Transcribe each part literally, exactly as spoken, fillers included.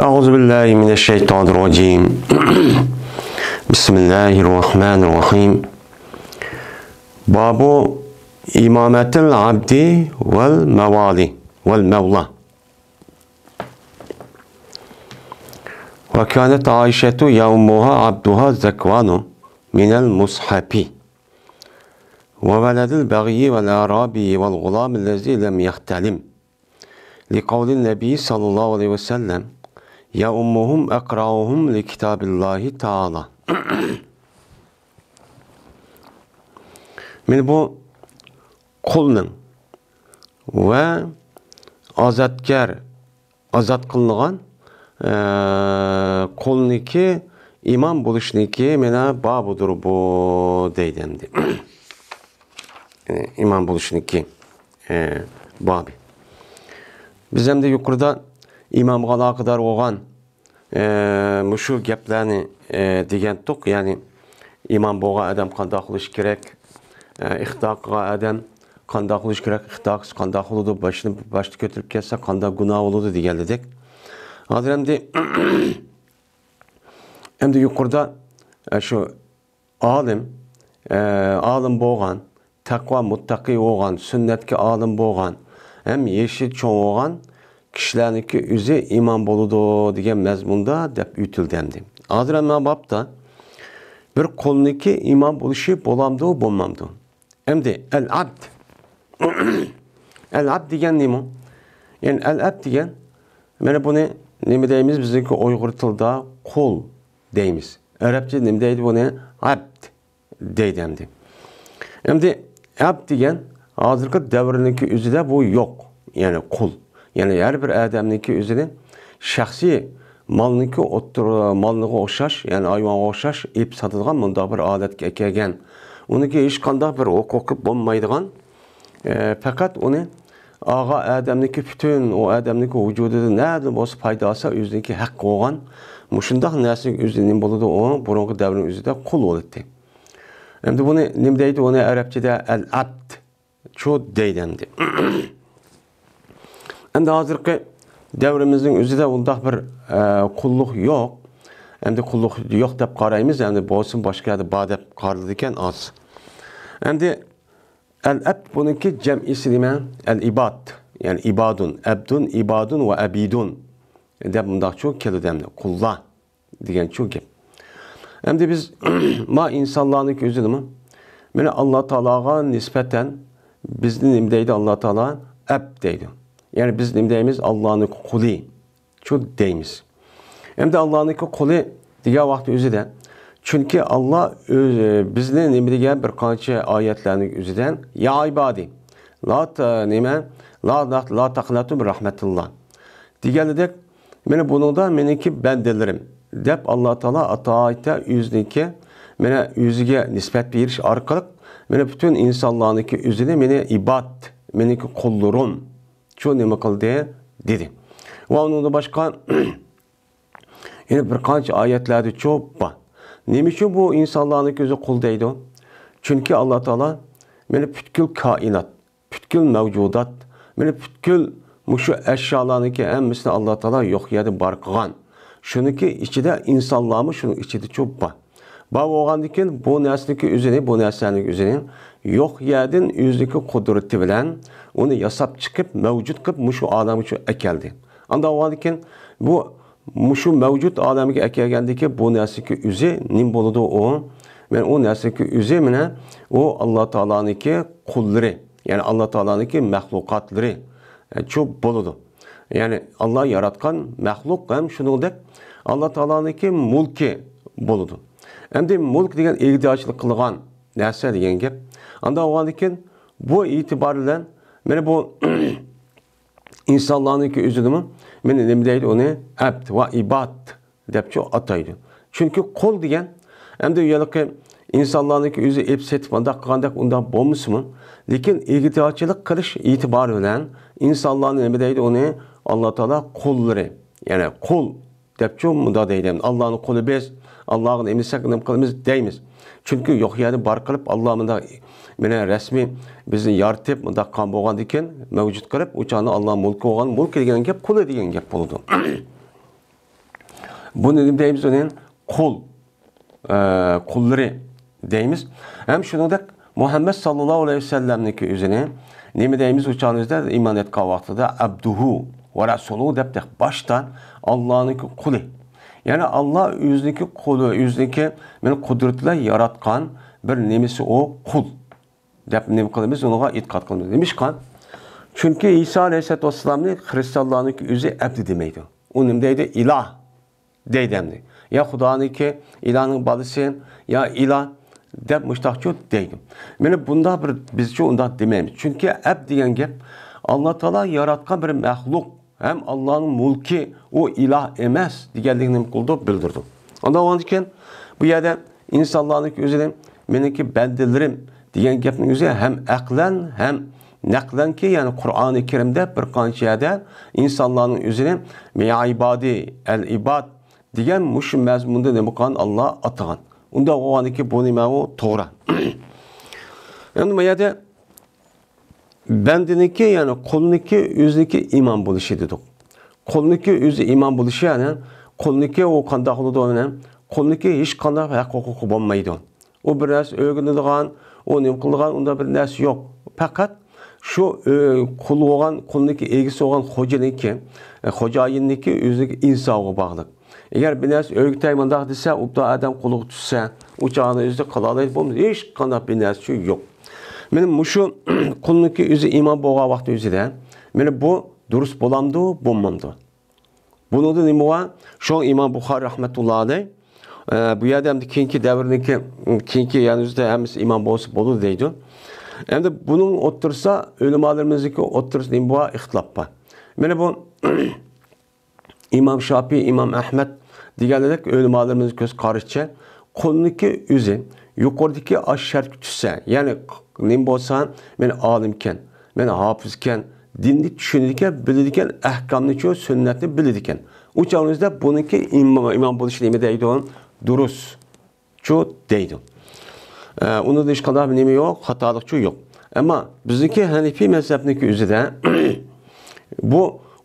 أعوذ بالله من الشيطان الرجيم. بسم الله الرحمن الرحيم. باب إمامة العبد والموالي والمولى. وكانت عائشة يؤمها عبدها ذكوان من المصحف، وولد البغي والأعرابي والغلام الذي لم يحتلم، لقول النبي صلى الله عليه وسلم: يؤمهم أقرأهم لكتاب الله تعالى. مانا بۇ قۇلنىڭ ۋە ئازادكار، ئازاد قىلىنغان، ئە، قۇلنىڭكى ئىمام بولۇشنىڭكى مانا بابىدۇر بۇ دەيدۇ ئەمدى. ئىمام بولۇشنىڭكى، ئە، بابى. بىز ئەمدى يۇقىرىدا ئىمامغا ئالاقىدار بولغان ئە، مۇشۇ گەپلەرنى، ئە، دېگەنتۇق، يەنى ئىمام بولغان ئادەم قانداق قىلىش كېرەك، ئە، ئىقتىدا قىلغان ئادەم قانداق قىلىش كېرەك، ئىقتىدا قىلسا قانداق بولىدۇ، باشنى، باشتا كۆتۈرۈپ كەتسە قانداق گۇناھ بولىدۇ دېگەنلىدەك. ھازىر ئەمدى، ئەمدى يۇقىرىدا، ئە، شۇ ئالىم، ئە، ئالىم بولغان، تەقۋا مۇتتەقى بولغان، سۈننەتكە ئالىم بولغان ھەم يېشى چوڭ بولغان كىشىلەرنىڭكى ئۆزى ئىمام بولىدۇ دېگەن مەزمۇندا دەپ ئۆتۈلدى ئەمدى. ھازىر مانا بابتا بىر قۇلنىڭكى ئىمام بولۇشى بولامدۇ، بولمامدۇ؟ ئەمدى ئەل ئەبد. ئەل ئەبد دېگەن نېمە؟ يەنى ئەل ئەبد دېگەن، مانا بۇنى نېمە دەيمىز؟ بىزنىڭكى ئۇيغۇر تىلىدا قۇل دەيمىز. ئەرەبچە نېمە دەيدۇ بۇنى؟ ئەبد دەيدۇ ئەمدى. ئەمدى ئەبد دېگەن ھازىرقى دەۋرنىڭكى ئۆزىدە بۇ يوق. يەنى قۇل. يەنى ھەر بىر ئادەمنىڭكى ئۆزىنى شەخسىي مالنىڭكى ئوتتۇرا، مالنىغا ئوخشاش، يەنى ھايۋانغا ئوخشاش ئېلىپ ساتىدىغان مۇنداق بىر ھالەتكە ئەكەلگەن. ئۇنىڭكى ھېچقانداق بىر ھوقۇقى بولمايدىغان، ئە، پەقەت ئۇنى ئاغا ئادەمنىڭكى پۈتۈن ئۇ ئادەمنىڭكى ۋۇجۇدىدا نەدىن بولسا پايدا ئالسا ئۆزىنىڭكى ھەققى بولغان مۇشۇنداق نەرسىنىڭ ئۆزى نېمە بولىدۇ؟ ئۇ بۇرۇنقى دەۋرنىڭ ئۆزىدە قۇل بولاتتى. ئەمدى بۇنى نېمە دەيدۇ؟ ئۇنى ئەرەبچىدە ئەل ئەبد چۇ دەيدۇ ئەمدى. ئەمدى ھازىرقى دەۋرىمىزنىڭ ئۆزىدە ئۇنداق بىر، ئە، قۇللۇق يوق. ئەمدى قۇللۇق يوق دەپ قارايمىز، ئەمدى بولسىمۇ باشقا يەردە بار دەپ قارىلىدىكەن ئاز. ئەمدى ئەل ئەبد بۇنىڭكى جەمئىسى نېمە؟ ئەل ئىباد، يەنى ئىبادۇن، ئەبدۇن، ئىبادۇن ۋە ئەبىدۇن دەپ مۇنداقچۇ كېلىدۇ ئەمدى. قۇللار دېگەن شۇ گەپ. ئەمدى بىز ما ئىنسانلارنىڭكى ئۆزىدىمۇ، مانا، ئاللا تائالاغا نىسبەتەن بىزنى نېمە دەيدۇ؟ ئاللا تائالا ئەبد دەيدۇ. يەنى بىز نېمە دەيمىز؟ ئاللانىڭ قۇلى شۇ دەيمىز. ئەمدى ئاللانىڭكى قۇلى دېگەن ۋاقىت ئۆزىدە، چۈنكى ئاللا ئۆز، بىزنى نېمە دېگەن بىر قانچە ئايەتلەرنىڭ ئۆزىدە، يا ئىبادى، لا ت-، نېمە، لا، لا، لا تقنطوا من رحمة الله دېگەنلىدەك، مانا بۇنىڭدا مېنىڭكى بەندىلىرىم دەپ ئاللا تائالا ئاتايىتە ئۆزىنىڭكى، مانا ئۆزىگە نىسبەت بېرىش ئارقىلىق، مانا پۈتۈن ئىنسانلارنىڭكى ئۆزىنى مېنى ئىباد، مېنىڭكى قۇللىرىم شۇ نېمە قىلدى دېدى. ۋە ئۇنىڭدىن باشقا يەنە بىر قانچە ئايەتلەردە چوپ بار. نېمە ئۈچۈن بۇ ئىنسانلارنىڭكى ئۆزى قۇل دەيدۇ؟ چۈنكى ئاللا تائالا مانا پۈتكۈل كائىنات، پۈتكۈل مەۋجۇدات، مانا پۈتكۈل مۇشۇ ئەشيالارنىڭكى ھەممىسىنى ئاللا تائالا يوق يەردە بار قىلغان. شۇنىڭكى ئىچىدە ئىنسانلارمۇ شۇنىڭ ئىچىدە چوپ بار. بار بولغاندىن كېيىن بۇ نەرسىنىڭكى ئۆزىنى، بۇ نەرسىنىڭ ئۆزىنى يوق يەردىن ئۆزىنىڭكى قۇدرىتى بىلەن ئۇنى ياساپ چىقىپ، مەۋجۇت قىلىپ مۇشۇ ئالەمگە شۇ ئەكەلدى. ئانداق بولغاندىن كېيىن بۇ مۇشۇ مەۋجۇت ئالەمگە ئەكەلگەندىكى بۇ نەرسىنىڭكى ئۆزى نېمە بولىدۇ ئۇ؟ مانا ئۇ نەرسىنىڭكى ئۆزى مانا ئۇ ئاللا تائالانىڭكى قۇللىرى، يەنى ئاللا تائالانىڭكى مەخلۇقاتلىرى، ئە، چۇ بولىدۇ. يەنى ئاللا ياراتقان مەخلۇق ھەم شۇنىڭدەك ئاللا تائالانىڭكى مۈلكى بولىدۇ. ئەمدى مۈلك دېگەن ئىگىدارچىلىق قىلغان نەرسە دېگەن گەپ. ئانداق بولغاندىكىن بۇ ئېتىبار بىلەن مانا بۇ ئىنسانلارنىڭكى ئۆزىدىمۇ مانا نېمە دەيدۇ ئۇنى؟ ئەبد ۋە ئىباد دەپچۇ ئاتايدۇ. چۈنكى قۇل دېگەن ئەمدى ھېلىقى ئىنسانلارنىڭكى ئۆزى ئېلىپ سېتىپ ئانداق قىلغاندەك ئۇنداق بولمىسىمۇ، لېكىن ئىگىدارچىلىق قىلىش ئېتىبارى بىلەن ئىنسانلارنى نېمە دەيدۇ ئۇنى؟ ئاللا تائالا قۇللىرى، يەنى قۇل دەپچۇ مۇنداق دەيدۇ. ئاللانىڭ قۇلى بىز، ئاللاغا نېمە دېسەك نېمە قىلىمىز دەيمىز. چۈنكى يوق يەرنى بار قىلىپ ئاللا مۇنداق مانا رەسمىي بىزنى يارىتىپ مۇنداق قىلغان بولغاندىكىن مەۋجۇت قىلىپ ئۇ چاغدا ئاللا مۈلكى بولغان، مۈلك دېگەن گەپ قۇلى دېگەن گەپ بولىدۇ. بۇنى نېمە دەيمىز ئۇنى؟ قۇل، ئە، قۇللىرى دەيمىز. ھەم شۇنىڭدەك مۇھەممەد ساللاللاھۇ ئەلەيھى ۋەسەللەمنىڭكى ئۆزىنى نېمە دەيمىز؟ ئۇ چاغنىڭ ئۆزىدە ئىمان ئېيتقان ۋاقتىدا ئەبدۇھۇ ۋە رەسۇلۇ دەپ باشتا ئاللانىڭكى قۇلى. يەنى ئاللا ئۆزىنىڭكى قۇلى، ئۆزىنىڭكى مېنى قۇدرىتى بىلەن ياراتقان بىر نېمىسى ئۇ قۇل دەپ نېمە قىلىمىز؟ ئۇنىڭغا ئېتىقاد قىلىمىز. نېمىشقا؟ چۈنكى ئىسا ئەلەيھىسسالاتۇ ۋەسسالامنى خىرىستانلارنىڭكى ئۆزى ئەبدى دېمەيدۇ. ئۇ نېمە دەيدۇ؟ ئىلاھ دەيدۇ ئەمدى. يا خۇدانىڭكى، ئىلاھنىڭ بالىسى، يا ئىلاھ دەپ مۇشتاقچۇ دەيدۇ. مانا بۇنداق بىر، بىزچۇ ئۇنداق دېمەيمىز. چۈنكى ئەبد دېگەن گەپ ئاللا تائالا ياراتقان بىر مەخلۇق ھەم ئاللانىڭ مۈلكى، ئۇ ئىلاھ ئەمەس دېگەنلىكنى نېمە قىلىدۇ؟ بىلدۈرىدۇ. ئاندىن كېيىن بۇ يەردە ئىنسانلارنىڭكى ئۆزىنى مېنىڭكى بەندىلىرىم دېگەن گەپنىڭ ئۆزى ھەم ئەقلەن ھەم نەقلەنكى، يەنى قۇرئانى كەرىمدە بىر قانچە يەردە ئىنسانلارنىڭ ئۆزىنى يا ئىبادى، ئەل ئىباد دېگەن مۇشۇ مەزمۇندا نېمە قىلغان؟ ئاللا ئاتىغان. ئۇنداق بولغاندىكى بۇ نېمە ئۇ؟ توغرا. ئەمدى بۇ يەردە بەندىنىڭكى، يەنى قۇلنىڭكى ئۆزىنىڭكى ئىمان بولۇشى دېدۇق. قۇلنىڭكى ئۆزى ئىمان بولۇشى، يەنى قۇلنىڭكى ئۇ قانداق بولىدۇ؟ يەنى قۇلنىڭكى ھېچقانداق ھەق ھوقۇقى بولمايدۇ. ئۇ بىر نەرسە ئۆگىنىدىغان، ئۇ نېمە قىلىدىغان، ئۇنداق بىر نەرسە يوق. پەقەت شۇ، ئۆ، قۇل بولغان، قۇلنىڭكى ئىگىسى بولغان خوجىنىڭكى، ئە، خوجايىننىڭكى ئۆزىنىڭكى ئىنسابىغا باغلىق. ئەگەر بىر نەرسە ئۆگىتەي مۇنداق دېسە، ئوبدان ئادەم قولىغا چۈشسە، ئۇ چاغدا ئۆزى قىلالايدۇ، بولمىسا ھېچقانداق بىر نەرسە يوق. مانا مۇشۇ قۇلنىڭكى ئۆزى ئىمان بولغان ۋاقتى ئۆزىدە، مانا بۇ دۇرۇس بولامدۇ، بولمامدۇ؟ بۇنىڭدا نېمە بار؟ شۇڭا ئىمام بۇخارىي رەھمەتۇللا ئەلەيھ، ئە، بۇ يەردە ئەمدى كېيىنكى دەۋرنىڭكى، كېيىنكى يەنى ئۆزىدە ھەممىسى ئىمان بولسا بولىدۇ دەيدۇ. ئەمدى بۇنىڭ ئوتتۇرىسىدا، ئۆلىمالىرىمىزنىڭكى ئوتتۇرىسىدا نېمە بار؟ ئىختىلاپ بار. مانا بۇ ئىمام شاپىي، ئىمام ئەھمەد دېگەنلەردەك ئۆلىمالىرىمىز كۆز قارىشىچە، قۇلنىڭكى ئۆزى يۇقىرىدىكى ئاشۇ شەرتكە چۈشسە، يەنى نېمە بولسا، مەن ئالىمكەن، مەن ھاپىزكەن، دىننى چۈشىنىدىكەن، بىلىدىكەن، ئەھكامنىچۇ، سۈننەتنى بىلىدىكەن. ئۇ چاغىمىزدا بۇنىڭكى ئىم-، ئىمام بولۇشى نېمە دەيدۇ؟ دۇرۇس. چۇ دەيدۇ. ئە، ئۇنىڭدا ھېچقانداق نېمە يوق، خاتالىقچۇ يوق. ئەمما بىزنىڭكى ھەنىفىي مەزھەپنىڭكى ئۆزىدە بۇ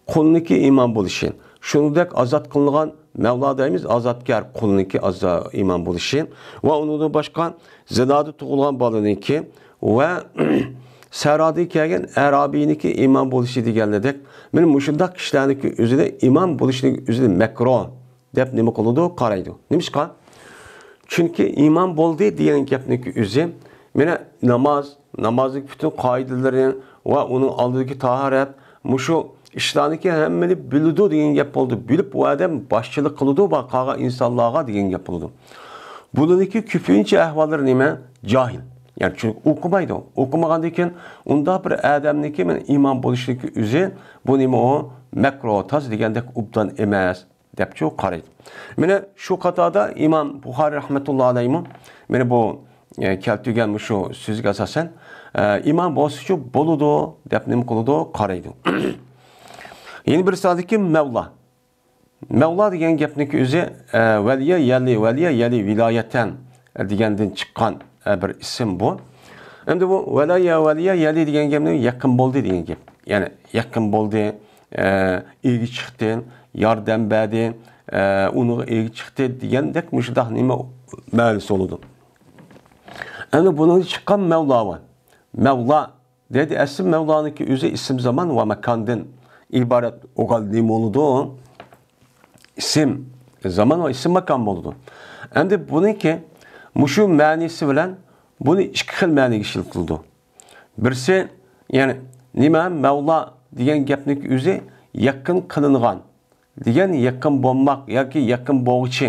قۇلنىڭكى ئىمام بولۇشى، شۇنىڭدەك ئازاد قىلىنغان مەۋلا دەيمىز، ئازادكار قۇلنىڭكى ئازا-، ئىمام بولۇشى ۋە ئۇنىڭدىن باشقا زىنادا تۇغۇلغان بالىنىڭكى ۋە سەھرادىن كەلگەن ئەرابىينىڭكى ئىمام بولۇشى دېگەنلىرىدەك، مانا مۇشۇنداق كىشىلەرنىڭكى ئۆزىدە ئىمام بولۇشنىڭ ئۆزىدە مەكرۇھ دەپ نېمە قىلىدۇ؟ قارايدۇ. نېمىشقا؟ چۈنكى ئىمام بولدى دېگەن گەپنىڭكى ئۆزى، مانا ناماز، نامازنىڭ پۈتۈن قائىدىلىرى ۋە ئۇنىڭ ئالدىدىكى تاھارەت، مۇشۇ ئىشلارنىڭكى ھەممىنى بىلىدۇ دېگەن گەپ بولدى. بىلىپ، ئۇ ئادەم باشچىلىق قىلىدۇ، قالغان ئىنسانلارغا دېگەن گەپ بولىدۇ. بۇلارنىڭكى كۆپىنچە ئەھۋاللىرى نېمە؟ جاھىل. يەنى چۈنكى ئوقۇمايدۇ. ئوقۇمىغاندىن كېيىن ئۇنداق بىر ئادەمنىڭكى مانا ئىمام بولۇشىنىڭكى ئۆزى، بۇ نېمە ئۇ؟ مەكرۇھ، تاز دېگەندەك ئوبدان ئەمەس دەپچۇ قارايدۇ. مانا شۇ قاتاردا ئىمام بۇخارىي رەھمەتۇللا ئەلەيھىمۇ مانا بۇ، ئە، كەلتۈرگەن مۇشۇ سۆزىگە ئاساسەن، ئە، ئىمام بولسىچۇ بولىدۇ دەپ نېمە قىلىدۇ؟ قارايدۇ. يەنە بىر سادىكى مەۋلا. مەۋلا دېگەن گەپنىڭكى ئۆزى، ئە، ۋەلىيە يەلى، ۋەلىيە يەلى ۋىلايەتەن دېگەندىن چىققان، ئە، بىر ئىسىم بۇ. ئەمدى بۇ ۋەلىيە، ۋەلىيە يەلى دېگەن گەپنى يېقىن بولدى دېگەن گەپ. يەنى يېقىن بولدى، ئە، ئىگە چىقتى، ياردەم بەردى، ئە، ئۇنىڭغا ئىگە چىقتى دېگەندەك مۇشۇنداق نېمە مەنىسى بولىدۇ. ئەمدى بۇنىڭدىن چىققان مەۋلا بار. مەۋلا دەيدۇ، ئەسلى مەۋلانىڭكى ئۆزى ئىسىم زامان ۋە ماكاندىن ئىبارەت بولغان نېمە بولىدۇ؟ ئىسىم زامان ۋە ئىسىم ماكان بولىدۇ. ئەمدى بۇنىڭكى مۇشۇ مەنىسى بىلەن بۇنى ئىككى خىل مەنىگە ئىشلىتىلىدۇ. بىرسى، يەنى نېمە؟ مەۋلا دېگەن گەپنىڭكى ئۆزى يېقىن قىلىنغان دېگەن، يېقىن بولماق ياكى يېقىن بولغۇچى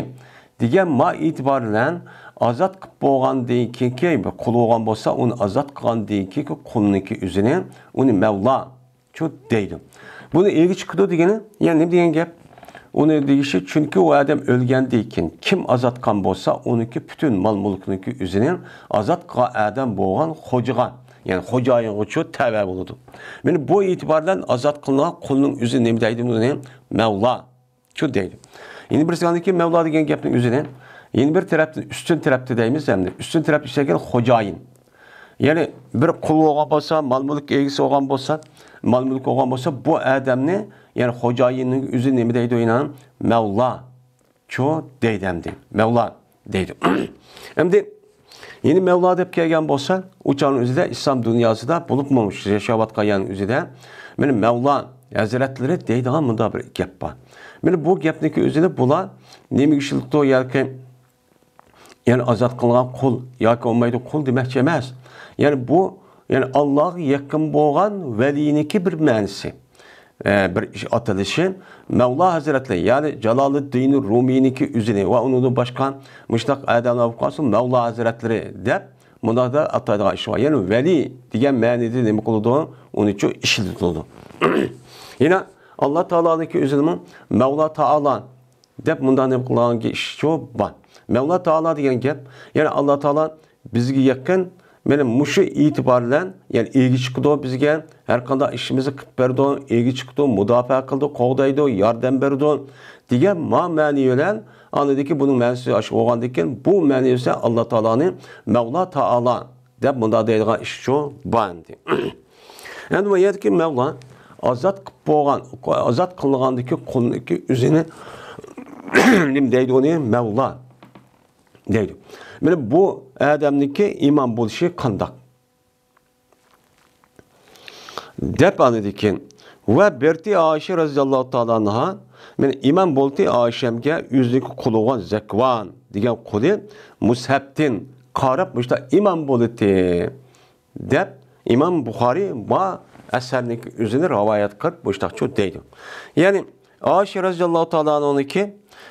دېگەن ما ئېتىبار بىلەن ئازاد قىلىپ بولغاندىن كېيىنكى، بىر قۇل بولغان بولسا، ئۇنى ئازاد قىلغاندىن كېيىنكى قۇلنىڭكى ئۆزىنى، ئۇنى مەۋلا چۇ دەيدۇ. بۇنى ئىگە چىقىدۇ دېگىنى، يەنى نېمە دېگەن گەپ؟ ئۇنى دېيىشى، چۈنكى ئۇ ئادەم ئۆلگەندىن كېيىن، كىم ئازاد قىلغان بولسا، ئۇنىڭكى پۈتۈن مال-مۈلكىنىڭكى ئۆزىنى ئازاد قىلغان ئادەم بولغان خوجىغا، يەنى خوجايىنغىچۇ تەۋە بولىدۇ. مانا بۇ ئېتىبار بىلەن ئازاد قىلىنغان قۇلنىڭ ئۆزى نېمە دەيدۇ بۇنى؟ مەۋلا چۇ دەيدۇ. يەنە بىرسى ئاندىكى مەۋلا دېگەن گەپنىڭ ئۆزىنى، يەنە بىر تەرەپتىن، ئۈستۈن تەرەپتە دەيمىز ئەمدى. ئۈستۈن تەرەپتە ئىشلەنگەن خوجايىن. يەنى بىر قۇل بولغان بولسا، مال-مۈلۈك ئىگىسى بولغان بولسا، مال-مۈلۈك بولغان بولسا، بۇ ئادەمنى، يەنى خوجايىننىڭ ئۆزى نېمە دەيدۇ يەنە؟ مەۋلا. چۇ دەيدۇ ئەمدى. مەۋلا دەيدۇ. ئەمدى يەنە مەۋلا دەپ كەلگەن بولسا، ئۇ چاغنىڭ ئۆزىدە ئىسلام دۇنياسىدا بولۇپمۇ ياشاۋاتقان يەرنىڭ ئۆزىدە مانا مەۋلا ھەزرەتلىرى دەيدىغان مۇنداق بىر گەپ بار. مانا بۇ گەپنىڭكى ئۆزىنى بۇلار نېمىگە ئىشلىتىدۇ ياكى يەنى ئازاد قىلغان قۇل ياكى بولمايدۇ قۇل دېمەكچى ئەمەس. يەنى بۇ، يەنى ئاللاغا يېقىن بولغان ۋەلىينىڭكى بىر مەنىسى. ئە، بىر ئىش ئاتىلىشى. مەۋلا ھەزرەتلىرى، يەنى جالالىددىن رۇمىينىڭكى ئۆزىنى ۋە ئۇنىڭدىن باشقا مۇشۇنداق ئادەملەر بولۇپ قالسۇن، مەۋلا ھەزرەتلىرى دەپ مۇنداقتا ئاتايدىغان ئىش بار. يەنى ۋەلىي دېگەن مەنىدە نېمە قىلىدۇ؟ ئۇنىچۇ ئىشلىتىلىدۇ. يەنە ئاللا تائالانىڭكى ئۆزىنىمۇ مەۋلا تائالا دەپ مۇنداق نېمە قىلغان ئىشىچۇ بار. مەۋلا تائالا دېگەن گەپ، يەنى ئاللا تائالا بىزگە يېقىن، مانا مۇشۇ ئېتىبار بىلەن، يەنى ئىگە چىقىدۇ بىزگە، ھەر قانداق ئىشىمىزنى قىلىپ بېرىدۇ، ئىگە چىقىدۇ، مۇداپىئە قىلىدۇ، قوغدايدۇ، ياردەم بېرىدۇ دېگەن ما مەنى بىلەن، ئاندىكى بۇنىڭ مەنىسى ئاشۇ بولغاندىكىن، بۇ مەنىسى ئاللا تائالانى مەۋلا تائالا دەپ مۇنداق دەيدىغان ئىشىچۇ بار ئەمدى. ئەمدى بۇ يەردىكى مەۋلا ئازاد قىلىپ بولغان، ئازاد قىلغاندىكى قۇلنىڭكى ئۆزىنى نېمە دەيدۇ ئۇنى؟ مەۋلا دەيدۇ. مانا بۇ ئادەمنىڭكى ئىمام بولۇشى قانداق؟ دەپ ئاندىن كېيىن، ۋە بەردى ئائىشە رەزىياللاھۇ تائالا ئەنھا، مانا ئىمام بولدى ئائىشەمگە ئۆزىنىڭكى قۇلى بولغان زەكۋان دېگەن قۇلى مۇسھەپتىن قاراپ مۇشۇنداق ئىمام بولدى دەپ ئىمام بۇخارى ما ئەسەرنىڭ ئۆزىنى رىۋايەت قىلىپ مۇشۇنداقچۇ دەيدۇ. يەنى ئائىشە رەزىياللاھۇ تائالا ئەنھانىڭكى،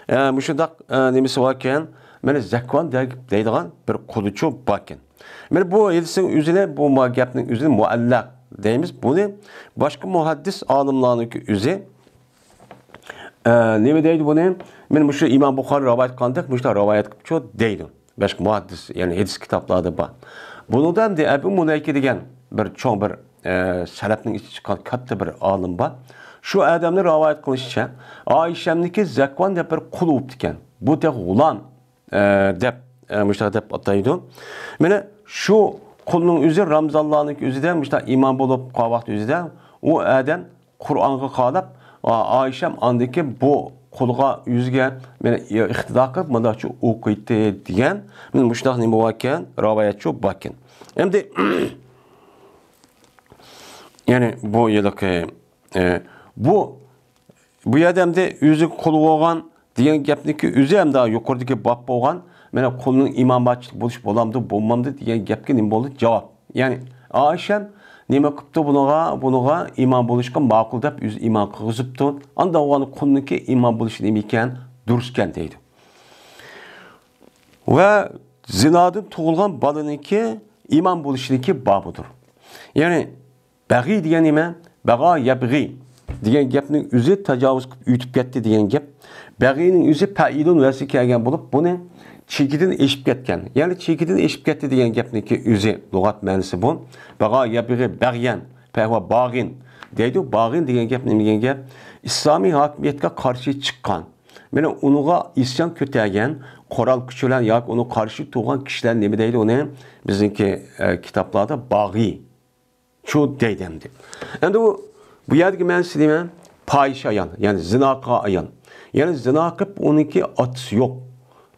ئە، مۇشۇنداق، ئە، نېمىسى باركەن، مانا زەكۋان دەي-، دەيدىغان بىر قۇلىچۇ باركەن. مانا بۇ ھەدىسنىڭ ئۆزىنى، بۇ ما-، گەپنىڭ ئۆزىنى مۇئەللەق دەيمىز. بۇنى باشقا مۇھەددىس ئالىملارنىڭكى ئۆزى، ئە، نېمە دەيدۇ بۇنى؟ مانا مۇشۇ ئىمام بۇخارى رىۋايەت قىلغاندەك مۇشۇنداق رىۋايەت قىلىپچۇ دەيدۇ. باشقا مۇھەددىس، يەنى ھەدىس كىتابلاردا بار. بۇنىڭدا ئەمدى ئەبۇ مۇلەيكە دېگەن بىر چوڭ بىر، ئە، سەلەپنىڭ ئىچىدىن چىققان كاتتا بىر ئالىم بار. شۇ ئادەمنىڭ رىۋايەت قىلىشىچە، ئائىشەمنىڭكى زەكۋان دەپ بىر قۇل بوپتىكەن. بۇ تېخى غۇلام، ئە، دەپ، ئە، مۇشۇنداق دەپ ئاتايدۇ. مانا شۇ قۇلنىڭ ئۆزى رامزانلارنىڭكى ئۆزىدە مۇشۇنداق ئىمام بولۇپ قالغان ۋاقتى ئۆزىدە ئۇ ئادەم قۇرئانغا قاراپ، ئا-، ئائىشەم ئاندىكى بۇ قۇلغا ئۆزىگە مانا ئىقتىدا قىلىپ مۇنداقچە ئوقۇيتتى دېگەن، مانا مۇشۇنداق نېمە باركەن، رىۋايەتچۇ باركەن. ئەمدى، يەنى بۇ يىلقى، ئە، بۇ، بۇ يەردە ئەمدى ئۆزى قۇل بولغان دېگەن گەپنىكى ئۆزى ھەمدە يۇقىرىدىكى باب بولغان، مانا قۇلنىڭ ئىماماتچىلىق بولۇش بولامدۇ، بولمامدۇ دېگەن گەپكە نېمە بولدى؟ جاۋاب. يەنى ئائىشەم نېمە قىپتۇ بۇنىڭغا، بۇنىڭغا ئىمام بولۇشقا ماقۇل دەپ ئۆزى ئىمام قىلغۇزۇپتۇ. ئاندا بولغان قۇلنىڭكى ئىمام بولۇشى نېمە ئىكەن؟ دۇرۇسكەن دەيدۇ. ۋە زىنادىن تۇغۇلغان بالىنىڭكى ئىمام بولۇشىنىڭكى بابىدۇر. يەنى بەغىي دېگەن نېمە؟ بەغا يەبغى دېگەن گەپنىڭ ئۆزى تاجاۋۇز قىلىپ ئۆتۈپ كەتتى دېگەن گەپ. بەغىينىڭ ئۆزى پەئىلۇن ۋەزنى كەلگەن بولۇپ، بۇنى چېكىدىن ئېشىپ كەتكەن. يەنى چېكىدىن ئېشىپ كەتتى دېگەن گەپنىڭكى ئۆزى لۇغەت مەنىسى بۇ. بەغا يەبغى بەغيەن، پەھۋا باغىن دەيدۇ. باغىن دېگەن گەپ نېمە دېگەن گەپ؟ ئىسلامىي ھاكىمىيەتكە قارشى چىققان، مانا ئۇنىڭغا ئىسيان كۆتەرگەن، قورال كۈچ بىلەن ياكى ئۇنىڭغا قارشى تۇرغان كىشىلەر نېمە دەيدۇ ئۇنى؟ بىزنىڭكى، ئە، كىتابلاردا باغىي. شۇ دەيدۇ ئەمدى. ئەمدى ئۇ، بۇ يەردىكى مەنىسى نېمە؟ پاھىشە ئايال، يەنى زىنا قىلغان ئايال. يەنى زىنا قىلىپ ئۇنىڭكى ئاتىسى يوق.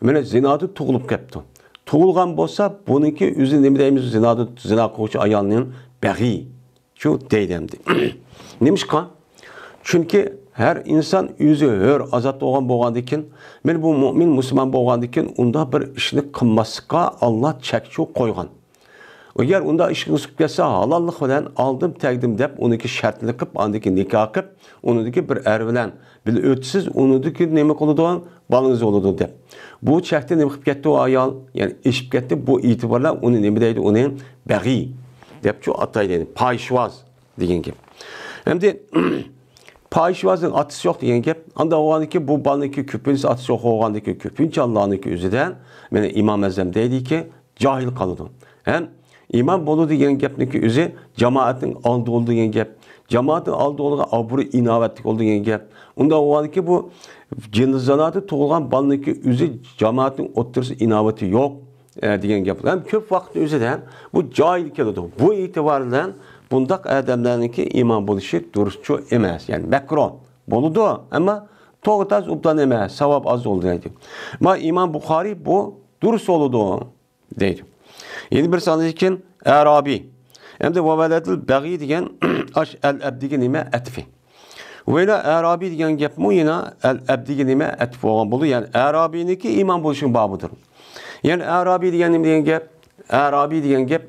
مانا زىنادا تۇغۇلۇپ كەپتۇ. تۇغۇلغان بولسا بۇنىڭكى ئۆزى نېمە دەيمىز؟ زىنادا، زىنا قىلغۇچى ئايالنىڭ بەغىي. شۇ دەيدۇ ئەمدى. نېمىشقا؟ چۈنكى ھەر ئىنسان ئۆزى ھۆر ئازاد بولغان بولغاندىكىن، مانا بۇ مۇئمىن مۇسۇلمان بولغاندىكىن ئۇنداق بىر ئىشنى قىلماسلىققا ئاللا چەك چۇ قويغان. ئەگەر ئۇنداق ئىش قىلىپ كەتسە، ھالاللىق بىلەن ئالدىم تەگدىم دەپ، ئۇنىڭكى شەرتىنى قىلىپ، ئاندىكى نىكاھ قىلىپ، ئۇنىڭدىكى بىر ئەر بىلەن بىللە ئۆتىسىز، ئۇنىڭدىكى نېمە قىلىدۇ؟ بالىڭىز بولىدۇ دەپ. بۇ چەكتىن نېمە قىلىپ كەتتى ئۇ ئايال؟ يەنى ئېشىپ كەتتى. بۇ ئېتىبار بىلەن ئۇنى نېمە دەيدۇ؟ ئۇنى بەغىي دەپچۇ ئاتايدۇ، يەنى پاھىشۋاز دېگەن گەپ. ئەمدى پاھىشۋازنىڭ ئاتىسى يوق دېگەن گەپ. ئاندا بولغاندىكى بۇ بالىنىڭكى كۆپىنچىسى ئاتىسى يوق بولغاندىكى كۆپىنچە ئاللانىڭكى ئۆزىدە، مانا ئىمام ئەزەم دەيدىكى، جاھىل قالىدۇ. ھەم ئىمام بولىدۇ دېگەن گەپنىڭكى ئۆزى جامائەتنىڭ ئالدى بولىدۇ دېگەن گەپ. جامائەتنىڭ ئالدى بولىدىغان ئابرۇي ئىناۋەتلىك بولىدۇ دېگەن گەپ. ئۇنداق بولغاندىكى بۇ جىنىزانادا تۇغۇلغان بالىنىڭكى ئۆزى جامائەتنىڭ ئوتتۇرىسىدا ئىناۋىتى يوق، ئە، دېگەن گەپ. ھەم كۆپ ۋاقىتنىڭ ئۆزىدە بۇ جاھىل كېلىدۇ. بۇ ئېتىبار بىلەن بۇنداق ئادەملەرنىڭكى ئىمام بولۇشى دۇرۇسچۇ ئەمەس. يەنى مەكرۇھ بولىدۇ، ئەمما توغرا تاز ئوبدان ئەمەس، ساۋاب ئاز بولدى دەيدۇ. ما ئىمام بۇخارىي بۇ دۇرۇس بولىدۇ دەيدۇ. يەنە بىر ساندىن كېيىن ئەرابىي. ئەمدى ۋەۋەلەتىل بەغىي دېگەن ئاش ئەل ئەبدىگە نېمە ئەتىپى. ۋەيلا ئەرابىي دېگەن گەپمۇ يەنە ئەل ئەبدىگە نېمە ئەتىپ بولغان بولىدۇ. يەنى ئەرابىينىڭكى ئىمام بولۇشىنىڭ بابىدۇر. يەنى ئەرابىي دېگەن نېمە دېگەن گەپ؟ ئەرابىي دېگەن گەپ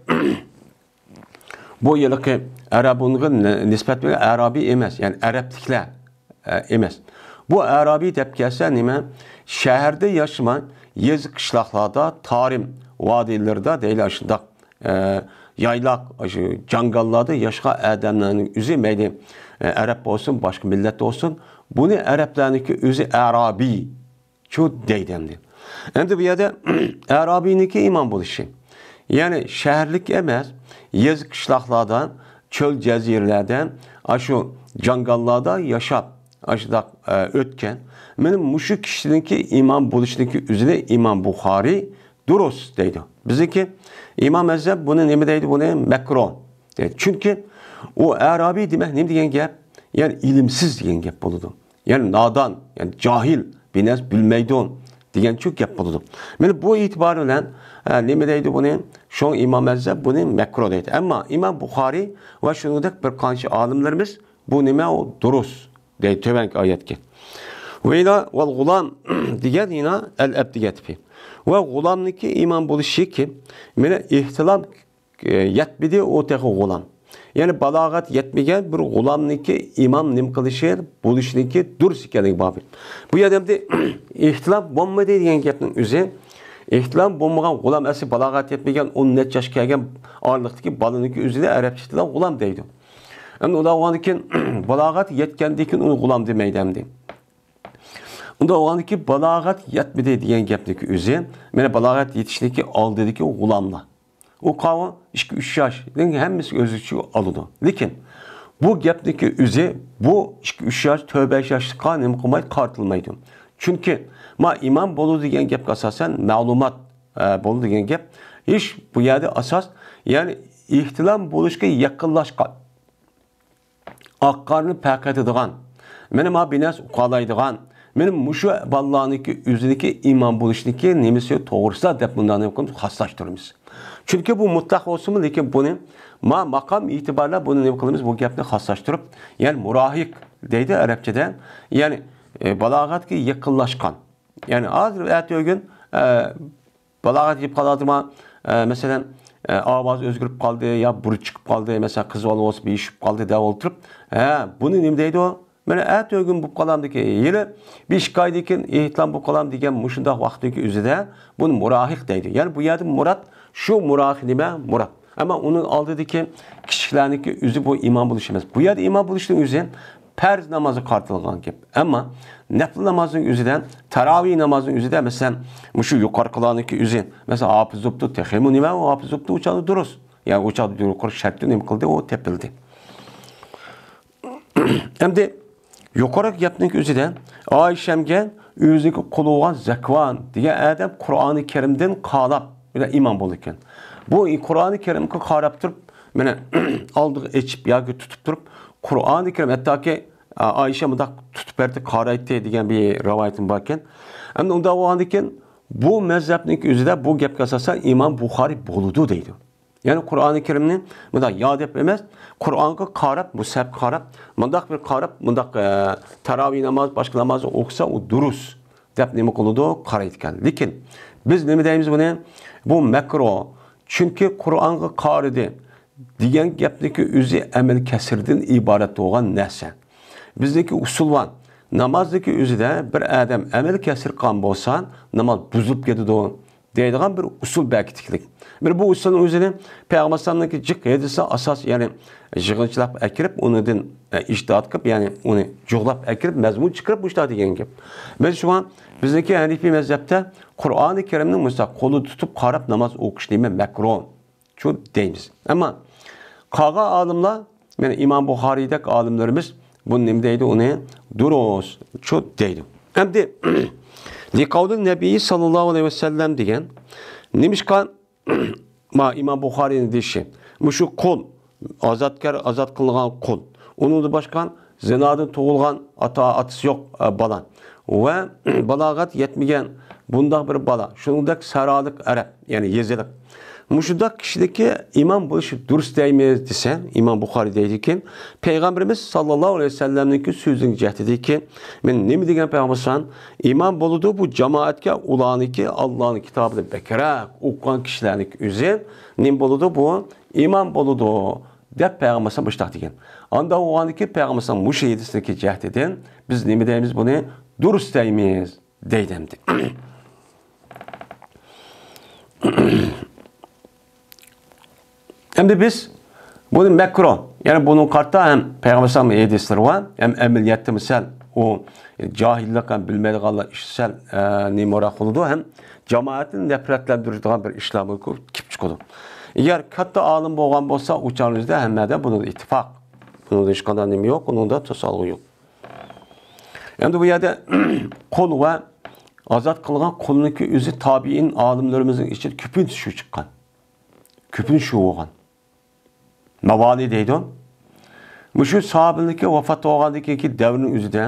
بۇ ھېلىقى ئەرەبۇنغا نى-، نىسبەت بىلەن ئەرابىي ئەمەس، يەنى ئەرەبلىكلەر، ئە، ئەمەس. بۇ ئەرابىي دەپ كەلسە نېمە؟ شەھەردە ياشىماي، يېزا قىشلاقلاردا، تارىم ۋادىلىرىدا دەيلى ئاشۇنداق، ئە، يايلاق، ئاشۇ جاڭگاللاردا ياشىغان ئادەملەرنىڭ ئۆزى مەيلى، ئە، ئەرەب بولسۇن، باشقا مىللەت بولسۇن، بۇنى ئەرەبلەرنىڭكى ئۆزى ئەرابىي شۇ دەيدۇ ئەمدى. ئەمدى بۇ يەردە ئەرابىينىڭكى ئىمام بولۇشى. يەنى شەھەرلىك ئەمەس، يېزا قىشلاقلاردا، چۆل جەزىرىلەردە، ئاشۇ جاڭگاللاردا ياشاپ، ئاشۇنداق، ئە، ئۆتكەن. مېنىڭ مۇشۇ كىشىنىڭكى ئىمام بولۇشىنىڭكى ئۆزىنى ئىمام بۇخارىي دۇرۇس دەيدۇ. بىزنىڭكى ئىمام ئەزھەر بۇنى نېمە دەيدۇ؟ بۇنى مەكرۇ دەيدۇ. چۈنكى ئۇ ئەرابىي دېمەك نېمە دېگەن گەپ؟ يەنى ئىلىمسىز دېگەن گەپ بولىدۇ. يەنى نادان، يەنى جاھىل، بىر نەرسە بىلمەيدۇ دېگەن شۇ گەپ بولىدۇ. مانا بۇ ئېتىبار بىلەن، ئە، نېمە دەيدۇ بۇنى؟ شۇڭا ئىمام ئەزھەر بۇنى مەكرۇ دەيدۇ. ئەمما ئىمام بۇخارىي ۋە شۇنىڭدەك بىر قانچە ئالىملىرىمىز بۇ نېمە؟ ئۇ دۇرۇس دەيدۇ تۆۋەنكى ئايەتكە. ۋەيلا ۋەل غۇلام دېگەن يەنە ئەل ئەبدىگە ئەتىپى. ۋە غۇلامنىڭكى ئىمام بولۇشىكى، مانا ئېھتىلام ئە، يەتمىدى ئۇ تېخى غۇلام. يەنى بالاغەت يەتمىگەن بىر غۇلامنىڭكى ئىمام نېمە قىلىشى، بولۇشىنىڭكى دۇرۇس ئىكەنلىكى بابى. بۇ يەردە ئەمدى ئېھتىلام بولمىدى دېگەن گەپنىڭ ئۆزى، ئېھتىلام بولمىغان غۇلام ئەسلى بالاغەت يەتمىگەن ئون نەچچە ياشقا كەلگەن ئارىلىقتىكى بالىنىڭكى ئۆزىنى ئەرەبچە تىلدا غۇلام دەيدۇ. ئەمدى ئۇنداق بولغاندىن كېيىن بالاغەت يەتكەندىن كېيىن ئۇنى غۇلام دېمەيدۇ ئەمدى. ئۇنداق بولغاندىن كېيىن بالاغەت يەتمىدى دېگەن گەپنىڭكى ئۆزى، مانا بالاغەت يېتىشنىڭكى ئالدىدىكى غۇلاملار. ئۇ قاۋۇ ئىككى، ئۈچ ياشنىڭ ھەممىسى ئۆز ئىچىگە ئالىدۇ. لېكىن بۇ گەپنىڭكى ئۆزى بۇ ئىككى، ئۈچ ياش، تۆت، بەش ياشلىققا نېمە قىلمايدۇ، قارىتىلمايدۇ. چۈنكى ما ئىمام بولىدۇ دېگەن گەپكە ئاساسەن مەلۇمات، ئە، بولىدۇ دېگەن گەپ ھېچ بۇ يەردە ئاساس، يەنى ئېھتىلام بولۇشقا يېقىنلاشقان. ئاق قارنى پەرق ئېتىدىغان، مانا ما بىناس ئۇقالايدىغان، مانا مۇشۇ بالىلارنىڭكى ئۆزىنىڭكى ئىمام بولۇشىنىڭكى نېمىسى توغرىسىدا دەپ مۇنداق نېمە قىلىمىز، خاسلاشتۇرىمىز. چۈنكى بۇ مۇتلەق بولسىمۇ، لېكىن بۇنى ما ماقام ئېتىبارىدا بۇنى نېمە قىلىمىز، بۇ گەپنى خاسلاشتۇرۇپ، يەنى مۇراھىق دەيدۇ ئەرەبچىدە، يەنى، ئە، بالاغەتكە يېقىنلاشقان. يەنى ھازىر ئەتە ئۆگۈن، ئە، بالاغەت يېتىپ قالاتتىما، ئە، مەسىلەن، ئە، ئاۋازى ئۆزگىرىپ قالدى يا بۇرۇت چىقىپ قالدى، مەسىلەن، قىز بالا بولسا بېشى چۈشۈپ قالدى دەپ ئولتۇرۇپ، ھە، بۇنى نېمە دەيدۇ؟ مانا ئەتە ئۆگۈن بولۇپ قالامدىكى يىلى بىر ئىككى ئايدىن كېيىن ئېھتىلام بولۇپ قالام دېگەن مۇشۇنداق ۋاقىتتىكى ئۆزىدە بۇنى مۇراھىق دەيدۇ. يەنى بۇ يەردە مۇراد شۇ مۇراھىق نېمە؟ مۇراد. ئەمما ئۇنىڭ ئالدىدىكى كىشىلەرنىڭكى ئۆزى بۇ ئىمام بولۇش ئەمەس. بۇ يەردە ئىمام بولۇشنىڭ ئۆزى پەرز نامازغا قارىتىلغان گەپ. ئەمما نەپلى نامازنىڭ ئۆزىدە، تاراۋىھ نامازنىڭ ئۆزىدە، مەسىلەن، مۇشۇ يۇقىرىقىلارنىڭكى ئۆزى، مەسىلەن، ھاپىز بوپتۇ، تېخىمۇ نېمە، ئۇ ھاپىز بوپتۇ، ئۇ چاغدا دۇرۇس. يەنى ئۇ چاغدا يۇقىرى شەرتتە نېمە قىلدى، ئۇ تېپىلدى. ئەمدى يۇقىرىقى گەپنىڭ ئۆزىدە ئائىشەمگە ئۆزىنىڭكى قۇلى بولغان زەكۋان دېگەن ئادەم قۇرئانى كەرىمدىن قاراپ بىلەن ئىمام بولىدىكەن. بۇ قۇرئانى كەرىمگە قاراپ تۇرۇپ، مانا ئالدىغا ئېچىپ ياكى تۇتۇپ تۇرۇپ، قۇرئانى كەرىم، ھەتتاكى، ئا، ئائىشە مۇنداق تۇتۇپ بەردى، قارايتتى دېگەن بىر رىۋايىتىم باركەن. ئەمدى ئۇنداق بولغاندىكىن، بۇ مەزھەپنىڭ ئۆزىدە بۇ گەپكە ئاساسەن ئىمام بۇخارىي بولىدۇ دەيدۇ. يەنى قۇرئانى كەرىمنى مۇنداق يا دەپ ئەمەس، قۇرئانغا قاراپ، مۇسھەفكە قاراپ، مۇنداق بىر قاراپ، مۇنداق، ئە، تاراۋىھ ناماز، باشقا نامازنى ئوقۇسا، ئۇ دۇرۇس دەپ نېمە قىلىدۇ؟ قارايدىكەن. لېكىن بىز نېمە دەيمىز بۇنى؟ بۇ مەكرۇھ. چۈنكى قۇرئانغا قارىدى دېگەن گەپنىڭكى ئۆزى ئەمەل كەسىردىن ئىبارەت بولغان نەرسە. بىزنىڭكى ئۇسۇل بار. نامازنىڭكى ئۆزىدە بىر ئادەم ئەمەل كەسىر قىلغان بولسا، ناماز بۇزۇلۇپ كېتىدۇ دەيدىغان بىر ئۇسۇل بەركىتىكلىك. بىر بۇ ئۇسۇلنىڭ ئۆزىنى پەيغەمبەر ئەلەيھىسسالامنىڭكى جىق ھەدىسى ئاساس، يەنى يىغىنچىلاپ ئەكىرىپ، ئۇنىڭدىن، ئە، ئىجتىھات قىلىپ، يەنى ئۇنى جۇغلاپ ئەكىرىپ، مەزمۇن چىقىرىپ مۇشۇنداق دېگەن گەپ. بىز شۇڭا بىزنىڭكى ھەنىفىي مەزھەپتە قۇرئانى كەرىمنى مۇشۇنداق قولىدا تۇتۇپ قاراپ ناماز ئوقۇش نېمە مەكرۇھ. شۇ دەيمىز. ئەمما قالغان ئالىملار، يەنى ئىمام بۇخارىيدەك ئالىملىرىمىز بۇنى نېمە دەيدۇ؟ ئۇنى دۇرۇس، شۇ دەيدۇ. ئەمدى لىقەۋلى نەبىي ساللاللاھۇ ئەلەيھى ۋەسەللەم دېگەن، نېمىشقا ما ئىمام بۇخارىينىڭ دېيىشى، مۇشۇ قۇل، ئازادكار، ئازاد قىلىنغان قۇل، ئۇنىڭدىن باشقا زىنادىن تۇغۇلغان، ئاتا-ئاتىسى يوق، ئە، بالا ۋە بالاغەت يەتمىگەن بۇنداق بىر بالا، شۇنىڭدەك سەھرالىق ئەرەب، يەنى يېزىلىق. مۇشۇنداق كىشىنىڭكى ئىمام بولۇشى دۇرۇس دەيمىز دېسە، ئىمام بۇخارىي دەيدىكى، پەيغەمبىرىمىز ساللاللاھۇ ئەلەيھى ۋەسەللەمنىڭكى سۆزىنىڭ جەھىتىدىكى، مەن نېمە دېگەن پەيغەمبەر ئىمام بولىدۇ، بۇ جامائەتكە ئۇلارنىڭكى ئاللانىڭ كىتابىنى بەكرەك ئوقۇغان كىشىلەرنىڭكى ئۆزى نېمە بولىدۇ، بۇ ئىمام بولىدۇ، دەپ پەيغەمبەر ئەلەيھىسسالام مۇشۇنداق دېگەن. ئانداق بولغاندىكىن پەيغەمبەر ئەلەيھىسسالام مۇشۇ ھەدىستىكى جەھىتىدىن بىز نېمە دەيمىز بۇنى؟ دۇرۇس دەيمىز، دەيدۇ ئەمدى. ئەمدى بىز بۇنى مەكرۇ، يەنى بۇنىڭ قارىتا ھەم پەيغەمبەر ئەلەيھىسسالام ھەدىسلىرى بار، ھەم ئەمەلىيەتتە مىسال ئۇ جاھىللىق ھەم بىلمەيدىغانلار ئىش سەل، ئە، نېمىراق بولىدۇ، ھەم جامائەتنى نەپرەتلەندۈرىدىغان بىر ئىشلارمۇ كۆپ كېلىپ چىقىدۇ. ئەگەر كاتتا ئالىم بولغان بولسا، ئۇ چاغنىڭ ئۆزىدە ھەممەدە بۇنىڭدا ئىتتىپاق. بۇنىڭدا ھېچقانداق نېمە يوق، ئۇنىڭدا توسالغۇ يوق. ئەمدى بۇ يەردە قۇل ۋە ئازاد قىلغان قۇلنىڭكى ئۆزى تابىئىن ئالىملىرىمىزنىڭ ئىچىدە كۆپىنچە شۇ چىققان. كۆپىنچە شۇ بولغان. ماۋالى دەيدۇ. مۇشۇ ساھابىلىكى ۋاپات بولغاندىن كېيىنكى دەۋرنىڭ ئۆزىدە،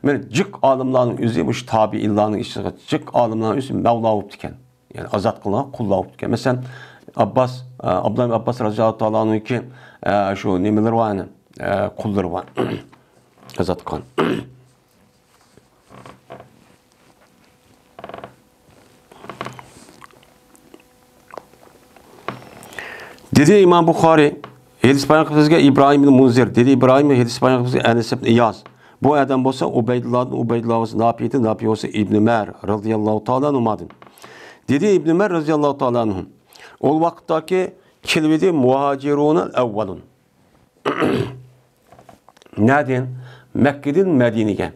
مانا جىق ئالىملارنىڭ ئۆزى، مۇشۇ تابىئىنلارنىڭ ئىچىدە جىق ئالىملارنىڭ ئۆزى مەۋلا بوپتىكەن. يەنى ئازاد قىلىنغان قۇللار بوپتىكەن. مەسىلەن، ئابباس، ئابدۇللا ئىبن ئابباس رازىياللاھۇ تائالا ئانھۇنىڭكى، شۇ نېمىلىرى بار، يەنى، قۇللىرى بار. ئازاد قىلغان. دېدى ئىمام بۇخارىي، ھەدىس بايان قىلىپ بىزگە ئىبراھىم ئىبن مۇنزىر، دېدى ئىبراھىم، ھەدىس بايان قىلىپ بىزگە ئەنەس ئىبن ئىياز. بۇ ئادەم بولسا ئۇبەيدۇللادىن، ئۇبەيدۇللا بولسا نافىئدىن، نافىئ بولسا ئىبنى ئۆمەر رازىياللاھۇ تائالا ئەنھۇمادىن. دېدى ئىبنى ئۆمەر رازىياللاھۇ تائالا ئەنھۇ، ئۇ ۋاقىتتاكى كېلىۋىدى مۇھاجىرۇنەل ئەۋۋەلۇن. نەدىن؟ مەككىدىن مەدىنىگە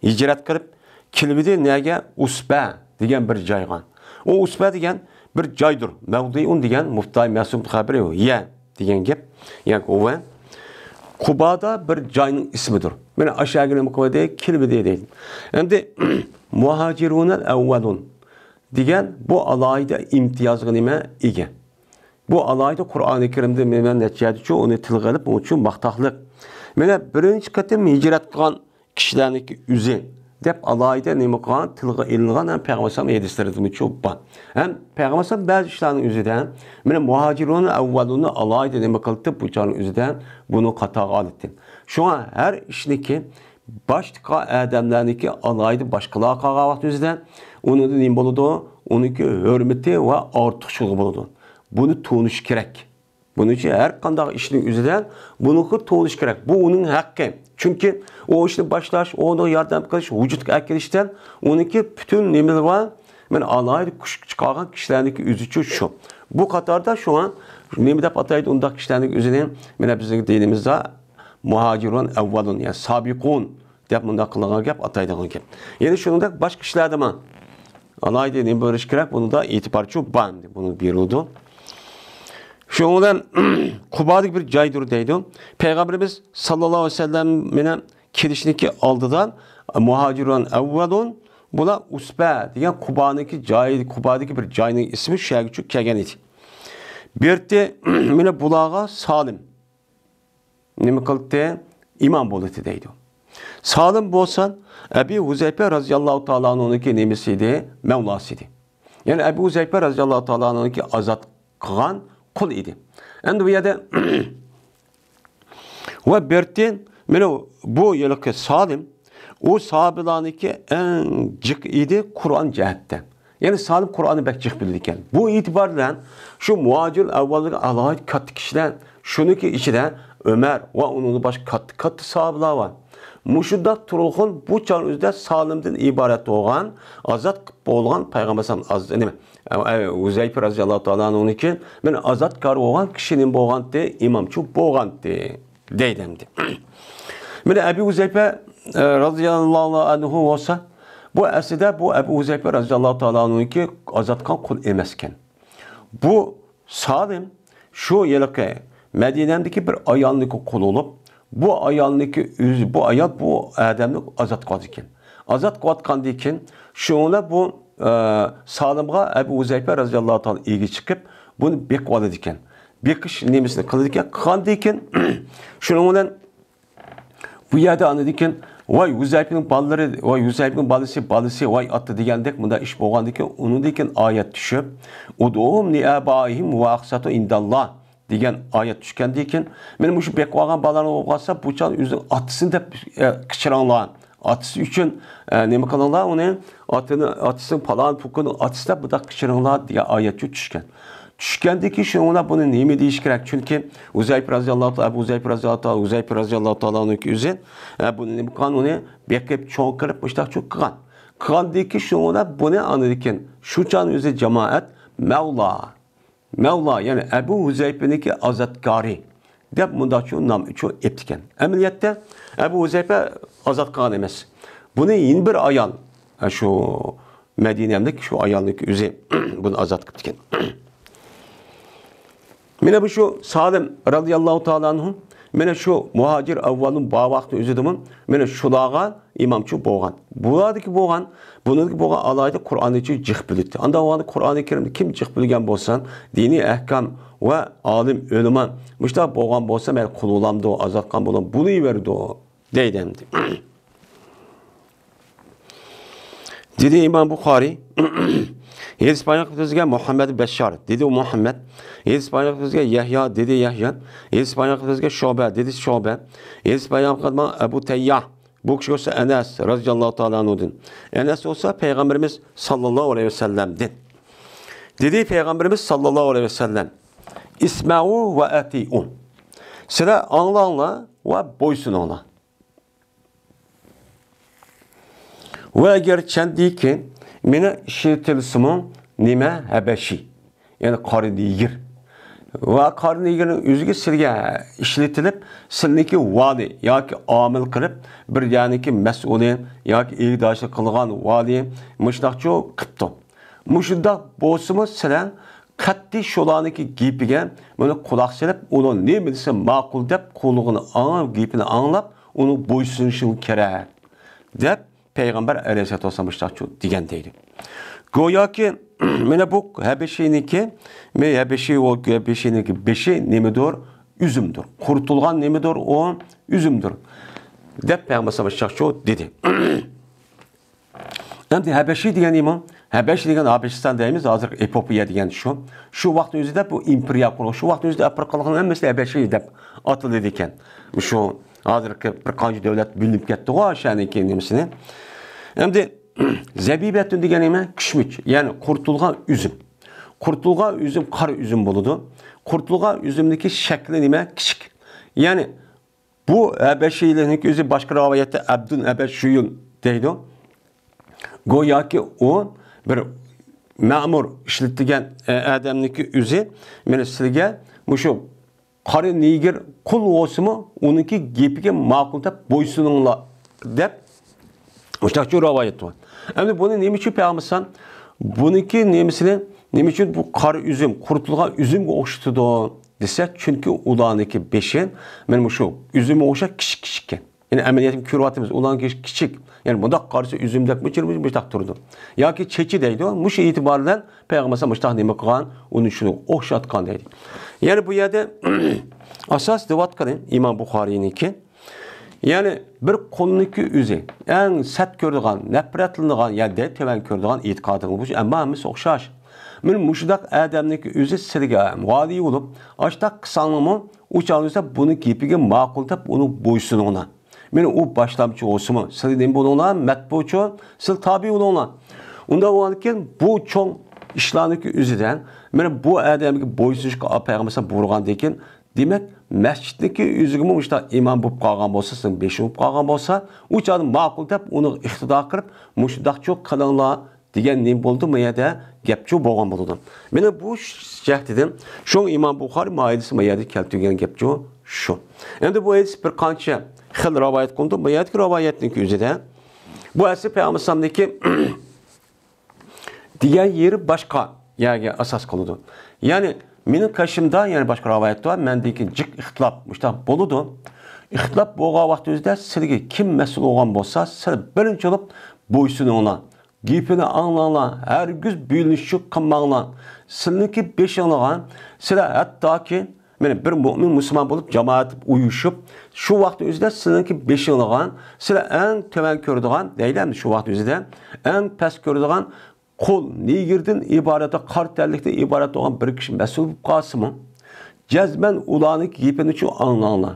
ھىجرەت قىلىپ كېلىۋىدى. نەگە؟ ئۇسبە دېگەن بىر جايغا. ئۇ ئۇسبە دېگەن بىر جايدۇر. مەۋدىئۇن دېگەن مۇبتەدا مەھزۇپ خەۋەر، يە دېگەن گەپ. يەنى ئۇ قۇبادا بىر جاينىڭ ئىسمىدۇر. مانا ئاشۇ يەرگە نېمە قىلىۋىدى؟ كېلىۋىدى دەيدۇ. ئەمدى مۇھاجىرۇنەل ئەۋۋەلۇن دېگەن بۇ ئالاھىدە ئىمتىيازغا نېمە؟ ئىگە. بۇ ئالاھىدە قۇرئانى كەرىمدە مەن نەچچە يەردىچۇ ئۇنى تىلغا ئېلىپ، ئۇنىڭ ئۈچۈن ماختاقلىق. مانا بىرىنچى قېتىم ھىجرەت قىلغان كىشىلەرنىڭكى ئۆزى دەپ ئالاھىدە نېمە قىلغان، تىلغا ئېلىنغان ھەم پەيغەمبەر ئەلەيھىسسالام ھەدىسلىرىدىمۇچۇ بار. ھەم پەيغەمبەر ئەلەيھىسسالام بەزى ئىشلارنىڭ ئۆزىدە مانا مۇھاجىرۇن ئەۋۋەلۇننى ئالاھىدە نېمە قىلىپ، بۇ چاغنىڭ ئۆزىدە بۇنى قاتارغا ئالىتتى. شۇڭا ھەر ئىشنىكى باشقا ئادەملەرنىكى ئالاھىدە باشقىلارغا قالغان ۋاقىت ئۆزىدە ئۇنىڭدا نېمە بولىدۇ؟ ئۇنىڭكى ھۆرمىتى ۋە ئارتۇقچىلىقى بولىدۇ. بۇنى تونۇش كېرەك. بۇنىڭ ئۈچۈن ھەر قانداق ئىشنىڭ ئۆزىدە بۇنىڭغا تونۇش كېرەك. بۇ ئۇنىڭ ھەققى. چۈنكى ئۇ ئىشنى باشلاش، ئۇنىڭغا ياردەم قىلىش، ۋۇجۇدقا ئەكېلىشتە ئۇنىڭكى پۈتۈن نېمىلىرى بار. مانا ئالاھىدە كۈچ چىقارغان كىشىلەرنىڭكى ئۆزىچۇ شۇ. بۇ قاتاردا شۇڭا نېمە دەپ ئاتايدۇ ئۇنداق كىشىلەرنىڭ ئۆزىنى؟ مانا بىزنىڭ دىنىمىزدا مۇھاجىرۇن ئەۋۋەلۇن، يەنى سابىقۇن دەپ مۇنداق قىلىنغان گەپ، ئاتايدىغان گەپ. يەنە شۇنىڭدەك باشقا ئىشلاردىمۇ ئالاھىدە نېمە بېرىش كېرەك؟ بۇنىڭدا ئېتىبارچۇ بار ئەمدى، بۇنى بېرىلىدۇ. شۇنىڭ بىلەن قۇبادىكى بىر جايدۇر دەيدۇ. پەيغەمبىرىمىز ساللاللاھۇ ئەلەيھى ۋەسەللەم مېنىڭ كېلىشنىكى ئالدىدا مۇھاجىرۇن ئەۋۋەلۇن، بۇلار ئۇسبە دېگەن قۇبانىڭكى جايى، قۇبادىكى بىر جاينىڭ ئىسمى، شۇ يەرگىچۇ كەلگەن ئىدى. بۇ يەردە مانا بۇلارغا سالىم نېمە قىلدى؟ ئىمام بولدى دەيدۇ. سالىم بولسا ئەبى ھۇزەيپە رازىياللاھۇ تائالا ئەنھۇنىڭكى نېمىسى ئىدى؟ مەۋلاسى ئىدى. يەنى ئەبى ھۇزەيپە رازىياللاھۇ تائالا ئەنھۇنىڭكى ئازاد قىلغان قۇل ئىدى. ئەمدى بۇ يەردە ۋە بۇ يەردە مانا بۇ ھېلىقى سالىم، ئۇ ساھابىلارنىڭكى ئەڭ جىق ئىدى قۇرئان جەھەتتە. يەنى سالىم قۇرئاننى بەك جىق بىلىدىكەن. بۇ ئېتىبار بىلەن شۇ مۇھاجىرۇن ئەۋۋەللىرى ئالاھىدە كاتتا كىشىلەر، شۇنىڭكى ئىچىدە ئۆمەر ۋە ئۇنىڭدىن باشقا كاتتا، كاتتا ساھابىلار بار. مۇشۇنداق تۇرغۇن بۇ چاغنىڭ ئۆزىدە سالىمدىن ئىبارەت بولغان، ئازاد قىلىپ بولغان پەيغەمبەر سالام-، ئاز-، نېمە، ئە، ئە، ھۇزەيپە رازىياللاھۇ تائالا ئەنھۇنىڭكى مانا ئازادكار بولغان كىشى نېمە بولغانتى؟ ئىمامچۇ بولغانتى. دەيدۇ ئەمدى. مانا ئەبۇ ھۇزەيپە، ئە، رازىياللاھۇ ئەنھۇ بولسا، بۇ ئەسلىدە بۇ ئەبۇ ھۇزەيپە رازىياللاھۇ تائالا ئەنھۇنىڭكى ئازاد قىلغان قۇل ئەمەسكەن. بۇ سالىم شۇ ھېلىقى مەدىنەدىكى بىر ئايالنىڭكى قۇلى بولۇپ، بۇ ئايالنىڭكى ئۆزى، بۇ ئايال بۇ ئادەمنى ئازاد قىلىدىكەن. ئازاد قىلىۋاتقاندىن كېيىن، شۇڭا بۇ، ئە، سالىمغا ئەبۇ ھۇزەيپە رازىياللاھۇ تائالا ئىگە چىقىپ، بۇنى بېقىۋالىدىكەن. بېقىش نېمىسىنى قىلىدىكەن. قىلغاندىن كېيىن، شۇنىڭ بىلەن بۇ يەردە ئاندىن كېيىن، ۋاي ھۇزەيپىنىڭ بالىلىرى، ۋاي ھۇزەيپىنىڭ بالىسى، بالىسى، ۋاي ئاتا دېگەندەك مۇنداق ئىش بولغاندىن كېيىن، ئۇنىڭدىن كېيىن ئايەت چۈشۈپ، ئۇدئۇھۇم لىئابائىھىم ھۇۋە ئەقسەتۇ ئىندەللا دېگەن ئايەت چۈشكەندىن كېيىن، مېنى مۇشۇ بېقىۋالغان بالىلار بولۇپ قالسا، بۇ چاغ ئۆزىنىڭ ئاتىسىنى دەپ، ئە، قىچىرىڭلار. ئاتىسى ئۈچۈن، ئە، نېمە قىلىڭلار ئۇنى؟ ئاتىنى، ئاتىسىنىڭ پالان پۇكىنىڭ ئاتىسى دەپ بۇنداق قىچىرىڭلار دېگەن ئايەت چۈشكەن. چۈشكەندىن كېيىن شۇنىڭ بىلەن بۇنى نېمە دېيىش كېرەك؟ چۈنكى ئۇزەيپ رەزىياللاھۇ تائالا، ئەبۇ ئۇزەيپ رەزىياللاھۇ تائالا، ئۇزەيپ رەزىياللاھۇ تائالانىڭكى ئۆزى، ئە، بۇنى نېمە قىلغان؟ ئۇنى بېقىپ، چوڭ قىلىپ، مۇشتاق چوڭ قىلغان. قىلغاندىن كېيىن شۇنىڭ بىلەن بۇنى ئاندىن كېيىن شۇ چاغنىڭ ئۆزى جامائەت مەۋلا، مەۋلا، يەنى ئەبۇ ھۇزەيپىنىڭكى ئازادكارى دەپ مۇنداقچۇ نام ئۈچۈن ئېيتىپتىكەن. ئەمەلىيەتتە ئەبۇ ھۇزەيپە ئازاد قىلغان ئەمەس. بۇنى يەنە بىر ئايال، ئە، شۇ مەدىنەملىك شۇ ئايالنىڭكى ئۆزى بۇنى ئازاد قىپتىكەن. مانا بۇ شۇ سالىم رەزىياللاھۇ تائالا ئەنھۇ، مانا شۇ مۇھاجىر ئەۋۋەلنىڭ بار ۋاقتى ئۆزىدىمۇ مانا شۇلارغا ئىمامچى بولغان. بۇلاردىكى بولغان، بۇنىڭدىكى بولغان ئالاھىدە قۇرئاننى جىق بىلىدۇ. ئاندا بولغاندا قۇرئانى كەرىمنى كىم جىق بىلگەن بولسا، دىنىي ئەھكام ۋە ئالىم ئۆلىما مۇشۇنداق بولغان بولسا، مەيلى قۇل بولامدۇ، ئازاد قىلغان بولام، بولۇۋېرىدۇ دەيدۇ ئەمدى. دېدى ئىمام بۇخارىي، ھەدىس بايان قىلىپ بىزگە مۇھەممەد بەششار، دېدى ئۇ مۇھەممەد. ھەدىس بايان قىلىپ بىزگە يەھيا، دېدى يەھيا. ھەدىس بايان قىلىپ بىزگە شۇبە، دېدى شۇبە. ھەدىس بايان قىلىدىغان ئەبۇ تەيياھ، بۇ كىشى بولسا ئەنەس رەزىياللاھۇ تائالا ئەنھۇدىن. ئەنەس بولسا پەيغەمبىرىمىز ساللاللاھۇ ئەلەيھى ۋەسەللەمدىن. دېدى پەيغەمبىرىمىز ساللاللاھۇ ئەلەيھى ۋەسەللەم، ئىسمەئۇ ۋە ئەتىئۇ. سىلەر ئاڭلاڭلار ۋە بويسۇنۇڭلار. ۋە گەرچەندىكى مېنى ئىشلىتىلسىمۇ نېمە ھەبەشى، يەنى قارا نېگىر. ۋە قارا نېگىرنىڭ ئۆزىگە سىلگە ئىشلىتىلىپ، سىلنىڭكى ۋالى ياكى ئامىل قىلىپ، بىر يەرنىڭكى مەسئۇلى ياكى ئىگىدارچىلىق قىلغان ۋالى مۇشۇنداقچۇ قىپتۇ. مۇشۇنداق بولسىمۇ سىلەر قەتئىي شۇلارنىڭكى گېپىگە مانا قۇلاق سېلىپ، ئۇنىڭ نېمە دېسە ماقۇل دەپ، قۇلىقىنى ئاڭلاپ، گېپىنى ئاڭلاپ، ئۇنىڭ بويسۇنۇشىڭ كېرەك، دەپ پەيغەمبەر ئەلەيھىسسالاتۇ ۋەسسالام مۇشۇنداق دېگەن دەيدۇ. گوياكى مانا بۇ ھەبەشىنىڭكى، مەن ھەبەشى، ئۇ ھەبەشىنىڭكى بېشى نېمىدۇر؟ ئۈزۈمدۇر. قۇرۇتۇلغان نېمىدۇر؟ ئۇ ئۈزۈمدۇر، دەپ پەيغەمبەر ئەلەيھىسسالام مۇشۇنداق دېدى. ئەمدى ھەبەشى دېگەن نېمە؟ ھەبەش دېگەن ھەبەشىستان دەيمىز، ھازىرقى ئېپوپىيە دېگەن شۇ. شۇ ۋاقىتنىڭ ئۆزىدە بۇ ئىمپېرىيە قۇرۇلغان. شۇ ۋاقىتنىڭ ئۆزىدە ئەپرىقىلىقنىڭ ھەممىسى ھەبەشى دەپ ئاتىلىدىكەن. شۇ ھازىرقى بىر قانچە دۆلەت بۆلۈنۈپ كەتتىغۇ، شەنىكى نېمىسىنى. ئەمدى زەبىبەتۇن دېگەن نېمە؟ كىشمىش، يەنى قۇرۇتۇلغان ئۈزۈم. قۇرۇتۇلغان ئۈزۈم قارا ئۈزۈم بولىدۇ. قۇرۇتۇلغان ئۈزۈمنىڭكى شەكلى نېمە؟ كىچىك. يەنى بۇ ھەبەشىيلىكنىڭ ئۆزى باشقا رىۋايەتتە ئەبدۇن ئەبەش شۇيۇن دەيدۇ. گوياكى ئۇ بىر مەمۇر ئىشلىتىدىگەن، ئە، ئادەمنىڭكى ئۆزى، مانا سىلگە مۇشۇ قارا نېگىر قۇل بولسىمۇ، ئۇنىڭكى گېپىگە ماقۇل دەپ بويسۇنۇڭلار دەپ مۇشۇنداقچۇ رىۋايەت بار. ئەمدى بۇنى نېمە ئۈچۈن پەيغەمبەر، بۇنىڭكى نېمىسىنى، نېمە ئۈچۈن بۇ قارا ئۈزۈم، قۇرۇتۇلغان ئۈزۈمگە ئوخشىتىدۇ دېسە، چۈنكى ئۇلارنىڭكى بېشى مانا مۇشۇ ئۈزۈمگە ئوخشاپ كىچىك كىچىككەن. يەنى ئەمەلىيەتتە كۆرۈۋاتىمىز، ئۇلارنىڭكى كىچىك. يەنى مۇنداق قارىسا ئۈزۈمدەك مۇشۇ، مۇشۇنداق تۇرىدۇ. ياكى چېچى دەيدۇ، مۇشۇ ئېتىبار بىلەن پەيغەمبەر مۇشۇنداق نېمە قىلغان، ئۇنى شۇنىڭغا ئوخشاتقان دەيدۇ. يەنى بۇ يەردە ئاساس دەۋاتقىنى ئىمام بۇخارىينىڭكى، يەنى بىر قۇلنىڭكى ئۆزى ئەڭ سەت كۆرىدىغان، نەپرەتلىنىدىغان، يەنى دەل تۆۋەن كۆرىدىغان ئېتىقادىڭىز بولسا، ئەمما ھەممىسى ئوخشاش. مانا مۇشۇنداق ئادەمنىڭكى ئۆزى سىلىگە ۋالىي بولۇپ، ئاشتاق قىلساڭلارمۇ، ئۇ چاغدا بۇنىڭ گېپىگە ماقۇل دەپ ئۇنىڭ بويسۇنۇڭلار. مانا ئۇ باشلامچى بولسىمۇ، سىلى نېمە بولۇڭلار؟ مەتبۇئچۇ، سىلى تابىئ بولۇڭلار. ئۇنداق بولغاندىكىن بۇ چوڭ ئىشلارنىڭكى ئۆزىدە، مانا بۇ ئادەمگە بويسۇنۇشقا پەيغەمبەر بۇيرۇغاندىن كېيىن، دېمەك، مەسچىتنىڭكى ئۆزىگىمۇ مۇشۇنداق ئىمام بولۇپ قالغان بولسا، سىزنىڭ بېشى بولۇپ قالغان بولسا، ئۇ چاغدا ماقۇل دەپ ئۇنىڭغا ئىقتىدا قىلىپ، مۇشۇنداقچۇ قىلىڭلار دېگەن نېمە بولدى؟ ما يەردە گەپچۇ بولغان بولىدۇ. مانا بۇ جەھەتتىن شۇڭا ئىمام بۇخارى ما ھەدىسنى ما يەردە كەلتۈرگەن گەپچۇ شۇ. ئەمدى بۇ ھەدىس بىر قانچە خىل رىۋايەت قىلىنىدۇ. ما يەردىكى رىۋايەتنىڭكى ئۆزىدە بۇ ئەسلى پەيغەمبەر ئەلەيھىسسالامنىڭكى دېگەن يېرى باشقا يەرگە ئاساس قىلىدۇ. يەنى مېنىڭ قېشىمدا يەنە باشقا رىۋايەت بار، مەندىن كېيىن جىق ئىختىلاپ، مۇشۇنداق بولىدۇ. ئىختىلاپ بولغان ۋاقتىمىزدا سىلىگە كىم مەسئۇل بولغان بولسا، سىلەر بىرىنچى بولۇپ بويسۇنۇڭلار. گېپىنى ئاڭلاڭلار، ھەرگىز بۆلۈنۈشۈك قىلماڭلار. سىلىنىڭكى بېشىڭلارغا، سىلەر ھەتتاكى مانا بىر مۆمىن مۇسۇلمان بولۇپ، جامائەت ئۇيۇشۇپ، شۇ ۋاقىتنىڭ ئۆزىدە سىلىڭكى بېشىڭلىغان، سىلەر ئەڭ تۆۋەن كۆرىدىغان، دەيلى ئەمدى شۇ ۋاقىتنىڭ ئۆزىدە ئەڭ پەس كۆرىدىغان قۇل، نېگىردىن ئىبارەت، قارا تەنلىكتىن ئىبارەت بولغان بىر كىشى مەسئۇل بولۇپ قالسىمۇ، جەزمەن ئۇلارنىڭ گېپىنىچۇ ئاڭلاڭلار،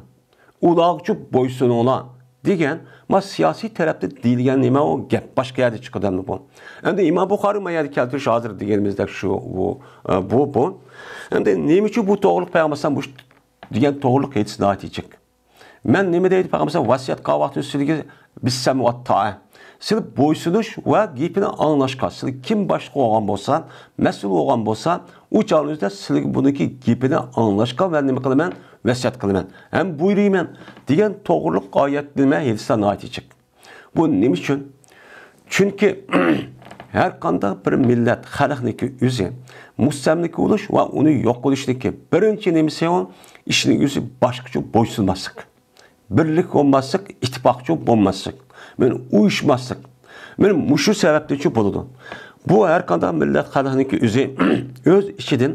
ئۇلارغىچۇ بويسۇنۇڭلار دېگەن، ما سىياسىي تەرەپتە دېيىلگەن نېمە ئۇ گەپ، باشقا يەردە چىقىدۇ ئەمدى بۇ. ئەمدى ئىمام بۇخارى ما يەردە كەلتۈرۈش ھازىر دېگىنىمىزدەك شۇ، بۇ، بۇ، بۇ. ئەمدى نېمە ئۈچۈن بۇ توغرىلىق پەيغەمبەر ئەلەيھىسسالام مۇشۇ دېگەن توغرىلىق ھەدىس ناھايىتى جىق. مەن نېمە دەيدۇ پەيغەمبەر ۋەسىيەت قىلغان ۋاقتىدا سىلىگە بىسسەم ۋە تائە. سىلەر بويسۇنۇش ۋە گېپىنى ئاڭلاشقا، سىلەر كىم باشلىق بولغان بولسا، مەسئۇل بولغان بولسا، ئۇ چاغنىڭ ئۆزىدە سىلەرگە بۇنىڭكى گېپىنى ئاڭلاشقا ۋە نېمە قىلىمەن؟ ۋەسىيەت قىلىمەن. ھەم بۇيرۇيمەن دېگەن توغرىلىق ئايەت نېمە ھەدىسلەر ناھايىتى جىق. بۇ نېمە ئۈچۈن؟ چۈنكى ھەر قانداق بىر مىللەت، خەلقنىڭكى ئۆزى مۇستەملىكە بولۇش ۋە ئۇنى يوق قىلىشنىڭكى بىرىنچى نېمىسى ئۇ، ئىشنىڭ ئۆزى باشقىچە بويسۇنماسلىق، بىرلىك بولماسلىق، ئىتتىپاقچى بولماسلىق، مانا ئۇيۇشماسلىق. مانا مۇشۇ سەۋەبتىنچۇ بولىدۇ. بۇ ھەر قانداق مىللەت، خەلقنىڭكى ئۆزى ئۆز ئىچىدىن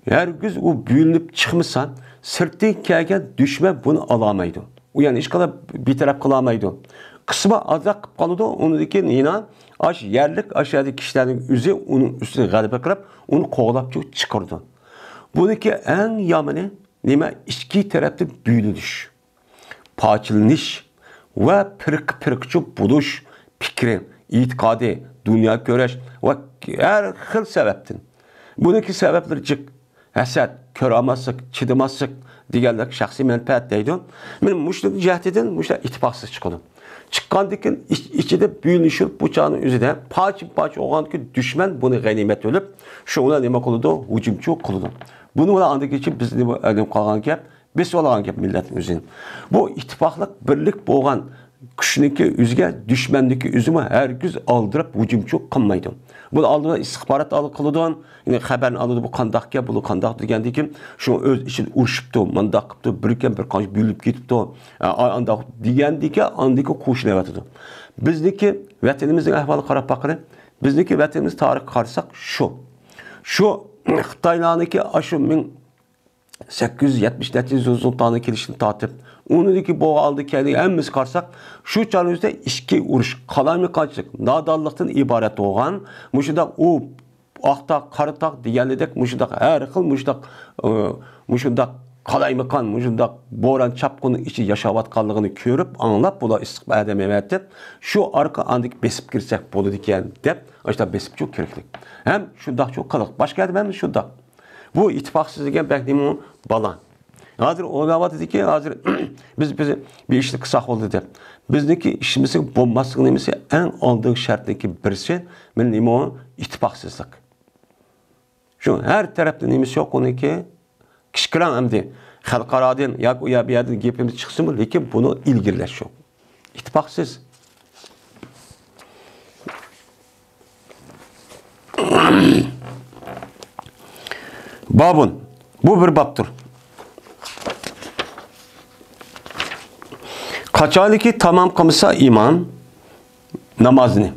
ھەرگىز ئۇ بۆلۈنۈپ چىقمىسا، سىرتتىن كەلگەن دۈشمەن بۇنى ئالالمايدۇ. ئۇ يەنە ھېچقانداق بىتەرەپ قىلالمايدۇ. قىسما ئازراق قىلىپ قالىدۇ، ئۇنىڭدىن كېيىن يەنە ئاش يەرلىك، ئاش يەردىكى كىشىلەرنىڭ ئۆزى ئۇنىڭ ئۈستىگە غەلىبە قىلىپ، ئۇنى قوغلاپ چىقىرىدۇ. بۇنىڭكى ئەڭ يامىنى نېمە؟ ئىچكى تەرەپتە بۆلۈنۈش، پارچىلىنىش ۋە پىرقە-پىرقىچە بولۇش پىكرى، ئېتىقادى، دۇنيا كۆرۈش ۋە ھەر خىل سەۋەبتىن. بۇنىڭكى سەۋەبلىرى جىق. ھەسەت، كۆرەلمەسلىك، چىدىماسلىق دېگەنلىك شەخسىي مەنپەئەت دەيدۇ. مانا مۇشۇ جەھەتتىن مۇشۇنداق ئىتتىپاقسىز چىقىدۇ. چىققاندىن كېيىن ئىچ-، ئىچىدە بۆلۈنۈشۈپ، بۇ چاغنىڭ ئۆزىدە پارچە-پارچە بولغاندىن كېيىن دۈشمەن بۇنى غەنىيمەت بىلىپ، شۇ بىلەن نېمە قىلىدۇ؟ ھۇجۇمچۇ قىلىدۇ. بۇنى بىلەن ئاندىن كېيىن بىز نېمە، نېمە قالغان گەپ؟ بېسىۋالغان گەپ مىللەتنىڭ ئۆزىنى. بۇ ئىتتىپاقلىق، بىرلىك بولغان كۈچنىڭكى ئۆزىگە دۈشمەننىڭكى ئۆزىمۇ ھەرگىز ئالدىراپ ھۇجۇمچۇ قىلمايدۇ. بۇنى ئالدىدا ئىستىخبارات ئالغا قىلىدۇ، يەنى خەۋەرنى ئالىدۇ، بۇ قانداقكەن، بۇ قانداق دېگەندىن كېيىن، شۇ ئۆز ئىچىدە ئۇرۇشۇپتۇ، مۇنداق قىپتۇ، بىركەن بىر قانچە بۆلۈپ كېتىپتۇ، ئا-، ئا-، ئانداق دېگەندىن كېيىن، ئاندىن كېيىن قوشۇلۇۋاتىدۇ. بىزنىڭكى ۋەتىنىمىزنىڭ ئەھۋالىغا قاراپ باققىلى. بىزنىڭكى ۋەتىنىمىز تارىخقا قارىساق، شۇ. شۇ خىتايلارنىڭكى ئاشۇ مىڭ سەككىز يۈز يەتمىش نەچچە يىل سۇلتانى كېلىشتىن تارتىپ، ئۇنىڭدىكى بولغان ئالدى كەينىگە ھەممىسى قارىساق، شۇ چاغنىڭ ئۆزىدە ئىچكى ئۇرۇش، قالايمىقانچىلىق، نادانلىقتىن ئىبارەت بولغان، مۇشۇنداق ئۇ ئاق تاغ، قارا تاغ دېگەنلىدەك، مۇشۇنداق ھەر خىل مۇشۇنداق، ئى، مۇشۇنداق قالايمىقان، مۇشۇنداق بوران چاپقۇننىڭ ئىچىدە ياشاۋاتقانلىقىنى كۆرۈپ، ئاڭلاپ، بۇلار ئىستىقبال ئادەم ئەۋەتىپ، شۇ ئارقا ئاندىكى بېسىپ كىرسەك بولىدىكەن دەپ، ئاشۇنداق بېسىپچۇ كىرىكلىك. ھەم شۇنداقچۇ قىلىق. باشقا ئادەم ھەم شۇنداق. بۇ ئىتتىپاقسىز دېگەن بەك نېمە بالا. ھازىر ئويلاۋاتىدۇكى، ھازىر بىز، بىز بىر ئىشنى قىلساق بولدى دەپ. بىزنىڭكى ئىشىمىزنىڭ بولماسلىق نېمىسى، ئەڭ ئالدىنقى شەرتنىڭكى بىرسى، مانا نېمە ئۇ؟ ئىتتىپاقسىزلىق. شۇ ھەر تەرەپتە نېمىسى يوق ئۇنىڭكى. كىچىككىنە ئەمدى خەلقئارادىن ياكى ئۇ يەر بۇ يەردىن گېپىمىز چىقسىمۇ، لېكىن بۇنى ئىلگىرىلەش يوق. ئىتتىپاقسىز. بابۇن. بۇ بىر بابتۇر. قاچانكى تامام قىلمىسا ئىمام نامازنى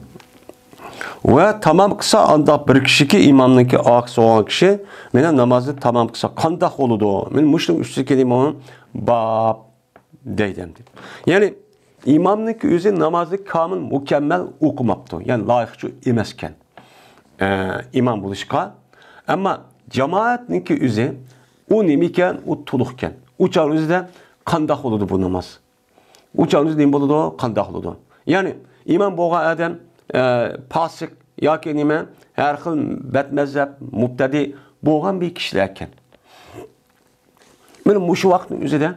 ۋە تامام قىلسا، ئانداق بىر كىشىكى ئىمامنىڭكى ئارقىسى بولغان كىشى مانا نامازنى تامام قىلسا قانداق بولىدۇ؟ مانا مۇشۇنىڭ ئۈستىگە كېلىمۇ باب دەيدۇ ئەمدى. يەنى ئىمامنىڭكى ئۆزى نامازنى كامىل، مۇكەممەل ئوقۇماپتۇ. يەنى لايىقچۇ ئەمەسكەن، ئە، ئىمام بولۇشقا. ئەمما جامائەتنىڭكى ئۆزى ئۇ نېمىكەن؟ ئۇ تولۇقكەن. ئۇ چاغنىڭ ئۆزىدە قانداق بولىدۇ بۇ ناماز؟ ئۇ چاغنىڭ ئۆزىدە نېمە بولىدۇ؟ قانداق بولىدۇ؟ يەنى ئىمام بولغان ئادەم، ئە، پاسىق ياكى نېمە، ھەر خىل بەدمەزھەپ، مۇبتەدىئ بولغان بىر كىشىلەر ئىكەن. مانا مۇشۇ ۋاقىتنىڭ ئۆزىدە،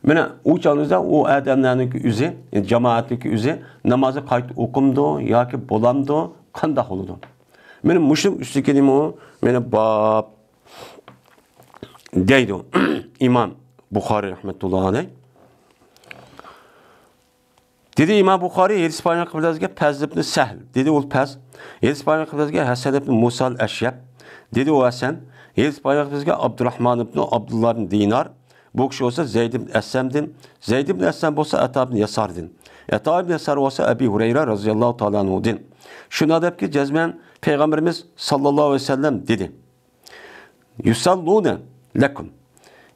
مانا ئۇ چاغنىڭ ئۆزىدە ئۇ ئادەملەرنىڭكى ئۆزى، يەنى جامائەتنىڭكى ئۆزى نامازنى قايتا ئوقۇمدۇ ياكى بولامدۇ، قانداق بولىدۇ؟ مانا مۇشۇنىڭ ئۈستىگە نېمە ئۇ؟ مانا باب دەيدۇ ئىمام بۇخارىي رەھمەتۇللاھى ئەلەيھ. دېدى ئىمام بۇخارىي، ھەدىس بايان قىلغان بىزگە پەز ئىبنى سەھل. دېدى ئۇ پەز، ھەدىس بايان قىلغان بىزگە ھەسەن ئىبنى مۇسا ئەل ئەشيەب. دېدى ئۇ ھەسەن، ھەدىس بايان قىلغان بىزگە ئابدۇرراھمان ئىبنى ئابدۇللا ئىبنى دىنار. بۇ كىشى بولسا زەيد ئىبنى ئەسلەمدىن، زەيد ئىبنى ئەسلەم بولسا ئەتا ئىبنى ياساردىن. ئەتا ئىبنى ياسار بولسا ئەبى ھۇرەيرە رازىياللاھۇ تائالا ئەنھۇدىن. شۇنداق دەپكى، جەزمەن پەيغەمبىرىمىز ساللاللاھۇ ئەلەيھى ۋەسەللەم دېدى. يۇسەللۇنە لەكۇم.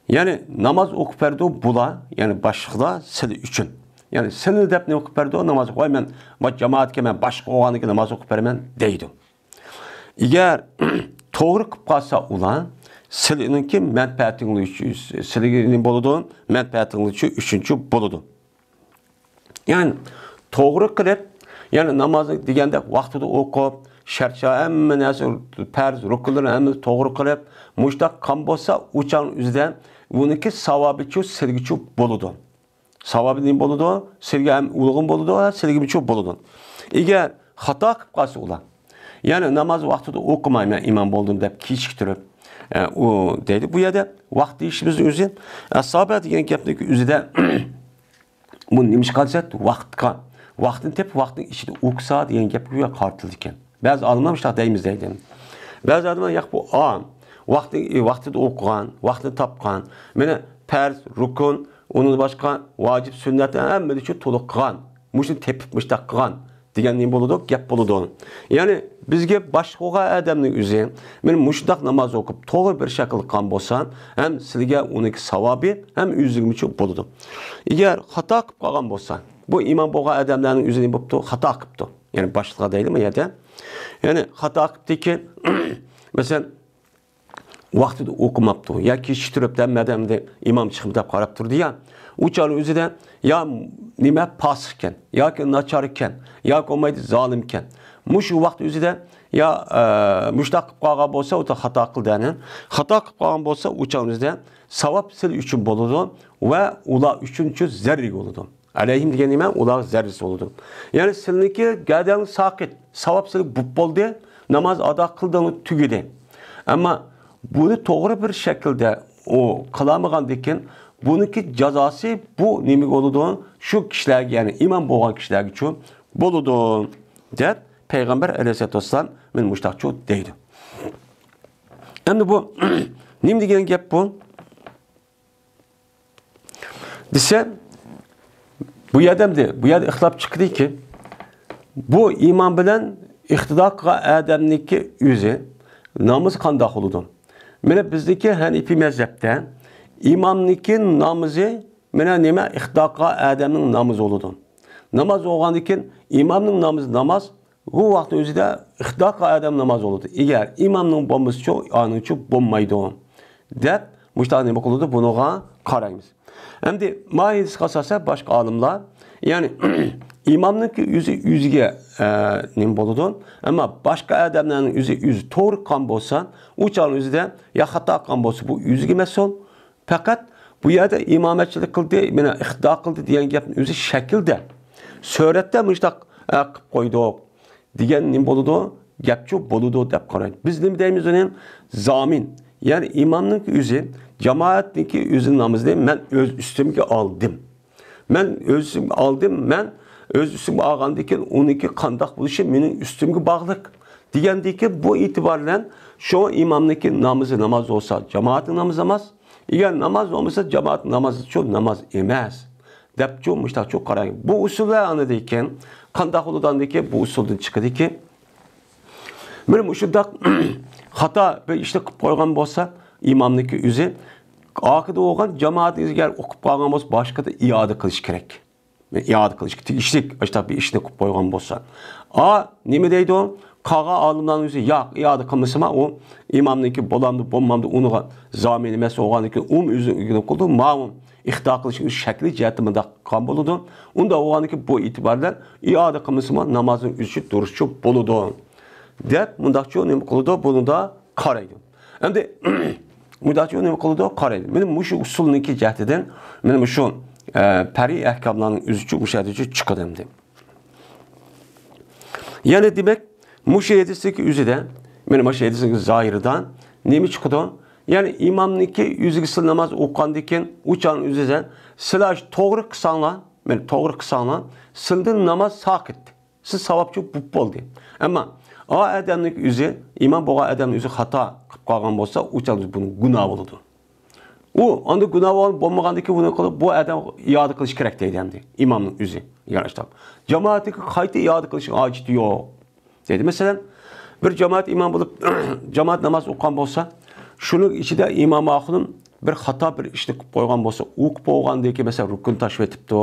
يەنى ناماز ئوقۇپ بەردى بۇلار، يەنى باشلىقلار سىلى ئۈچۈن. يەنى سىلىنى دەپ نېمە قىلىپ بەردى؟ ناماز ئوقۇي، مەن، مەن جامائەتكە، مەن باشلىق بولغاندىكىن ناماز ئوقۇپ بېرىمەن دەيدۇ. ئەگەر توغرا قىلىپ قالسا ئۇلار، سىلىنىڭكى مەنپەئەتىڭلار ئۈچۈن، سىلىگە نېمە بولىدۇ؟ مەنپەئەتىڭلار ئۈچۈن ئۈچىنچى بولىدۇ. يەنى توغرا قىلىپ، يەنى نامازنى دېگەندەك ۋاقتىدا ئوقۇپ، شەرت ھەممە نەرسە، پەرز، رۇكۇنلىرىنى ھەممىسى توغرا قىلىپ، مۇشۇنداق قىلغان بولسا، ئۇ چاغنىڭ ئۆزىدە ئۇنىڭكى ساۋابىچۇ سىلگىچۇ بولىدۇ. ساۋابى نېمە بولىدۇ؟ سىلگە ھەم ئۇلۇغۇم بولىدۇ، سىلگىمۇچۇ بولىدۇ. ئەگەر خاتا قىلىپ قالسا ئۇلار، يەنى ناماز ۋاقتىدا ئوقۇماي، مەن ئىمام بولدۇم دەپ كېچىكتۈرۈپ، ئە، ئۇ دەيدۇ. بۇ يەردە ۋاقىت دېيىشىمىزنىڭ ئۆزى، ئە، ساھابە دېگەن گەپنىڭ ئۆزىدە بۇ نېمىشقا دېسە، ۋاقىتقا، ۋاقتىنى تېپىپ، ۋاقتىنىڭ ئىچىدە ئوقۇسا دېگەن گەپكە قارىتىلىدىكەن. بەزى ئالىملار مۇشۇنداق دەيمىز دەيدۇ. بەزى ئادەملەر، ياق، بۇ ئا، ۋاقتى، ۋاقتىدا ئوقۇغان، ۋاقتىدا تاپقان، مانا پەرز، رۇكۇن، ئۇنىڭدىن باشقا ۋاجىپ، سۈننەتنى ھەممىنى شۇ تولۇق قىلغان، مۇشۇنى تېپىپ مۇشۇنداق قىلغان دېگەن نېمە بولىدۇ؟ گەپ بولىدۇ. يەنى بىزگە باشلىق بولغان ئادەمنىڭ ئۆزى، مانا مۇشۇنداق ناماز ئوقۇپ، توغرا بىر شەكىلدە قىلغان بولسا، ھەم سىلىگە ئۇنىڭكى ساۋابى، ھەم ئۆزىگىمۇچۇ بولىدۇ. ئەگەر خاتا قىلىپ قالغان بولسا، بۇ ئىمام بولغان ئادەملەرنىڭ ئۆزى نېمە بوپتۇ؟ خاتا قىپتۇ. يەنى باشلىقلار دەيلى بۇ يەردە. يەنى خاتا قىپتىكى، مەسىلەن، ۋاقتىدا ئوقۇماپتۇ ياكى كېچىكتۈرۈپ، ھەممە ئادەم ئىمام چىقىمۇ دەپ قاراپ تۇردى يا. ئۇ چاغنىڭ ئۆزىدە يا نېمە، پاسىق ئىكەن ياكى ناچار ئىكەن ياكى بولمايدۇ زالىم ئىكەن. مۇشۇ ۋاقىت ئۆزىدە يا، ئە، مۇشۇنداق قىلىپ قالغان بولسا، ئۇ خاتا قىلدى، يەنى خاتا قىلىپ قالغان بولسا، ئۇ چاغنىڭ ئۆزىدە ساۋاب سىلى ئۈچۈن بولىدۇ ۋە ئۇلار ئۈچۈنچۇ زەررىگە بولىدۇ. ئەلەيھىم دېگەن نېمە؟ ئۇلارغا زەررىسى بولىدۇ. يەنى سىلىنىڭكى گەدەڭ ساقىت، ساۋاب سىلى بۇپ بولدى، ناماز ئادا قىلدىڭ، تۈگىدى. ئەمما بۇنى توغرا بىر شەكىلدە ئۇ قىلالمىغاندىكىن، بۇنىڭكى جازاسى بۇ نېمە بولىدۇ؟ شۇ كىشىلەرگە، يەنى ئىمام بولغان كىشىلەرگىچۇ بولىدۇ، دەپ پەيغەمبەر ئەلەيھىسسالاتۇ ۋەسسالام مانا مۇشتاقچۇ دەيدۇ. ئەمدى بۇ نېمە دېگەن گەپ بۇ؟ دېسە، بۇ يەردە ئەمدى، بۇ يەردە ئىختىلاپ چىقتىكى، بۇ ئىمام بىلەن ئىقتىدا قىلغان ئادەمنىڭكى ئۆزى نامىزى قانداق بولىدۇ؟ مانا بىزنىڭكى ھەنىپىي مەزھەپتە ئىمامنىڭكى نامىزى، مانا نېمە، ئىقتىدا قىلغان ئادەمنىڭ نامىزى بولىدۇ. ناماز بولغاندىن كېيىن ئىمامنىڭ نامىزى ناماز، بۇ ۋاقىتنىڭ ئۆزىدە ئىقتىدا قىلغان ئادەم ناماز بولىدۇ. ئەگەر ئىمامنىڭ بولمىسىچۇ، ئانىڭچۇ بولمايدۇ، دەپ مۇشۇنداق نېمە قىلىدۇ، بۇنىڭغا قارايمىز. ئەمدى ما ھەدىسكە ئاساسەن باشقا ئالىملار، يەنى ئىمامنىڭكى ئۆزى ئۆزىگە، ئە، نېمە بولىدۇ، ئەمما باشقا ئادەملەرنىڭ ئۆزى ئۆزى توغرا قىلغان بولسا، ئۇ چاغنىڭ ئۆزىدە يا خاتا قىلغان بولسا، بۇ ئۆزىگە مەسئۇل. پەقەت بۇ يەردە ئىمامەتچىلىك قىلدى، مانا ئىقتىدا قىلدى دېگەن گەپنىڭ ئۆزى شەكىلدە، سۈرەتتە مۇشۇنداق، ئە، قىلىپ قويدۇق دېگەن نېمە بولىدۇ؟ گەپچۇ بولىدۇ دەپ قارايدۇ. بىز نېمە دەيمىز ئۇنى؟ زامىن. يەنى ئىمامنىڭكى ئۆزى، جامائەتنىڭكى ئۆزى نامىزىنى مەن ئۆز ئۈستۈمگە ئالدىم. مەن ئۆز ئۈستۈمگە ئالدىم، مەن ئۆز ئۈستۈمگە ئالغاندىن كېيىن ئۇنىڭكى قانداق بولۇشى مېنىڭ ئۈستۈمگە باغلىق دېگەندىكى بۇ ئېتىبار بىلەن شۇ ئىمامنىڭكى نامىزى ناماز بولسا، جامائەتنىڭ نامىزى ناماز، ئەگەر ناماز بولمىسا، جامائەتنىڭ نامىزىچۇ ناماز ئەمەس. دەپچۇ، مۇشتاقچۇ قاراڭ. بۇ ئۇسۇل ۋە ئاندىن كېيىن قانداق بولىدۇ؟ ئاندىن كېيىن بۇ ئۇسۇلدىن چىقىدىكى، مانا مۇشۇنداق خاتا بىر ئىشنى قىلىپ قويغان بولسا، ئىمامنىڭكى ئۆزى ئارقىدا بولغان جامائەت ئەگەر ئۇقۇپ قالغان بولسا، باشقىدا ئىئادە قىلىش كېرەك. ئىئادە قىلىشقا تېگىشلىك ئاشۇنداق بىر ئىشنى قىلىپ قويغان بولسا. ئا، نېمە دەيدۇ؟ قالغان ئالىملارنىڭ ئۆزى، ياق، ئىئادە قىلمىسىمۇ، ئۇ ئىمامنىڭكى بولامدۇ، بولمامدۇ، ئۇنىڭغا زامىن ئەمەس بولغاندىن كېيىن، ئۇمۇ ئۆزىنىڭ ئۆگىنىپ قىلىدۇ، ماۋۇ ئىقتىدا قىلىشنىڭ شەكلى جەھەتتە مۇنداق قىلغان بولىدۇ. ئۇنداق بولغاندىن كېيىن بۇ ئېتىبار بىلەن ئىئادە قىلمىسىمۇ، نامازنىڭ ئۆزى دۇرۇسچۇ بولىدۇ، دەپ مۇنداقچۇ نېمە قىلىدۇ؟ بۇنىڭدا قارايدۇ. ئەمدى مۇنداقچۇ نېمە قىلىدۇ؟ قارايدۇ. مانا مۇشۇ ئۇسۇلنىڭكى جەھىتىدىن، مانا مۇشۇ، ئە، پەرئىي ئەھكاملارنىڭ ئۆزىچۇ مۇشۇ يەردىچۇ چىقىدۇ ئەمدى. يەنى دېمەك، مۇشۇ ھەدىستىكى ئۆزىدە، مانا مۇشۇ ھەدىسنىڭ زاھىرىدا نېمە چىقىدۇ؟ يەنى ئىمامنىڭكى ئۆزىگە سىلى ناماز ئوقۇغاندىن كېيىن، ئۇ چاغنىڭ ئۆزىدە سىلەر توغرا قىلساڭلار، مانا توغرا قىلساڭلار، سىلىدىن ناماز ساقىت. سىز ساۋابچۇ بوپ بولدى. ئەمما ئا ئادەمنىڭ ئۆزى، ئىمام بولغان ئادەمنىڭ ئۆزى خاتا قىلىپ قالغان بولسا، ئۇ چاغدا بۇنىڭ گۇناھى بولىدۇ. ئۇ ئاندىن گۇناھ بولۇپ بولمىغاندىن كېيىن بۇنى قىلىپ، بۇ ئادەم ئىئادە قىلىش كېرەك دەيدۇ ئەمدى ئىمامنىڭ ئۆزى. ياراشتاق. جامائەتنىڭكى قايتا ئىئادە قىلىشنىڭ ھاجىتى يوق دەيدۇ. مەسىلەن، بىر جامائەت ئىمام بولۇپ، جامائەت ناماز ئوقۇغان بولسا، شۇنىڭ ئىچىدە ئىمام ئاخۇنۇم بىر خاتا بىر ئىشنى قىلىپ قويغان بولسا، ئۇ قىلىپ بولغاندىن كېيىن، مەسىلەن، رۇكۇن تاشلىۋېتىپتۇ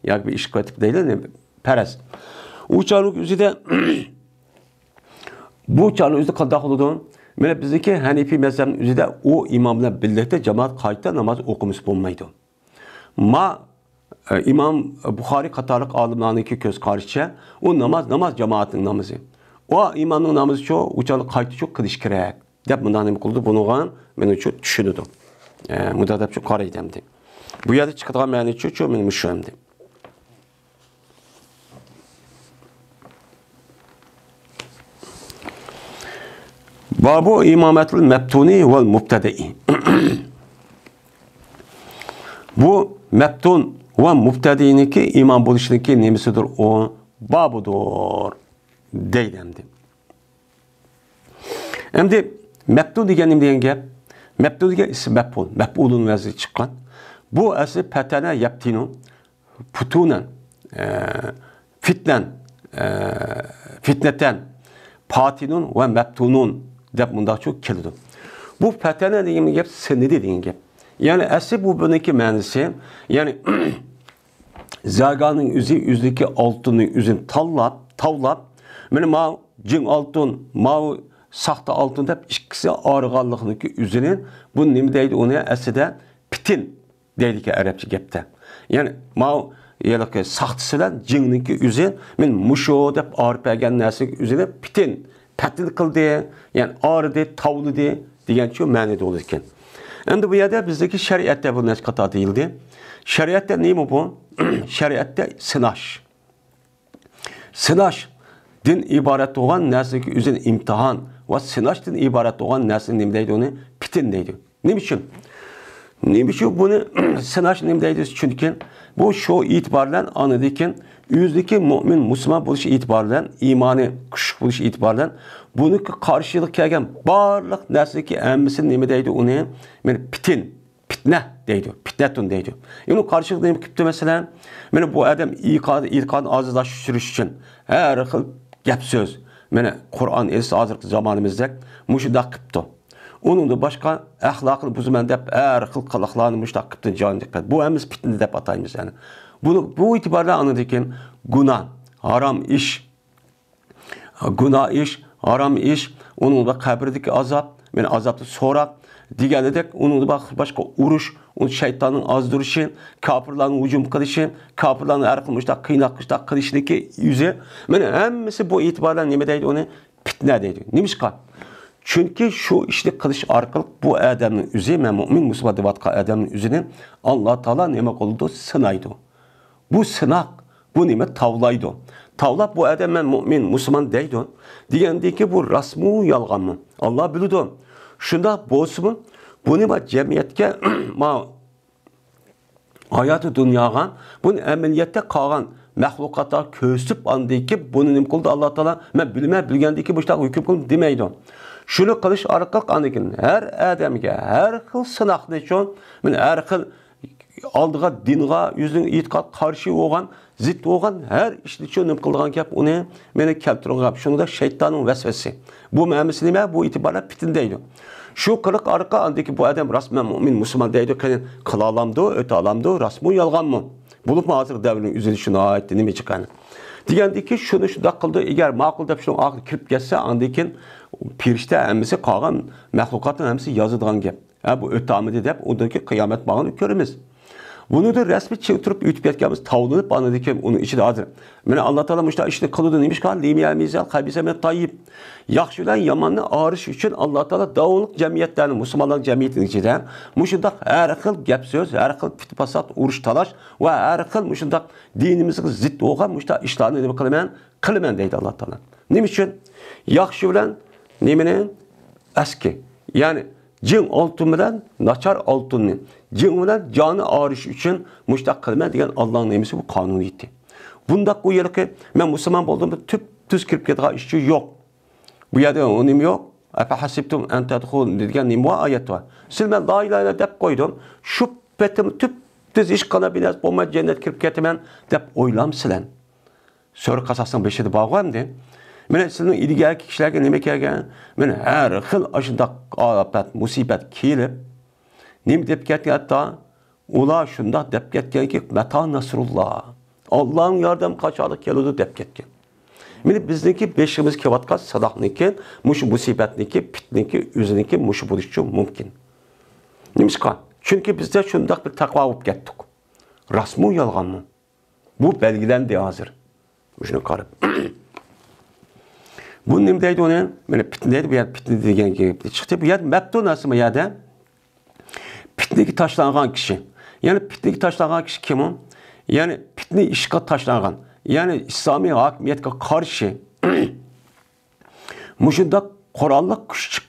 ياكى بىر ئىش قىلىۋېتىپتۇ دەيلى، پەرەز. ئۇ چاغنىڭ ئۆزىدە بۇ چاغنىڭ ئۆزىدە قانداق بولىدۇ؟ مانا بىزنىڭكى ھەنىفىي مەزھەپنىڭ ئۆزىدە ئۇ ئىمام بىلەن بىرلىكتە جامائەت قايتا ناماز ئوقۇمىسا بولمايدۇ. ما، ئە، ئىمام بۇخارىي قاتارلىق ئالىملارنىڭكى كۆز قارىشىچە، ئۇ ناماز، ناماز جامائەتنىڭ نامىزى. ئۇ ئىمامنىڭ نامىزىچۇ، ئۇ چاغدا قايتىچۇ قىلىش كېرەك، دەپ مۇنداق نېمە قىلىدۇ؟ بۇنىڭغا مېنىڭچۇ چۈشىنىدۇ. ئە، مۇنداق دەپچۇ قارايدۇ ئەمدى. بۇ يەردە چىقىدىغان مەنىچۇ، چۇ، مېنىڭ مۇشۇ ئەمدى. بابۇ ئىمامەتۇل مەپتۇنى ۋەل مۇبتەدىئى. بۇ مەپتۇن ۋە مۇبتەدىئىنىڭكى ئىمام بولۇشىنىڭكى نېمىسىدۇر ئۇ؟ بابىدۇر دەيدۇ ئەمدى. ئەمدى مەپتۇن دېگەن نېمە دېگەن گەپ؟ مەپتۇن دېگەن ئىسىم مەپئۇل، مەپئۇلۇن ۋەزنى چىققان. بۇ ئەسلى پەتەنە يەپتىنۇ، پۇتۇنەن، ئە، فىتنەن، ئە، فىتنەتەن، پاتىنۇن ۋە مەپتۇنۇن دەپ مۇنداقچۇ كېلىدۇ. بۇ پەتەنە دېگەن گەپ سىنىدى دېگەن گەپ. يەنى ئەسلى بۇ بىرنىڭكى مەنىسى، يەنى زاگانىڭ ئۆزى ئۆزىدىكى ئالتۇننىڭ ئۆزىنى تاللاپ، تاۋلاپ، مانا ماۋۇ جىڭ ئالتۇن، ماۋۇ ساختا ئالتۇن دەپ ئىككىسى ئايرىغانلىقنىڭكى ئۆزىنى، بۇ نېمە دەيدۇ ئۇنى ئەسلىدە؟ پىتىن دەيدىكەن ئەرەبچە گەپتە. يەنى ماۋۇ ھېلىقى ساختىسى بىلەن جىڭنىڭكى ئۆزى، مەن مۇشۇ دەپ ئايرىپ بەرگەن نەرسىنىڭ ئۆزىنى پىتىن، پەتىل قىلدى، يەنى ئايرىدى، تاۋلىدى دېگەنچۇ مەنىدە بولىدىكەن. ئەمدى بۇ يەردە بىزدىكى شەرىئەتتە بۇ نەرسە قاتار دېيىلدى. شەرىئەتتە نېمە بۇ؟ شەرىئەتتە سىناش. سىناشتىن ئىبارەت بولغان نەرسىنىڭكى ئۆزىنى ئىمتىھان ۋە سىناشتىن ئىبارەت بولغان نەرسىنى نېمە دەيدۇ ئۇنى؟ پىتىن دەيدۇ. نېمە ئۈچۈن؟ نېمە ئۈچۈن بۇنى سىناش نېمە دەيدۇ؟ چۈنكى بۇ شۇ ئېتىبار بىلەن ئاندىن كېيىن ئۆزىدىكى مۆمىن، مۇسۇلمان بولۇش ئېتىبارى بىلەن، ئىمانى كۈچلۈك بولۇش ئېتىبارى بىلەن بۇنىڭكى قارشىلىقى كەلگەن بارلىق نەرسىنىڭكى ھەممىسىنى نېمە دەيدۇ ئۇنى؟ مانا پىتىن، پىتنە دەيدۇ، پىتنەتۇن دەيدۇ. يەنى قارشىلىق نېمە قىپتۇ مەسىلەن؟ مانا بۇ ئادەم ئېتىقاد، ئېتىقادىنى ئاجىزلاشتۇرۇش ئۈچۈن ھەر خىل گەپ سۆز. مانا قۇرئان ئېلىسا ھازىرقى زامانىمىزدەك مۇشۇنداق قىپتۇ. ئۇنىڭدىن باشقا ئەخلاقىنى بۇزىمەن دەپ ھەر خىل قىلىقلارنى مۇشۇنداق قىپتۇ، جانىدەك. بۇ ھەممىسى پىتنە دەپ ئاتايمىز يەنى. بۇنى، بۇ ئېتىبار بىلەن ئاندىن كېيىن گۇناھ، ھارام ئىش، گۇناھ ئىش، ھارام ئىش، ئۇنىڭدا قەبرىدىكى ئازاب، مانا ئازابنى سوراپ دېگەنىدەك، ئۇنىڭدا باشقا ئۇرۇش، ئۇ شەيتاننىڭ ئازدۇرۇشى، كاپىرلارنىڭ ھۇجۇم قىلىشى، كاپىرلارنى ھەر خىل مۇشۇنداق قىيناق، مۇشۇنداق قىلىشنىڭكى ئۆزى، مانا ھەممىسى بۇ ئېتىبار بىلەن نېمە دەيدۇ ئۇنى؟ پىتنە دەيدۇ. نېمىشقا؟ چۈنكى شۇ ئىشنى قىلىش ئارقىلىق بۇ ئادەمنىڭ ئۆزى، مەن مۆمىن مۇسۇلمان دەۋاتقان ئادەمنىڭ ئۆزىنى ئاللا تائالا نېمە قىلىدۇ؟ سىنايدۇ. بۇ سىناق، بۇ نېمە؟ تاۋلايدۇ. تاۋلاپ بۇ ئادەم مەن مۆمىن، مۇسۇلمان دەيدۇ. دېگەندىكى بۇ راستمۇ، يالغانمۇ؟ ئاللا بىلىدۇ. شۇنداق بولسىمۇ، بۇنى ما جەمئىيەتكە، ما ھاياتى دۇنياغا، بۇنى ئەمەلىيەتتە قالغان مەخلۇقاتلارغا كۆرسىتىپ، ئاندىن كېيىن بۇنى نېمە قىلدى؟ ئاللا تائالا، مەن بىلىمەن، بىلگەندىن كېيىن مۇشۇنداق ھۆكۈم قىلدىم دېمەيدۇ. شۇنى قىلىش ئارقىلىق ئاندىن كېيىن ھەر ئادەمگە ھەر خىل سىناقنىچۇ، مانا ھەر خىل ئالدىغا دىنغا، ئۆزىنىڭ ئېتىقاد قارشى بولغان، زىت بولغان ھەر ئىشنىچۇ نېمە قىلىدىغان گەپ ئۇنى، مانا كەلتۈرىدىغان گەپ. شۇنىڭدا شەيتاننىڭ ۋەسۋەسىسى. بۇ مەنىسى نېمە؟ بۇ ئېتىبار بىلەن پىتنە دەيدۇ. شۇ قىلىق ئارقا ئاندىكى بۇ ئادەم راست مەن مۆمىن، مۇسۇلمان دەيدۇ، قېنى قىلالامدۇ، ئۆتەلامدۇ، راستمۇ، يالغانمۇ؟ بولۇپمۇ ھازىرقى دەۋرنىڭ ئۆزىدە شۇ ناھايىتى نېمە چىققان. دېگەندىكى شۇنى شۇنداق قىلدى، ئەگەر ماقۇل دەپ شۇنىڭ ئاخىرى كىرىپ كەتسە، ئاندىن كېيىن پەرىشتە ھەممىسى، قالغان مەخلۇقاتنىڭ ھەممىسى يازىدىغان گەپ. ھە، بۇ ئۆتەلمىدى دەپ، ئۇندىن كېيىن قىيامەت بارغاندا كۆرىمىز. بۇنىڭدا رەسمىي چىڭ تۇرۇپ ئۆتۈپ كەتكەنمىز، تاۋلىنىپ، ئاندىن كېيىن ئۇنىڭ ئىچىدە ھازىر. مانا ئاللا تائالا مۇشۇنداق ئىشنى قىلىدۇ، نېمىشقا؟ لىيۇمەييىزەل خەبىسە مىنەت تەييىب. ياخشى بىلەن ياماننى ئايرىش ئۈچۈن ئاللا تائالا داۋاملىق جەمئىيەتلەرنى، مۇسۇلمانلارنىڭ جەمئىيىتىنىڭ ئىچىدە مۇشۇنداق ھەر خىل گەپ سۆز، ھەر خىل پىتنە پاسات، ئۇرۇش تالاش ۋە ھەر خىل مۇشۇنداق دىنىمىزغا زىت بولغان مۇشۇنداق ئىشلارنى نېمە قىلىمەن؟ قىلىمەن دەيدۇ ئاللا تائالا. نېمە ئۈچۈن؟ ياخشى بىلەن نېمىنى؟ ئەسكى. يەنى جىڭ ئالتۇن بىلەن ناچار ئالتۇننى، جىڭ بىلەن جانى ئايرىش ئۈچۈن مۇشۇنداق قىلىمەن دېگەن ئاللانىڭ نېمىسى؟ بۇ قانۇنىيىتى. بۇنداق ئۇ ھېلىقى مەن مۇسۇلمان بولدۇم دەپ تۈپتۈز كىرىپ كېتىدىغان ئىشچۇ يوق. بۇ يەردە ئۇ نېمە يوق؟ ئەفەھەسىبتۇم ئەن تەدخۇل دېگەن نېمە بار؟ ئايەت بار. سىز مەن لا ئىلاھە ئىللا دەپ قويدۇم، شۇ پېتىم تۈپتۈز ھېچقانداق بىر نەرسە بولماي جەننەتكە كىرىپ كېتىمەن دەپ ئويلامسىلەر؟ سۈرە قەسەسنىڭ بېشىدا بارغۇ ئەمدى. مانا سىزنىڭ ئىلگەركى كىشىلەرگە نېمە كەلگەن؟ مانا ھەر خىل ئاشۇنداق ئاپەت، مۇسىبەت كېلىپ، نېمە دەپ كەتكەن ھەتتا؟ ئۇلار شۇنداق دەپ كەتكەنكى، «مەتا نەسرۇللا»، ئاللانىڭ ياردىمى قاچانلىق كېلىدۇ دەپ كەتكەن. مانا بىزنىڭكى بېشىمىز كېلىۋاتقان ساداقنىڭكى، مۇشۇ مۇسىبەتنىڭكى، پىتنىنىڭكى ئۆزىنىڭكى مۇشۇ بولۇشى مۇمكىن. نېمىشقا؟ چۈنكى بىزدە شۇنداق بىر تەقۋا بولۇپ كەتتۇق. راستمۇ، يالغانمۇ؟ بۇ بەلگىلەندى ھازىر. مۇشۇنى قاراپ. بۇ نېمە دەيدۇ ئۇنى؟ مانا پىتنە دەيدۇ، بۇ يەردە پىتنە دېگەن گەپ چىقتى. بۇ يەردە مەپتۇن ئەسلى بۇ يەردە. پىتنىگە تاشلانغان كىشى. يەنى پىتنىگە تاشلانغان كىشى كىم ئۇ؟ يەنى پىتنە ئىشقا تاشلانغان. يەنى ئىسلامىي ھاكىمىيەتكە قارشى. مۇشۇنداق قوراللىق كۈچ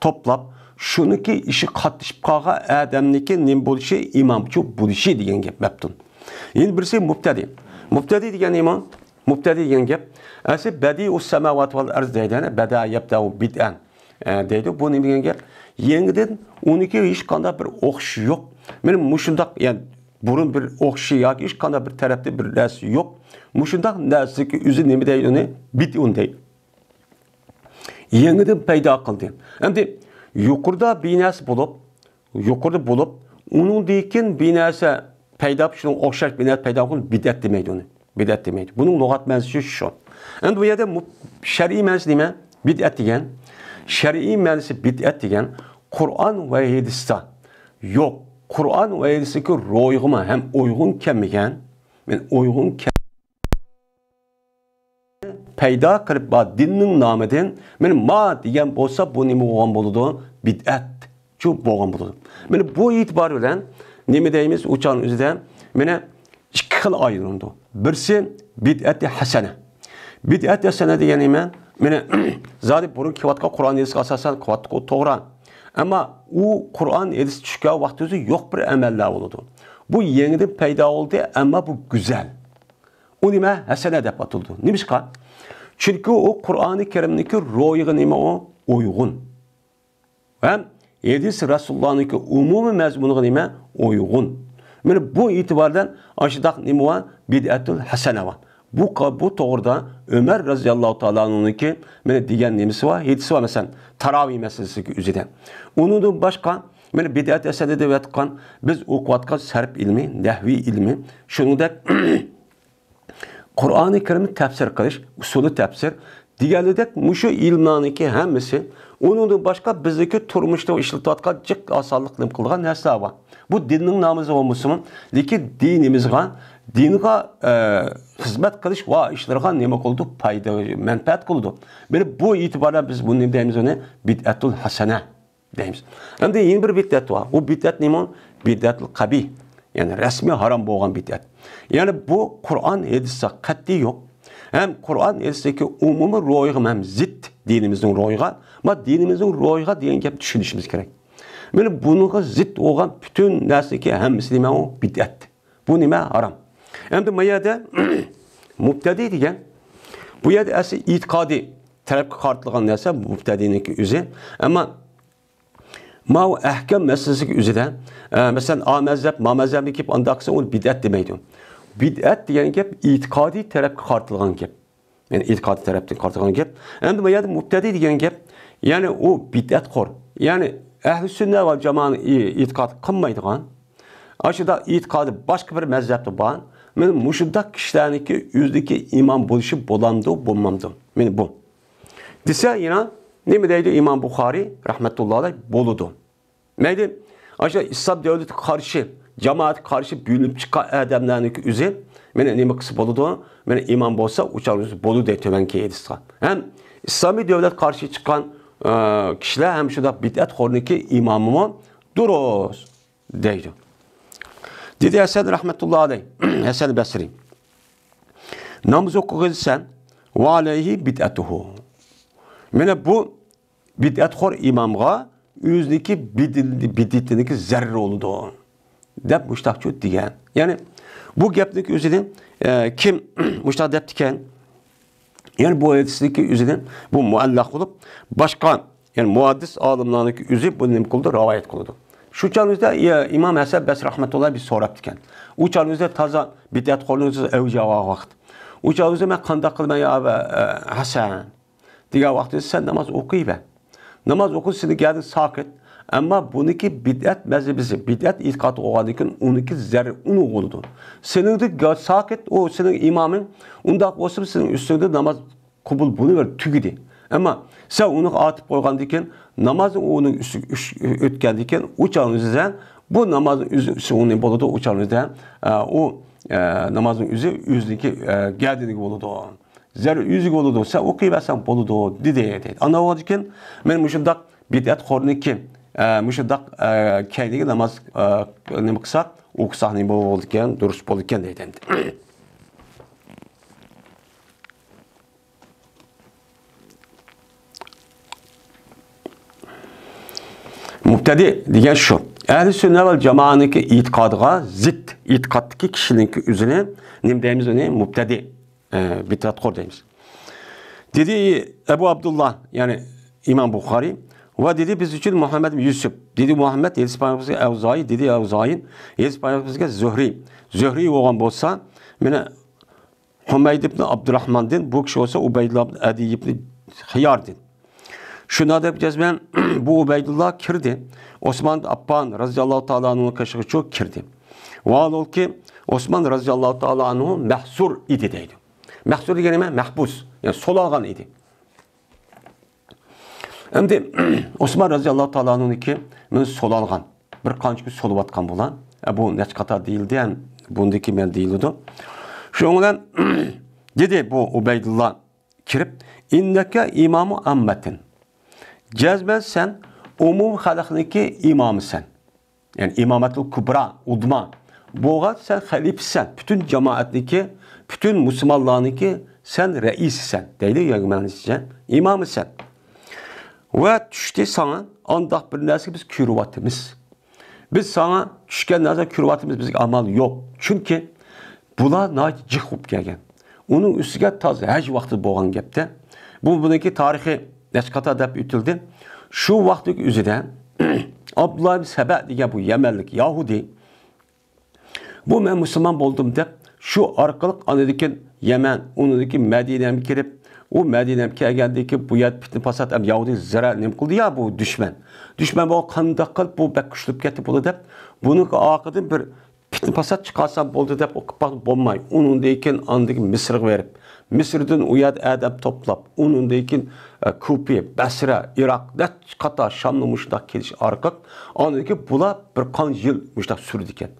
توپلاپ، شۇنىڭكى ئىشى قاتنىشىپ قالغان ئادەمنىڭكى نېمە بولۇشى؟ ئىمامچۇ بولۇشى دېگەن گەپ مەپتۇن. يەنە بىرسى مۇبتەدى. مۇبتەدى دېگەن نېمە؟ مۇبتەدى دېگەن گەپ، ئەسلى بەدىئۇس سەماۋات ۋەل ئەرز دەيدۇ، يەنى بەدە يەبدەئۇ بىدئەن، ئە، دەيدۇ. بۇ نېمە دېگەن گەپ؟ يېڭىدىن ئۇنىڭكى ھېچقانداق بىر ئوخشىشى يوق. مانا مۇشۇنداق، يەنى بۇرۇن بىر ئوخشىشى ياكى ھېچقانداق بىر تەرەپتە بىر نەرسە يوق. مۇشۇنداق نەرسىگە ئۆزى نېمە دەيدۇ ئۇنى؟ بىدئۇن دەيدۇ. يېڭىدىن پەيدا قىلدى. ئەمدى يۇقىرىدا بىنەسى بولۇپ، يۇقىرىدا بولۇپ، ئۇنىڭدىن كېيىن بىنەسە پەيدا، شۇنىڭغا ئوخشاش بىنەسە پەيدا قىلغان بىدئەت دېمەيدۇ ئۇنى. بىدئەت دېمەيدۇ. بۇنىڭ لۇغەت مەنىسى شۇ، شۇ. ئەمدى بۇ يەردە مۇ-، شەرئىي مەنىسى نېمە؟ بىدئەت دېگەن. شەرئىي مەنىسى بىدئەت دېگەن، قۇرئان ۋە ھەدىستە يوق. قۇرئان ۋە ھەدىستىكى روھىغىمۇ ھەم ئۇيغۇن كەلمىگەن. مەن ئۇيغۇن كەل-، پەيدا قىلىپ بار دىننىڭ نامىدىن، مانا ما دېگەن بولسا، بۇ نېمە بولغان بولىدۇ؟ بىدئەتچۇ بولغان بولىدۇ. مانا بۇ ئېتىبار بىلەن نېمە دەيمىز؟ ئۇ چاغنىڭ ئۆزىدە مانا ئىككى خىل ئايرىلىدۇ. بىرسى بىدئەتى ھەسەنە. بىدئەتى ھەسەنە دېگەن نېمە؟ مانا زادى بۇرۇن كېلىۋاتقان قۇرئان ھەدىسكە ئاساسەن قىلىۋاتتۇق، توغرا. ئەمما ئۇ قۇرئان ھەدىس چۈشكەن ۋاقتىدا يوق بىر ئەمەللەر بولىدۇ. بۇ يېڭىدىن پەيدا بولدى، ئەمما بۇ گۈزەل. ئۇ نېمە؟ ھەسەنە دەپ ئاتىلىدۇ. نېمىشقا؟ چۈنكى ئۇ قۇرئانى كەرىمنىڭكى روھىغا نېمە ئۇ؟ ئۇيغۇن. ھەم ھەدىس رەسۇلۇللانىڭكى ئومۇمىي مەزمۇنىغا نېمە؟ ئۇيغۇن. مانا بۇ ئېتىبار بىلەن ئاشۇنداق نېمە بار؟ بىدئەتۇل ھەسەنە بار. بۇ، بۇ توغرىدا ئۆمەر رەزىياللاھۇ تائالا ئەنھۇنىڭكى مانا دېگەن نېمىسى بار؟ ھەدىسى بار، مەسىلەن، تاراۋىھ مەسىلىسىدىكى ئۆزىدە. ئۇنىڭدىن باشقا، مانا بىدئەت ھەسەنە دەۋاتقان، بىز ئوقۇۋاتقان سەرپ ئىلمى، نەھۋىي ئىلمى، شۇنىڭدەك قۇرئانى كەرىمنى تەپسىر قىلىش، ئۇسۇلى تەپسىر دېگەنلىدەك مۇشۇ ئىلىملارنىڭكى ھەممىسى، ئۇنىڭدىن باشقا بىزنىڭكى تۇرمۇشتا ئىشلىتىۋاتقان جىق ئاسانلىق نېمە قىلىدىغان نەرسىلەر بار. بۇ دىننىڭ نامىزى بولمىسىمۇ، لېكىن دىنىمىزغا، دىنغا، ئە، خىزمەت قىلىش ۋە ئىشلىرىغا نېمە قىلىدۇ؟ پايدا، مەنپەئەت قىلىدۇ. مانا بۇ ئېتىبار بىلەن بىز بۇنى نېمە دەيمىز؟ ئۇنى بىدئەتۇل ھەسەنە دەيمىز. ئەمدى يەنە بىر بىدئەت بار. ئۇ بىدئەت نېمە؟ بىدئەتۇل قەبىھ. يەنى رەسمىي ھارام بولغان بىدئەت. يەنى بۇ قۇرئان ھەدىستە قەتئىي يوق. ھەم قۇرئان ھەدىستىكى ئومۇمىي روھىغا ھەم زىت، دىنىمىزنىڭ روھىغا. ما دىنىمىزنىڭ روھىغا دېگەن گەپنى چۈشىنىشىمىز كېرەك. مانا بۇنىڭغا زىت بولغان پۈتۈن نەرسىدىكى ھەممىسى نېمە ئۇ؟ بىدئەت. بۇ نېمە؟ ھارام. ئەمدى ما يەردە مۇبتەدىئ دېگەن، بۇ يەردە ئەسلى ئېتىقادىي تەرەپكە قارىتىلغان نەرسە مۇبتەدىئنىڭكى ئۆزى. ئەمما ماۋۇ ئەھكام مەسىلىسىگە ئۆزىدە، ئە، مەسىلەن، ئا مەزھەپ، ما مەزھەپنى كېلىپ ئانداق قىلسا، ئۇنى بىدئەت دېمەيدۇ. بىدئەت دېگەن گەپ ئېتىقادىي تەرەپكە قارىتىلغان گەپ. يەنى ئېتىقادىي تەرەپتىن قارىتىلغان گەپ. ئەمدى بۇ يەردە مۇبتەدىئ دېگەن گەپ، يەنى ئۇ بىدئەتخور. يەنى ئەھلى سۈننە ۋە جامائەنى ئېتىقاد قىلمايدىغان، ئاشۇنداق ئېتىقادى باشقا بىر مەزھەپتە بار، مانا مۇشۇنداق كىشىلەرنىڭكى ئۆزىدىكى ئىمام بولۇشى بولامدۇ، بولمامدۇ؟ مانا بۇ. دېسە، يەنە نېمە دەيدۇ ئىمام بۇخارىي رەھمەتۇللا ئەلەيھ؟ بولىدۇ. مەيلى، ئاشۇ ئىسلام دۆلىتىگە قارشى، جامائەتكە قارشى بۆلۈنۈپ چىققان ئادەملەرنىڭكى ئۆزى، مانا نېمە قىلسا بولىدۇ؟ مانا ئىمام بولسا، ئۇ چاغدا ئۆزى بولىدۇ دەيدۇ تۆۋەنكى ھەدىسقا. ھەم ئىسلامىي دۆلەت قارشى چىققان، ئە، كىشىلەر ھەم شۇنداق بىدئەتخورنىڭكى ئىمامىمۇ دۇرۇس دەيدۇ. دېدى ھەسەن رەھمەتۇللا ئەلەيھ، ھەسەن بەسرى. ناماز ئوقۇغىنى سەن، ۋە ئەلەيھى بىدئەتۇھۇ. مانا بۇ بىدئەتخور ئىمامغا ئۆزىنىڭكى بىدىل-، بىدئىتىنىڭكى زەرىرى بولىدۇ، دەپ مۇشتاقچۇ دېگەن. يەنى بۇ گەپنىڭكى ئۆزىنى، ئە، كىم مۇشتاق دەپتىكەن؟ يەنى بۇ ھەدىسنىڭكى ئۆزىدىن بۇ مۇئەللەق بولۇپ، باشقا، يەنى مۇھەددىس ئالىملارنىڭكى ئۆزى بۇنى نېمە قىلىدۇ؟ رىۋايەت قىلىدۇ. شۇ چاغنىڭ ئۆزىدە، يە، ئىمام ھەسەن بەسرى رەھمەتۇللا بىز سوراپتىكەن. ئۇ چاغنىڭ ئۆزىدە تازا بىدئەتخورنىڭ ئۆزى ئەۋج ئالغان ۋاقىت. ئۇ چاغنىڭ ئۆزىدە مەن قانداق قىلىمەن يا ئەبا، ئە، ھەسەن؟ دېگەن ۋاقتىدا سەن ناماز ئوقۇيبەر. ناماز ئوقۇسا سېنىڭ گەدىڭ ساقىت. ئەمما بۇنىڭكى بىدئەت مەزھىپى، بىدئەت ئېتىقادى بولغاندىن كېيىن ئۇنىڭكى زەررى ئۇنىڭغا بولىدۇ. سېنىڭدىن گا-، ساقىت ئۇ سېنىڭ ئىمامىڭ، ئۇنداق بولسا سېنىڭ ئۈستۈڭدە ناماز قوبۇل بولۇۋېرىدۇ، تۈگىدى. ئەمما سەن ئۇنى ئاتىپ قويغاندىن كېيىن، نامازنى ئۇنىڭ ئۈستىگە ئۈش-، ئۆتكەندىن كېيىن، ئۇ چاغنىڭ ئۆزىدە بۇ نامازنىڭ ئۆزى ئۈستى ئۇنى بولىدۇ، ئۇ چاغنىڭ ئۆزىدە، ئە، ئۇ، ئە، نامازنىڭ ئۆزى ئۆزىنىڭكى، ئە، گەدىنىگە بولىدۇ. زەررى ئۆزىگە بولىدۇ، سەن ئوقۇيۋەرسەڭ بولىدۇ، دېدى، دەيدۇ. ئاندىن كېيىن مەن مۇشۇنداق بىدئەتخورنىڭكى، ئە، مۇشۇنداق، ئە، كەينىگە ناماز، ئە، نېمە قىلساق، ئوقۇساق نېمە بولىدىكەن، دۇرۇس بولىدىكەن دەيدۇ ئەمدى. مۇبتەدىئ دېگەن شۇ. ئەھلى سۈننە ۋەل جامائەنىڭكى ئېتىقادىغا زىت، ئېتىقادتىكى كىشىنىڭكى ئۆزىنى نېمە دەيمىز ئۇنى؟ مۇبتەدىئ، ئە، بىدئەتخور دەيمىز. دېدى ئەبۇ ئابدۇللا، يەنى ئىمام بۇخارىي، ۋە دېدى، بىز ئۈچۈن مۇھەممەد يۈسۈپ، دېدى مۇھەممەد، ھەدىس پەيغەمبىرىمىزگە ئەۋزائى، دېدى ئەۋزائى، ھەدىس پەيغەمبىرىمىزگە زۆھرى، زۆھرى بولغان بولسا، مانا ھۇمەيد ئىبن ئابدۇراھماندىن، بۇ كىشى بولسا ئۇبەيدۇللا ئىبن ئەدىي ئىبن خىياردىن. شۇنداق دەپ جەزمەن بۇ ئۇبەيدۇللا كىردى. ئوسمان ئاپپان رەزىياللاھۇ تائالا ئەنھۇنىڭ قېشىغا چۇ كىردى. ۋاھالبۇكى، ئوسمان رەزىياللاھۇ تائالا ئەنھۇ مەھسۇر ئىدى دەيدۇ. مەھسۇر دېگەن نېمە؟ مەھبۇس، يەنى سولاغان ئىدى. ئەمدى ئوسمان رەزىياللاھۇ تائالا ئەنھۇنىڭكى مېنى سولالغان، بىر قانچە كۈن سولىۋاتقان بۇلار. ئە، بۇ نەچچە قاتار دېيىلدى ھەم بۇندىكى مەن دېيىلىدۇ. شۇنىڭ بىلەن دېدى بۇ ئۇبەيدۇللا كىرىپ، «ئىننەكە ئىمامۇ ئاممەتىن.» جەزمەن سەن ئومۇم خەلقنىڭكى ئىمامىسەن. يەنى ئىمامەتۇل كۇبرا، ئۇدما بولغان سەن خەلىپىسەن، پۈتۈن جامائەتنىڭكى، پۈتۈن مۇسۇلمانلارنىڭكى سەن رەئىسىسەن دەيدۇ، يەنى مەنىسىچە ئىمامىسەن. ۋە چۈشتى ساڭا ئانداق بىر نەرسىگە بىز كۆرۈۋاتىمىز. بىز ساڭا چۈشكەن نەرسە كۆرۈۋاتىمىز، بىزگە ئامال يوق. چۈنكى بۇلار ناھايىتى جىق بولۇپ كەلگەن. ئۇنىڭ ئۈستىگە تازا ھەج ۋاقتىدا بولغان گەپتە. بۇ، بۇنىڭكى تارىخى نەچچە قاتار دەپ ئۆتۈلدى. شۇ ۋاقىتنىڭ ئۆزىدە ئابدۇللا ئىبن سەبە دېگەن بۇ يەمەنلىك ياھۇدىي، بۇ مەن مۇسۇلمان بولدۇم دەپ، شۇ ئارقىلىق ئاندىن كېيىن يەمەن، ئۇنىڭدىن كېيىن مەدىنەگە كىرىپ، ئۇ مەدىنەگە كەلگەندىن كېيىن بۇ يەردە پىتنە پاسات ھەم ياھۇدىي زەرەر نېمە قىلدى يا بۇ دۈشمەن. دۈشمەن بۇ قانداق قىلىپ بۇ بەك كۈچلۈپ كەتتى بولدى دەپ، بۇنىڭ ئارقىدىن بىر پىتنە پاسات چىقارسام بولدى دەپ ئوقۇپ باقىپ بولماي، ئۇنىڭدىن كېيىن ئاندىن كېيىن مىسىرغا بېرىپ، مىسىردىن ئۇ يەردە ئادەم توپلاپ، ئۇنىڭدىن كېيىن، ئە، كۇپى، بەسرە، ئىراق، نەچچە قاتار شامنى مۇشۇنداق كېلىش ئارقىلىق، ئاندىن كېيىن بۇلار بىر قانچە يىل مۇشۇنداق سۈرىدىكەن.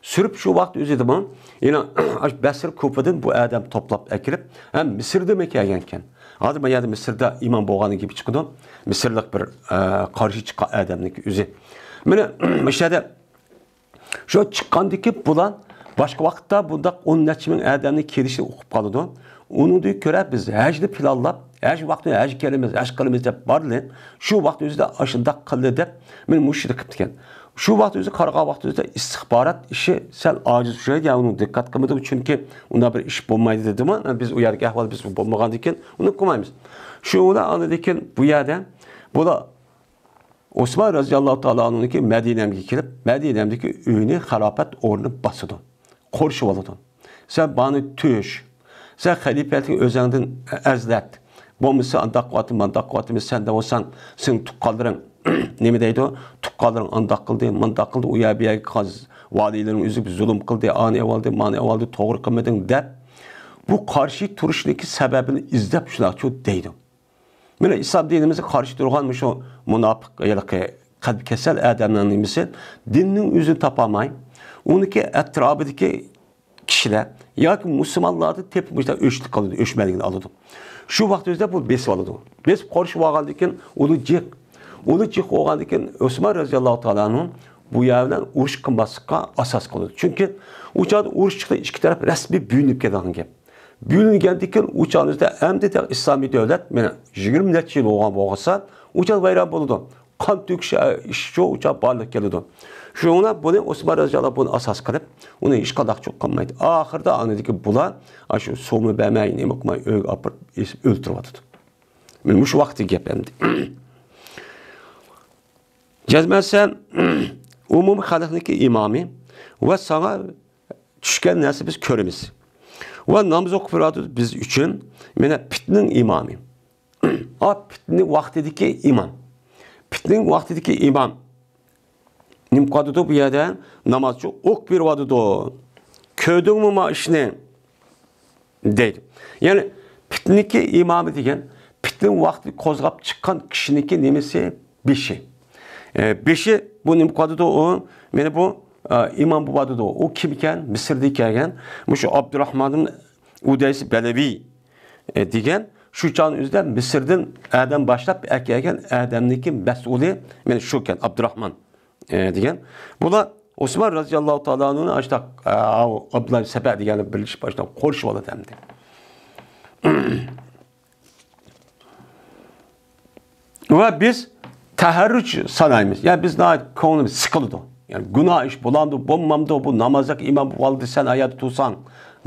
سۈرۈپ شۇ ۋاقىت ئۆزىدىمۇ يەنە ئاشۇ بەسرە، كۇپىدىن بۇ ئادەم توپلاپ ئەكىرىپ، ھەم مىسىردىمۇ كەلگەنكەن. ھازىر بۇ يەردە مىسىردا ئىمام بولغان گېپى چىقىدۇ. مىسىرلىق بىر، ئە، قارشى چىققان ئادەمنىڭكى ئۆزى. مانا، مۇشۇ يەردە شۇ چىققاندىكى بۇلار باشقا ۋاقىتتا بۇنداق ئون نەچچە مىڭ ئادەمنى كېلىشىنى ئۇقۇپ قالىدۇ. ئۇنىڭدىن كۆرە بىز ھەجنى پىلانلاپ، ھەج ۋاقتىدا ھەج كېلىمىز، ھەج قىلىمىز دەپ باردى. شۇ ۋاقىت ئۆزىدە ئاشۇنداق قىلدى دەپ مېنى مۇشۇنى قىپتىكەن. شۇ ۋاقىت ئۆزى قارىغان ۋاقىت ئۆزىدە ئىستىخبارات ئىشى سەل ئاجىز ئۇچرايدۇ، يا ئۇنىڭ دىققەت قىلمىدىم، چۈنكى ئۇنداق بىر ئىش بولمايدۇ دېدىمۇ، بىز ئۇ يەردىكى ئەھۋال بىز بولمىغاندىن كېيىن ئۇنى قىلمايمىز. شۇ بىلەن ئاندىن كېيىن بۇ يەردە بۇلار ئوسمان رەزىياللاھۇ تائالا ئەنھۇنىڭكى مەدىنەمگە كېلىپ، مەدىنەمدىكى ئۆيىنى خىلاپەت ئورنىنى باسىدۇ، قورشىۋالىدۇ. سەن بارنى تۆش، سەن خەلىپەتلىكنى ئۆزۈڭدىن ئەزلەت. بولمىسا ئانداق قىلىۋاتىمەن، مانداق قىلىۋاتىمەن، سەن دەۋالساڭ، سېنىڭ تۇغقانلىرىڭ نېمە دەيدۇ؟ تۇغقانلىرىڭ ئانداق قىلدى، مانداق قىلدى، ئۇ يەر بۇ يەرگە قاز-، ۋالىيلىرىڭ ئۈزۈپ زۇلۇم قىلدى، ئانى ئەۋالدى، مانى ئەۋالدى، توغرا قىلمىدىڭ دەپ، بۇ قارشى تۇرۇشنىڭكى سەۋەبىنى ئىزدەپ شۇنداقچۇ دەيدۇ. مانا ئىسلام دىنىمىزغا قارشى تۇرغان مۇشۇ مۇناپىق، ھېلىقى قەلبى كېسەل ئادەمنىڭ نېمىسى، دىننىڭ ئۆزىنى تاپالماي، ئۇنىڭكى ئەتراپىدىكى كىشىلەر ياكى مۇسۇلمانلاردىن تېپىپ مۇشۇنداق ئۆچلۈك قىلىدۇ، ئۆچمەنلىكنى ئالىدۇ. شۇ ۋاقىت ئۆزىدە بۇ بېسىۋالىدۇ. بېسىپ قورشىۋالغاندىن كېيىن ئۇلار جىق. ئۇلار جىق بولغاندىن كېيىن ئوسمان رەزىياللاھۇ تائالا ئەنھۇ بۇ يەر بىلەن ئۇرۇش قىلماسلىققا ئاساس قىلىدۇ. چۈنكى ئۇ چاغدا ئۇرۇش چىقتى، ئىككى تەرەپ رەسمىي بۆلۈنۈپ كېتىدىغان گەپ. بۆلۈنگەندىن كېيىن ئۇ چاغدا ئەمدى ئىسلامىي دۆلەت، مانا، يىگىرمە نەچچە يىل بولغان بولغاچقا، ئۇ چاغدا ۋەيران بولىدۇ. قان تۆكۈش، ئە، ئىشچۇ ئۇ چاغ بارلىققا كېلىدۇ. شۇنىڭ بىلەن بۇنى ئوسمان رەزىياللاھۇ بۇنى ئاساس قىلىپ، ئۇنى ھېچقانداق چوق قىلمايدۇ. ئاخىرىدا ئاندىكى بۇلار ئاشۇ سومۇ بەرمەي، نېمە قىلماي ئۆيگە ئاپىرىپ ئېسىپ ئۆلتۈرۈۋاتىدۇ. مانا مۇشۇ ۋاقىتتىكى گەپ ئەمدى. جەزمەن سەن ئومۇمىي خەلقنىڭكى ئىمامى ۋە ساڭا چۈشكەن نەرسە بىز كۆرىمىز. ۋە ناماز ئوقۇپ بېرىۋاتىدۇ بىز ئۈچۈن، مانا پىتنىنىڭ ئىمامى. ئا، پىتنە ۋاقتىدىكى ئىمام. پىتنە ۋاقتىدىكى ئىمام. نېمە قىلىۋاتىدۇ بۇ يەردە؟ نامازچى ئوق بېرىۋاتىدۇ. كۆردۈڭمۇ ما ئىشنى؟ دەيدۇ. يەنى پىتنىكى ئىمامى دېگەن پىتنە ۋاقتى قوزغاپ چىققان كىشىنىكى نېمىسى؟ بېشى. ئە، بېشى بۇ نېمە قىلىۋاتىدۇ ئۇ؟ مانا بۇ، ئە، ئىمام بولۇۋاتىدۇ. ئۇ كىم ئىكەن؟ مىسىردىن كەلگەن. مۇشۇ ئابدۇراھمان ئۇدەيس بەلەۋى، ئە، دېگەن شۇ چاغنىڭ ئۆزىدە مىسىردىن ئادەم باشلاپ ئەكەلگەن ئادەمنىڭكى مەسئۇلى مانا شۇ ئىكەن، ئابدۇراھمان. ئە، دېگەن. بۇلار ئوسمان رەزىياللاھۇ تائالا ئەنھۇنى ئاشتاق، ئە، ئابدۇللا سەبە دېگەنلەر بىرلىشىپ ئاشتاق قورشىۋالىدۇ ئەمدى. ۋە بىز تەھەررۈج سانايمىز. يەنى بىز ناھايىتى كۆڭلىمىز سىقىلىدۇ. يەنى گۇناھ ئىش بولامدۇ، بولمامدۇ، بۇ نامازلىق ئىمام بولدى، سەن ئايەردە تۇرساڭ،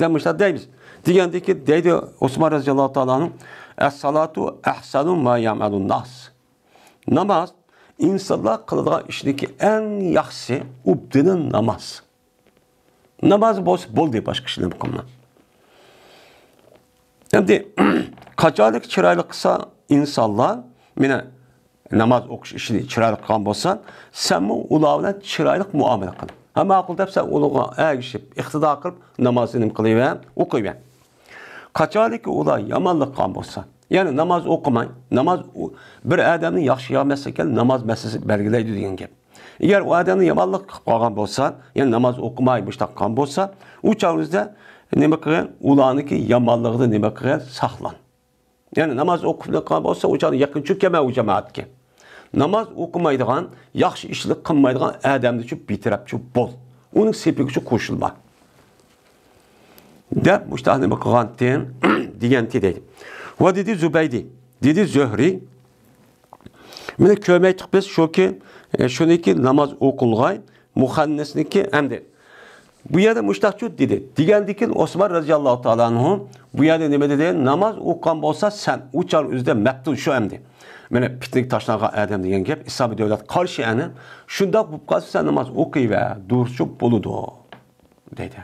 دەپ مۇشۇنداق دەيمىز. دېگەندىكى دەيدۇ ئوسمان رەزىياللاھۇ تائالا ئەنھۇ، ئەسسالاتۇ ئەھسەنۇ ما يەئمەلۇن ناس. ناماز ئىنسانلار قىلىدىغان ئىشنىڭكى ئەڭ ياخشىسى، ئوبدىنىن ناماز. ناماز بولسا بولدى، باشقا ئىشنى قىلما. ئەمدى قاچانلىك چىرايلىق قىلسا ئىنسانلار، مانا ناماز ئوقۇش ئىشىنى چىرايلىق قىلغان بولسا، سەنمۇ ئۇلار بىلەن چىرايلىق مۇئامىلە قىل. ھە، ماقۇل دەپ سەن ئۇلارغا ئەگىشىپ، ئىقتىدا قىلىپ نامازنى نېمە قىلىۋەر، ئوقۇيۋەر. قاچانلىكى ئۇلار يامانلىق قىلغان بولسا، يەنى ناماز ئوقۇماي، ناماز ئو-، بىر ئادەمنى ياخشى يا ئەمەس ئىكەن، ناماز مەسىلىسى بەلگىلەيدۇ دېگەن گەپ. ئەگەر ئۇ ئادەمنى يامانلىق قىلىپ قالغان بولسا، يەنى ناماز ئوقۇماي مۇشتاق قىلغان بولسا، ئۇ چاغىڭىزدا نېمە قىلغىن؟ ئۇلارنىڭكى يامانلىقىدا نېمە قىلغىن؟ ساقلان. يەنى ناماز ئوقۇپ قالغان بولسا، ئۇ چاغدا يېقىنچۇ كەلمە ئۇ جامائەتكە. ناماز ئوقۇمايدىغان، ياخشى ئىشلار قىلمايدىغان ئادەمنىچۇ بىتەرەپچۇ بول. ئۇنىڭ سېپىگىچۇ قوشۇلما. دەپ مۇشتاق نېمە قىلغانتى، دېگەنتى دەيدۇ. ۋە دېدى زۇبەيدى، دېدى زۆھرى. مانا كۆرمەيتتۇق بىز شۇكى، ئە، شۇنىكى ناماز ئوقۇلغاي، مۇخەننەسنىكى ئەمدى. بۇ يەردە مۇشتاقچۇ دېدى. دېگەندىكىن ئوسمان رەزىياللاھۇ تائالا ئەنھۇ بۇ يەردە نېمە دېدى؟ ناماز ئوقۇغان بولسا سەن ئۇ چاغ ئۆزىدە مەپتۇن شۇ ئەمدى. مانا پىتنىگە تاشلانغان ئادەم دېگەن گەپ، ئىسلامىي دۆلەت قارشى ئەنە. شۇنداق بولۇپ قالسا سەن ناماز ئوقۇيۋەر، دۇرۇسچۇ بولىدۇ. دەيدۇ.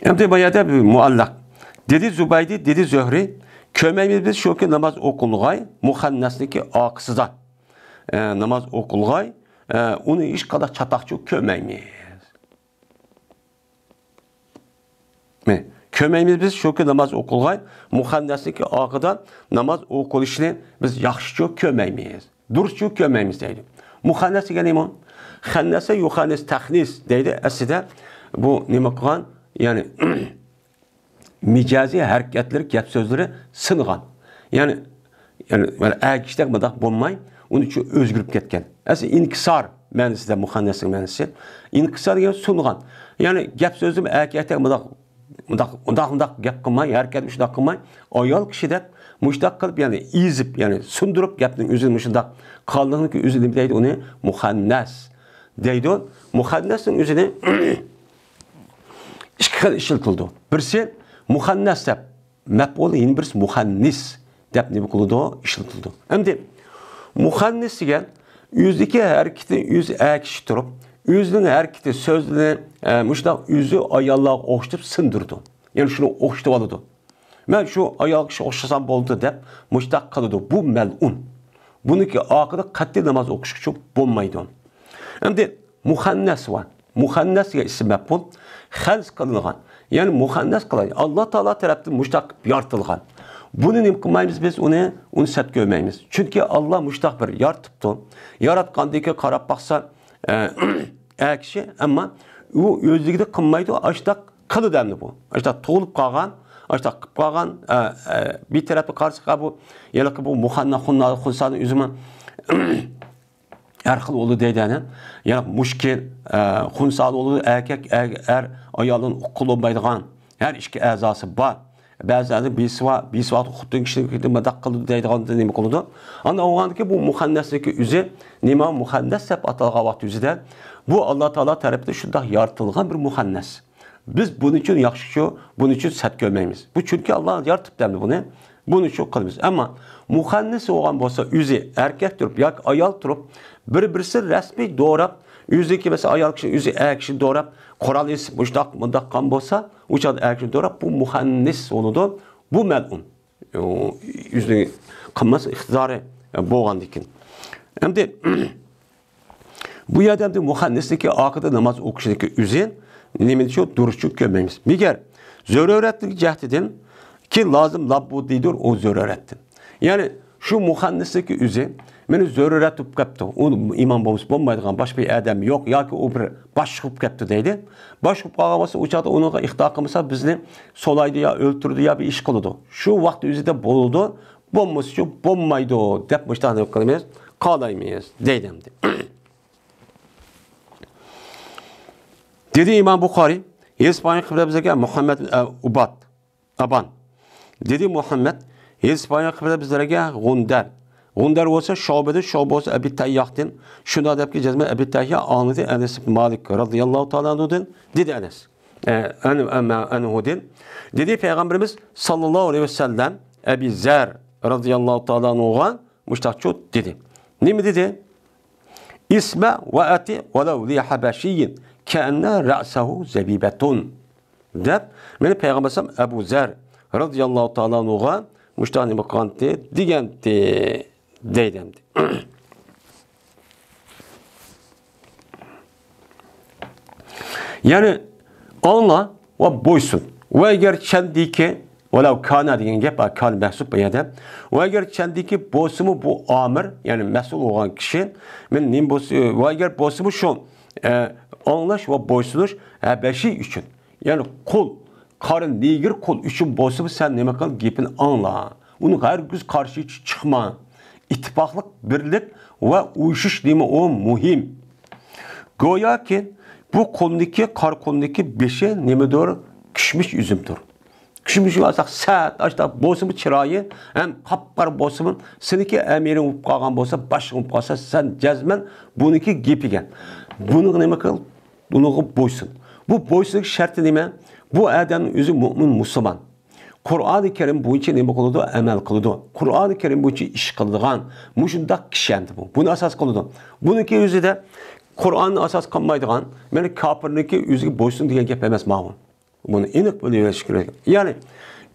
ئەمدى بۇ يەردە بىر مۇئەللەق. دېدى زۇبەيدى، دېدى زۆھرى، كۆرمەيمىز بىز شۇكى ناماز ئوقۇلغاي مۇخەننەسنىكى ئارقىسىدا. ئە، ناماز ئوقۇلغاي، ئە، ئۇنى ھېچقانداق چاتاقچۇ كۆرمەيمىز. مانا، كۆرمەيمىز بىز شۇكى ناماز ئوقۇلغاي مۇخەننەسنىڭكى ئارقىدا ناماز ئوقۇلۇشىنى بىز ياخشىچۇ كۆرمەيمىز. دۇرۇسچۇ كۆرمەيمىز دەيدۇ. مۇخەننەس دېگەن نېمە؟ خەننەسە يۇخەننىس تەخنىس دەيدۇ. ئەسلىدە بۇ نېمە قىلغان؟ يەنى مىجەزى ھەرىكەتلىرى، گەپ سۆزلىرى سىنغان. يەنى، يەنى، يەنى ئەگىشتەك مۇنداق بولماي، ئۇنىچۇ ئۆزگىرىپ كەتكەن. ئەسلى ئىنكىسار مەنىسىدە مۇخەننەسنىڭ مەنىسى. ئىنكىسار دېگەن سۇنغان. يەنى گەپ سۆزلىرى ئەگىشتەك مۇنداق، مۇنداق، مۇنداق، مۇنداق گەپ قىلماي، ھەرىكەت مۇشۇنداق قىلماي، ئايال كىشىدەك مۇشۇنداق قىلىپ، يەنى ئېزىپ، يەنى سۇندۇرۇپ گەپنىڭ ئۆزىنى مۇشۇنداق قالىنلىقنىڭكى ئۆزى نېمە دەيدۇ ئۇنى؟ مۇخەننەس دەيدۇ. مۇخەننەسنىڭ ئۆزىنى ئىككى خىل ئىشلىتىلىدۇ. بىرسى مۇخەننەس دەپ مەپئۇل، يەنە بىرسى مۇخەننىس دەپ نېمە قىلىدۇ؟ ئىشلىتىلىدۇ. ئەمدى مۇخەننىس دېگەن ئۆزىدىكى ھەرىكىتى ئۆزى ئەكىشى تۇرۇپ، ئۆزىنىڭ ھەرىكىتى، سۆزىنى، ئە، مۇشۇنداق ئۆزى ئاياللارغا ئوخشىتىپ سىندۇرىدۇ. يەنى شۇنى ئوخشىتىۋالىدۇ. مەن شۇ ئايال كىشىگە ئوخشىسام بولدى دەپ مۇشۇنداق قىلىدۇ. بۇ مەلئۇن. بۇنىڭكى ئارقىدا قەتئىي ناماز ئوقۇشقىچە بولمايدۇ. ئەمدى مۇخەننەس بار. مۇخەننەس دېگەن ئىسىم مەپئۇل. خەلق قىلىنغان. يەنى مۇخەننەس قىلغان. ئاللا تائالا تەرەپتىن مۇشتاق يارىتىلغان. بۇنى نېمە قىلمايمىز بىز ئۇنى؟ ئۇنى سەت كۆرمەيمىز. چۈنكى ئاللا مۇشتاق بىر يارىتىپتۇ. ياراتقاندىن كېيىن قاراپ باقسا، ئە، ئەر كىشى، ئەمما ئۇ ئۆزلۈكىدە قىلمايدۇ، ئاشتاق قىلىدۇ ئەمدى بۇ. ئاشتاق تۇغۇلۇپ قالغان، ئاشتاق قىلىپ قالغان، ئە، ئە، بىر تەرەپتىن قارىساق، بۇ، ھېلىقى بۇ مۇخەننا، خۇننا، خۇنسانىڭ ئۆزىمۇ ھەر خىل بولىدۇ دەيدۇ، يەنى، يەنى مۇشكىل، ئە، خۇنسا بولىدۇ، ئەركەك، ئەر، ئەر ئايالدىن ئۇققىلى بولمايدىغان، ھەر ئىككى ئەزاسى بار. بەزىلەردە بىسىۋا، بىسىۋا خوتۇن كىشىنى مۇنداق قىلىدۇ دەيدىغاندا نېمە قىلىدۇ؟ ئاندىن ئالغاندىكى بۇ مۇخەننەسنىڭكى ئۆزى نېمە مۇخەننەس دەپ ئاتالغان ۋاقىت ئۆزىدە، بۇ ئاللا تائالا تەرىپىدىن شۇنداق يارىتىلغان بىر مۇخەننەس. بىز بۇنىڭ ئۈچۈن ياخشىچۇ، بۇنىڭ ئۈچۈن سەت كۆرمەيمىز. بۇ چۈنكى ئاللا يارىتىپتۇ ئەمدى بۇنى. بۇنىڭ ئۈچۈن قىلىمىز. ئەمما مۇخەننەس بولغان بولسا، ئۆزى ئەركەك تۇرۇپ ياكى ئايال تۇرۇپ، بىر-بىرسى رەسمىي دوراپ، ئۆزىنىڭكى مەسىلەن، ئايال كىشى ئۆزى ئەر كىشىنى دوراپ، قورال ئېسىپ، مۇشۇنداق، مۇنداق قىلغان بولسا، ئۇ چاغدا ئەر كىشىنى دوراپ، بۇ مۇخەننەس بولىدۇ. بۇ مەلئۇن. ئۆزىنى قىلماس ئىقتىدارى بولغاندىكىن. ئەمدى بۇ يەردە ئەمدى مۇخەننەسنىڭكى ئارقىدا ناماز ئوقۇشىدىكى ئۆزى نېمىنى شۇ دۇرۇسچە كۆرمەيمىز. مەگەر زۆرۈرەتلىك جەھىتىدىن كى لازىم لاببۇ دەيدۇ، ئۇ زۆرۈرەتتىن. يەنى شۇ مۇخەننەسنىڭكى ئۆزى مېنى زۆرۈرەت بولۇپ كەپتۇ. ئۇ ئىمام بولمىسا بولمايدىغان باشقا بىر ئادەم يوق ياكى ئۇ بىر باشلىق بولۇپ كەپتۇ دەيدۇ. باشلىق بولۇپ قالغان بولسا، ئۇ چاغدا ئۇنىڭغا ئىقتىدار قىلمىسا بىزنى سولايدۇ يا ئۆلتۈرىدۇ يا بىر ئىش قىلىدۇ. شۇ ۋاقىت ئۆزىدە بولىدۇ. بولمىسىچۇ بولمايدۇ دەپ مۇشۇنداق نېمە قىلىمىز، قالايمىز دەيدۇ ئەمدى. دېدى ئىمام بۇخارىي، ھېلىقى قىبلە بىزلەرگە مۇھەممەد ئۇباد، ئابان. دېدى مۇھەممەد، ھېلىقى قىبلە بىزلەرگە غۇندەر. غۇندەر بولسا شۇبەدىن، شۇبە بولسا ئەبى تەيياھتىن. شۇنداق دەپكى جەزمەن ئەبى تەيياھ ئاڭلىدى ئەنەس ئىبن مالىك رەزىياللاھۇ تائالا ئەنھۇدىن، دېدى ئەنەس. ئە، ئەن-، ئەن-، ئەنھۇدىن. دېدى پەيغەمبىرىمىز ساللاللاھۇ ئەلەيھى ۋەسەللەم ئەبى زەر رەزىياللاھۇ تائالا ئەنھۇغا مۇشتاقچۇ دېدى. نېمە دېدى؟ ئىسمە ۋە ئەتى ۋەلەۋ لى ھەبەشىيىن كەئەننە رەسەھۇ زەبىبەتۇن. دەپ، مېنى پەيغەمبەر ئەبۇ زەر رەزىياللاھۇ تائالا ئەنھۇغا مۇشتاق نېمە قىلغانتى دېگەنتى دەيدۇ ئەمدى. يەنى ئاڭلا ۋە بويسۇن. ۋە ئەگەر چەندىكى، ۋەلەۋ كانە دېگەن گەپ، كانە مەھسۇپ بۇ يەردە. ۋە ئەگەر چەندىكى بولسىمۇ بۇ ئامىر، يەنى مەسئۇل بولغان كىشى، مەن نېمە بولسا، ۋە ئەگەر بولسىمۇ شۇ، ئە، ئاڭلاش ۋە بويسۇنۇش ھەبەشى ئۈچۈن. يەنى قۇل، قارا نېگىر قۇل ئۈچۈن بولسىمۇ سەن نېمە قىل، گېپىنى ئاڭلا. ئۇنىڭغا ھەرگىز قارشى چىقما. ئىتتىپاقلىق، بىرلىك ۋە ئۇيۇشۇش نېمە ئۇ مۇھىم. گوياكى بۇ قۇلنىڭكى، قارا قۇلنىڭكى بېشى نېمىدۇر، كىشمىش ئۈزۈمدۇر. كىشمىش ئۇزۇم ئاشتاق سەت، ئاشتاق بولسىمۇ چىرايى، ھەم قاپقارا بولسىمۇ، سېنىڭكى ئەمىرىڭ بولۇپ قالغان بولسا، باشلىقىڭ بولۇپ قالسا، سەن جەزمەن بۇنىڭكى گېپىگە، بۇنىڭغا نېمە قىل؟ ئۇنىڭغا بويسۇن. بۇ بويسۇنۇش شەرتى نېمە؟ بۇ ئادەمنىڭ ئۆزى مۆمىن، مۇسۇلمان. قۇرئانى كەرىم بويىچە نېمە قىلىدۇ؟ ئەمەل قىلىدۇ. قۇرئانى كەرىم بويىچە ئىش قىلىدىغان مۇشۇنداق كىشى ئەمدى بۇ. بۇنى ئاساس قىلىدۇ. بۇنىڭكى ئۆزىدە قۇرئاننى ئاساس قىلمايدىغان، مەن كاپىرنىڭكى ئۆزىگە بويسۇن دېگەن گەپ ئەمەس ماۋۇ. بۇنى ئېنىق بىلىۋېلىش كېرەك. يەنى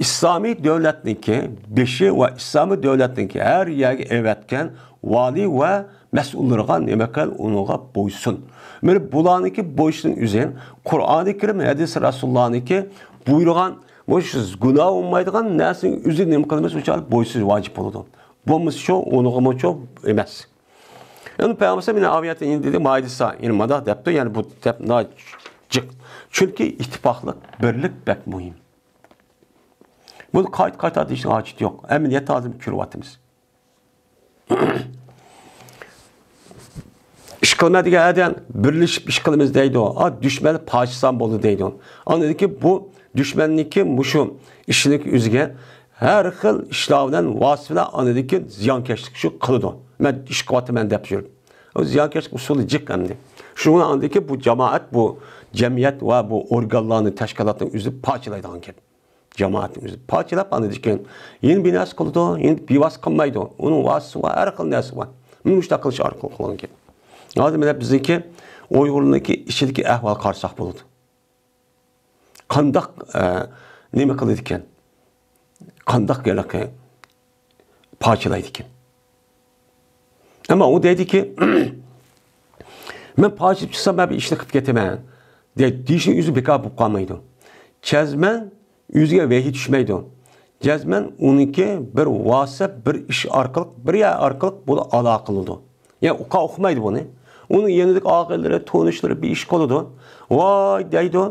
ئىسلامىي دۆلەتنىڭكى بېشى ۋە ئىسلامىي دۆلەتنىڭكى ھەر يەرگە ئەۋەتكەن ۋالىي ۋە مەسئۇللىرىغا نېمە قىل، ئۇنىڭغا بويسۇن. مانا بۇلارنىڭكى بويسۇن ئۈزۈن، قۇرئانى كەرىم، ھەدىس رەسۇلۇللانىڭكى بۇيرۇغان، مۇشۇ گۇناھ بولمايدىغان نەرسىنىڭ ئۆزىگە نېمە قىلىمىز، ئۇ چاغدا بويسۇنۇش ۋاجىپ بولىدۇ. بولمىسىچۇ، ئۇنىڭغىمۇچۇ ئەمەس. يەنى پەيغەمبەر يەنە ئايەتتە يەنە دېدى، مائىدىسا، يەنى مۇنداق دەپتۇ، يەنى بۇ دەپ ناجىق. چۈنكى ئىتتىپاقلىق، بىرلىك بەك مۇھىم. بۇنى قايتا-قايتا دېيىشنىڭ ھاجىتى يوق. ئەمەلىيەتتە ھازىر كۆرۈۋاتىمىز. ئىش قىلما دېگەن ئادەم بىرلىشىپ ئىش قىلىمىز دەيدۇ. ئا، دۈشمەننى پاچىسام بولدى دەيدۇ. ئاندىن كېيىن بۇ دۈشمەننىڭكى مۇشۇ ئىشىنىڭ ئۆزىگە ھەر خىل ئىشلار بىلەن، ۋاسىتە بىلەن ئاندىن كېيىن زىيانكەشلىك شۇ قىلىدۇ. مەن ئىش قىلىۋاتىمەن دەپ يۈرۈپ. ئۇ زىيانكەشلىك ئۇسۇلى جىق ئەمدى. شۇڭا ئاندىن كېيىن بۇ جامائەت، بۇ جەمئىيەت ۋە بۇ ئورگانلارنى، تەشكىلاتنى ئۆزى پاچىلايدىغان گەپ. جامائەتنى ئۆزى پاچىلاپ، ئاندىن كېيىن يەنە بىر نەرسە قىلىدۇ، يەنە بىۋاسىتە قىلمايدۇ. ئۇنىڭ ۋاسىتىسى بار، ھەر خىل نەرسە بار. مانا مۇشۇنداق قىلىش ئارقىلىق قىلغان گەپ. ھازىر مانا بىزنىڭكى ئۇيغۇرنىڭكى ئىچىدىكى ئەھۋال قارىساق بولىدۇ. قانداق، ئە، نېمە قىلىدىكەن؟ قانداق ھېلىقى پاچىلايدىكەن؟ ئەمما ئۇ دەيدىكى، مەن پاچىلاپ چىقسام، مەن بىر ئىشنى قىلىپ كېتىمەن، دەي-، دېيىشنىڭ ئۆزى بىكار بولۇپ قالمايدۇ. جەزمەن ئۆزىگە ۋەھىي چۈشمەيدۇ. جەزمەن ئۇنىڭكى بىر ۋاسىتە، بىر ئىش ئارقىلىق، بىر يەر ئارقىلىق بۇ ئالاقە قىلىدۇ. يەنى ئۇقا ئۇقمايدۇ بۇنى. ئۇنىڭ يېنىدىكى ئاغىنىلىرى، تونۇشلىرى بىر ئىش قىلىدۇ. ۋاي دەيدۇ.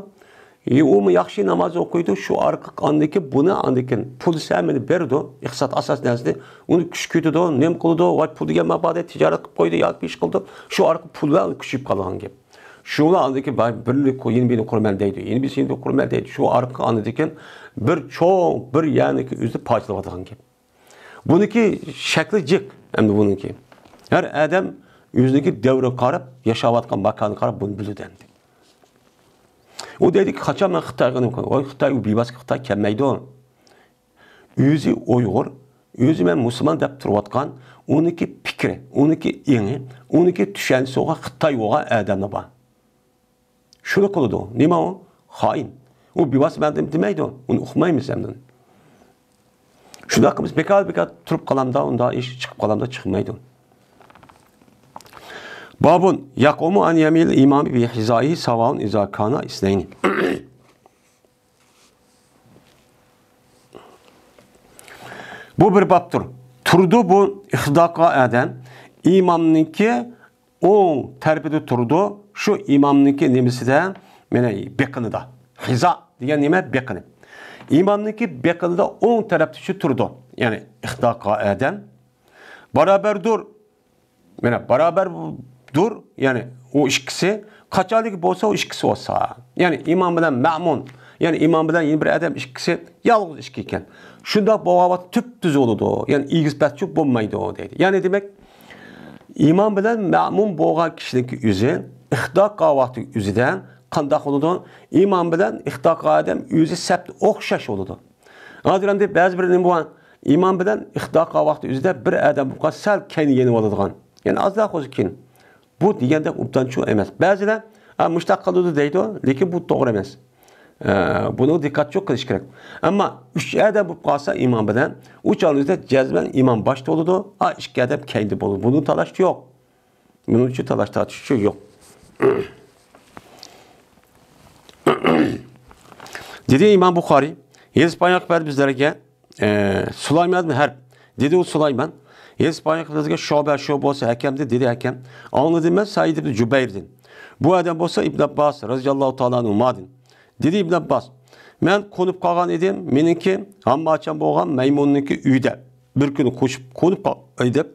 ئى، ئۇمۇ ياخشى ناماز ئوقۇيدۇ، شۇ ئارقىلىق ئاندىكىن بۇنى، ئاندىكىن پۇل سەمىنى بېرىدۇ، ئىقتىساد ئاساس نەرسىنى، ئۇنى كۈچ كېتىدۇ، نېمە قىلىدۇ، ۋاي پۇل دېگەن مانا بار دەپ تىجارەت قىلىپ قويدى ياكى بىر ئىش قىلىدۇ، شۇ ئارقىلىق پۇل بىلەن كۈچىيىپ قالغان گەپ. شۇ بىلەن ئاندىكىن بار بىرنى قۇ-، يەنە بىرنى قۇرىمەن دەيدۇ، يەنە بىرسى يەنە بىرنى قۇرىمەن دەيدۇ، شۇ ئارقىلىق ئاندىكىن بىر چوڭ، بىر يەرنىكى ئۆزى پاچىلاۋاتىدىغان گەپ. بۇنىڭكى شەكلى جىق، ئەمدى بۇنىڭكى. ھەر ئادەم ئۆزىنىڭكى دەۋرىگە قاراپ، ياشاۋاتقان ماكانىغا قاراپ بۇنى بىلىدۇ ئەمدى. ئۇ دەيدىكى، قاچان مەن خىتايغا نېمە قىلدىم؟ ۋاي، خىتاي ئۇ بىۋاسىتە خىتاي كەلمەيدۇ. ئۆزى ئۇيغۇر، ئۆزى مەن مۇسۇلمان دەپ تۇرۇۋاتقان، ئۇنىڭكى پىكرى، ئۇنىڭكى ئېڭى، ئۇنىڭكى چۈشەنچىسى بولغان خىتاي بولغان ئادەملەر بار. شۇنى قىلىدۇ. نېمە ئۇ؟ خائىن. ئۇ بىۋاسىتە مەن دېمەيدۇ. ئۇنى ئۇقمايمىز ئەمدى. شۇنداق قىلىمىز، بىكار، بىكار تۇرۇپ قالامدا، ئۇنداق ئىش چىقىپ قالامدا چىقمايدۇ. بابٌ يقوم عن يمين الإمام بحذائه سواء إذا كانا اثنين. بۇ بىر بابتۇر. تۇرىدۇ بۇ ئىقتىدا قىلغان ئادەم ئىمامنىڭكى ئوڭ تەرىپىدە تۇرىدۇ. شۇ ئىمامنىڭكى نېمىسىدە، مانا بېقىنىدا. ھىزا دېگەن نېمە؟ بېقىنى. ئىمامنىڭكى بېقىنىدا ئوڭ تەرەپتە شۇ تۇرىدۇ. يەنى ئىقتىدا قىلغان ئادەم. بارابەردۇر. مانا بارابەردۇر، يەنى ئۇ ئىككىسى قاچانلىكى بولسا، ئۇ ئىككىسى بولسا. يەنى ئىمام بىلەن مەمۇن، يەنى ئىمام بىلەن يەنە بىر ئادەم ئىككىسى يالغۇز ئىككى ئىكەن. شۇنداق بولغان ۋاقىت تۈپتۈز بولىدۇ. يەنى ئېگىز پەس چۈش بولمايدۇ دەيدۇ. يەنى دېمەك، ئىمام بىلەن مەمۇن بولغان كىشىنىڭكى ئۆزى ئىقتىدا قىلغان ۋاقتى ئۆزىدە قانداق بولىدۇ؟ ئىمام بىلەن ئىقتىدا قىلغان ئادەم ئۆزى سەپتە ئوخشاش بولىدۇ. ھازىر ئەمدى بەزى بىر نېمە بار، ئىمام بىلەن ئىقتىدا قىلغان ۋاقتى ئۆزىدە بىر ئادەم بولۇپ قالسا سەل كەينىگە يېنىۋالىدىغان. يەنى ئازراق ئۆزى كېيىن. بۇ دېگەندەك ئوبدانچۇ ئەمەس. بەزىلەر، «ھە، مۇشۇنداق قىلىدۇ» دەيدۇ، لېكىن بۇ توغرا ئەمەس. ئە، بۇنى دىققەتچۇ قىلىش كېرەك. ئەمما ئۈچ ئادەم بولۇپ قالسا ئىمام بىلەن، ئۇ چاغنىڭ ئۆزىدە جەزمەن ئىمام باشتا بولىدۇ، ئا، ئىككى ئادەم كەينىدە بولىدۇ. بۇنىڭ تالاش يوق. بۇنىڭ ئۈچۈن تالاش تارتىش ئۈچۈن يوق. دېدى ئىمام بۇخارىي، ھېدىس بايان قىلىپ بەردى بىزلەرگە، ئە، سۇلايمان ئىبن ھەرب. دېدى ئۇ سۇلايمان، ھېدىس بايان قىلىپ بىزگە شۇبە، شۇ بولسا ھەكەم دېدى، دېدى ھەكەم. ئاڭلىدىم مەن سەئىد ئىبن جۇبەيردىن. بۇ ئادەم بولسا ئىبن ئابباس رەزىياللاھۇ تائالا ئەنھۇمادىن. دېدى ئىبن ئابباس، مەن قونۇپ قالغان ئىدىم، مېنىڭكى ھامماچام بولغان مەيمۇننىڭكى ئۆيىدە. بىر كۈنى قوشۇپ قونۇپ قالغان ئىدىم.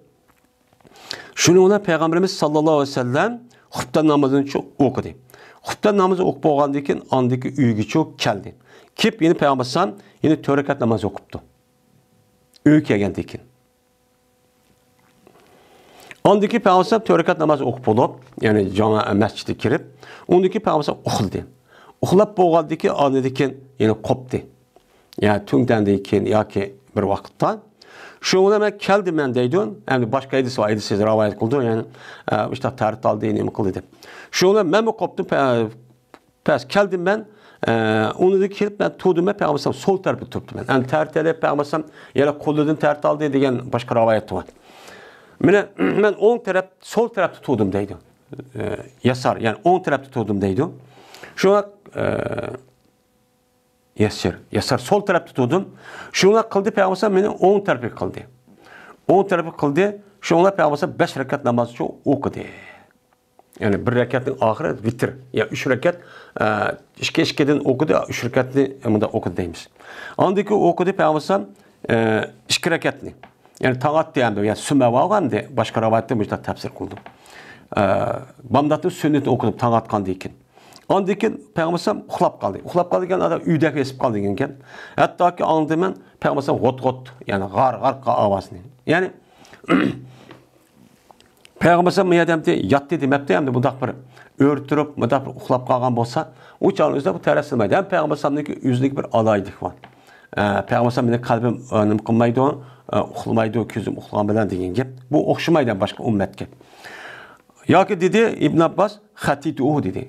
شۇنىڭ بىلەن پەيغەمبىرىمىز ساللاللاھۇ ئەلەيھى ۋەسەللەم خۇپتەن نامىزىنى چۇ-، ئوقۇدى. خۇپتەن نامىزى ئوقۇپ بولغاندىن كېيىن، ئاندىكى ئۆيگىچۇ كەلدى. كېلىپ يەنە پەيغەمبەر ئەلەيھىسسالام يەنە تۆت رەكەت ناماز ئوقۇپتۇ. ئۆيگە كەلگەندىن كېيىن. ئاندىن كېيىن پەيغەمبەر ئەلەيھىسسالام تۆت رەكەت ناماز ئوقۇپ بولۇپ، يەنى جامائەت مەسچىتكە كىرىپ، ئۇندىن كېيىن پەيغەمبەر ئەلەيھىسسالام ئۇخلىدى. ئۇخلاپ بولغاندىن كېيىن، ئاندىن كېيىن يەنە قوپتى. يا تۈڭدەندىن كېيىن ياكى بىر ۋاقىتتا. شۇ بىلەن مەن كەلدىم مەن دەيدۇ. ئەمدى باشقا ھەدىس بار، ھەدىس راۋايەت قىلىدۇ. يەنى، ئە، ئىشتە تەرت ئالدى، نېمە قىلدى دەپ. شۇ بىلەن مەنمۇ قوپتۇم، پە-، پەس كەلدىم مەن. ئە، ئۇنىڭدىن كېلىپ مەن تۇردۇم مەن، پەيغەمبەر ئەلەيھىسسالام سول تەرەپتە تۇرۇپتۇ مەن. ئەمدى تەرت ئېلىپ، پەيغەمبەر ئەلەيھىسسالام يەنە قولىدىن تەرت ئالدى دېگەن باشقا راۋايەت بار. مانا، مەن ئوڭ تەرەپ، سول تەرەپتە تۇردۇم دەيدۇ. ئە، ياسار، يەنى ئوڭ تەرەپتە تۇردۇم دەيدۇ. شۇڭا، ئە، يەسىر، ياسار سول تەرەپتە تۇردۇم. شۇڭا قىلدى پەيغەمبەر مېنى ئوڭ تەرىپىگە قىلدى. ئوڭ تەرىپىگە قىلدى. شۇڭا پەيغەمبەر بەش رەكەت نامازچۇ ئوقۇدى. يەنى بىر رەكەتنىڭ ئاخىرى ۋىتىر. يا ئۈچ رەكەت، ئە، ئىككى، ئىككىدىن ئوقۇدى، ئۈچ رەكەتنى مۇنداق ئوقۇدى دەيمىز. ئاندىن كېيىن ئوقۇدى پەيغەمبەر، ئە، ئىككى رەكەتنى. يەنى تاڭ ئاتتى ئەمدى، يا سۈمە ۋاغۇ ئەمدى، باشقا رىۋايەتتە مۇشۇنداق تەپسىر قىلدى. ئە، بامداتنىڭ سۈننىتىنى ئوقۇدۇم تاڭ ئاتقاندىن كېيىن. ئاندىن كېيىن پەيغەمبەر ئەلەيھىسسالام ئۇخلاپ قالدى. ئۇخلاپ قالىدىغان ئادەم ئۆيدەك ئېسىپ قالدى دېگەنكەن. ھەتتاكى ئاڭلىدىم مەن پەيغەمبەر ئەلەيھىسسالام غوت-غوت، يەنى غار-غار قىلغان ئاۋازىنى. يەنى پەيغەمبەر ئەلەيھىسسالام بۇ يەردە ئەمدى ياتتى دېمەپتۇ، ئەمدى بۇنداق بىر ئۆرە تۇرۇپ، مۇنداق بىر ئۇخلاپ قالغان بولسا، ئۇ چاغنىڭ ئۆزىدە بۇ تەرەسلىمەيدۇ. ھەم پەيغەمبەر ئەلەيھىسسالامنىڭكى ئۆزىنىڭكى بىر ئالاھىدىلىكى بار. ئە، پەيغەمبەر ئەلەيھىسسالام مېنىڭ قەلبىم، ئە، نېمە قىلمايدۇ، ئە، ئۇخلىمايدۇ، كۆزۈم ئۇخلىغان بىلەن دېگەن گەپ. بۇ ئوخشىمايدۇ باشقا ئۈممەتكە. ياكى دېدى ئىبن ئابباس، خەتىتۇھۇ دېدى.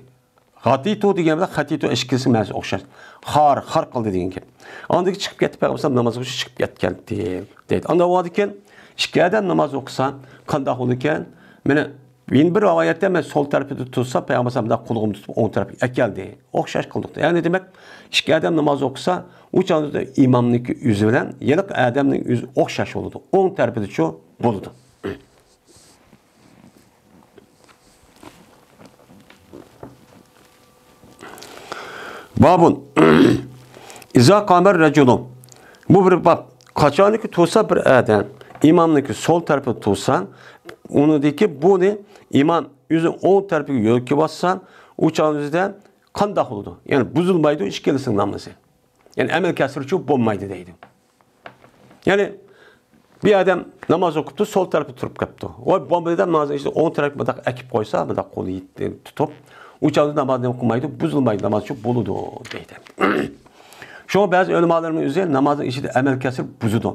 خەتىتۇ دېگەن بىلەن خەتىتۇ ئىككىلىسىنىڭ مەنىسى ئوخشاش. خار، خار قىلدى دېگەن گەپ. ئاندىن كېيىن چىقىپ كەتتى، پەيغەمبەر ئەلەيھىسسالام نامازغا چىقىپ كەتكەنتى دەيدۇ. ئاندىن ئۇنىڭدىن كېيىن ئىككى ئادەم ناماز ئوقۇسا قانداق بولىدىكەن؟ مانا يەنە بىر رىۋايەتتە مەن سول تەرىپىدە تۇرسام، پەيغەمبەر ئەلەيھىسسالام مۇنداق قولىمنى تۇتۇپ ئوڭ تەرەپكە ئەكەلدى. ئوخشاش قىلدۇق. يەنى دېمەك، ئىككى ئادەم ناماز ئوقۇسا، ئۇ چاغدا ئىمامنىڭكى ئۆزى بىلەن ھېلىقى ئادەمنىڭ ئۆزى ئوخشاش بولىدۇ. ئوڭ تەرىپىدىچۇ بولىدۇ. بابۇن. ئىزا قامەر رەجۇلۇن. بۇ بىر باب. قاچانكى تۇرسا بىر ئادەم، ئىمامنىڭكى سول تەرىپىدە تۇرسا، ئۇنىڭدىكى بۇنى ئىمام ئۆزى ئوڭ تەرىپىگە يۆلىكىۋاتسا، ئۇ چاغنىڭ ئۆزىدە قانداق بولىدۇ؟ يەنى بۇزۇلمايدۇ ئىككىلىسىنىڭ نامىزى. يەنى ئەمەل كەسرىچۇ بولمايدۇ دەيدۇ. يەنى بىر ئادەم ناماز ئوقۇپتۇ، سول تەرەپتە تۇرۇپ قاپتۇ. ۋاي، بولمىدى دەپ نامازنىڭ ئىچىدە ئوڭ تەرەپكە مۇنداق ئەكىپ قويسا، مۇنداق قولى يېتى تۇتۇپ، ئۇ چاغدا ناماز نېمە قىلمايدۇ؟ بۇزۇلمايدۇ، نامازچۇ بولىدۇ دەيدۇ. شۇڭا بەزى ئۆلىمالىرىمىز ئۆزى نامازنىڭ ئىچىدە ئەمەل كەسىر بۇزىدۇ.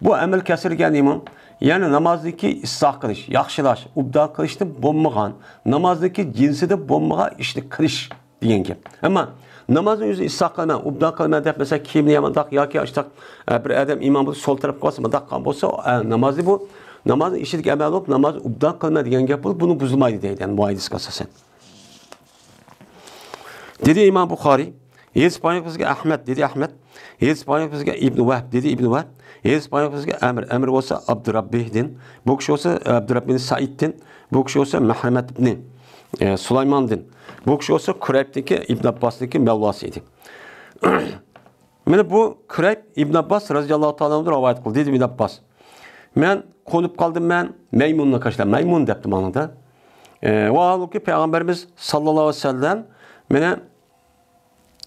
بۇ ئەمەل كەسىر دېگەن نېمە؟ يەنى نامازدىكى ئىسلاھ قىلىش، ياخشىلاش، ئوبدان قىلىشتىن بولمىغان، نامازدىكى جىنسىدە بولمىغان ئىشنى قىلىش دېگەن گەپ. ئەمما نامازنى ئۆزى ئىسلاھ قىلىمەن، ئوبدان قىلىمەن دەپ، مەسىلەن، كىيىمنى يامانراق ياكى ئاشتاق، ئە، بىر ئادەم ئىمام بولۇپ سول تەرەپكە قالسا، مۇنداق قىلغان بولسا، ئە، نامازنى بۇ نامازنىڭ ئىچىدىكى ئەمەل بولۇپ، نامازنى ئوبدان قىلىمەن دېگەن گەپ بولۇپ، بۇنى بۇزۇلمايدۇ دەيدۇ، يەنى بۇ ھەدىسكە ئاساسەن. دېدى ئىمام بۇخارىي، ھېدىس پايغىمبىرىمىزگە ئەھمەد، دېدى ئەھمەد، ھېدىس پايغىمبىرىمىزگە ئىبنى ۋەھب، دېدى ئىبنى ۋەھب، ھېدىس پايغىمبىرىمىزگە ئەمر، ئەمر بولسا ئابدۇراببىھدىن، بۇ كىشى بولسا ئابدۇراببىنى سەئىدتىن، بۇ كىشى بولسا مەھرەمەت ئىبنى، ئە، سۇلايماندىن، بۇ كىشى بولسا كۇرەيبتىكى ئىبن ئابباسنىڭكى مەۋلاسى ئىدى. مانا بۇ كۇرەيب ئىبن ئابباس رەزىياللاھۇ تائالا ئەنھۇدىن رىۋايەت قىلدى، دېدى ئىبن ئابباس. مەن قونۇپ قالدىم مەن مەيمۇننىڭ قېشىدا. مەيمۇن دەپتۇ ماڭىدا. ئە، ۋاھالبۇكى پەيغەمبىرىمىز ساللاللاھۇ ئەلەيھى ۋەسەللەم مانا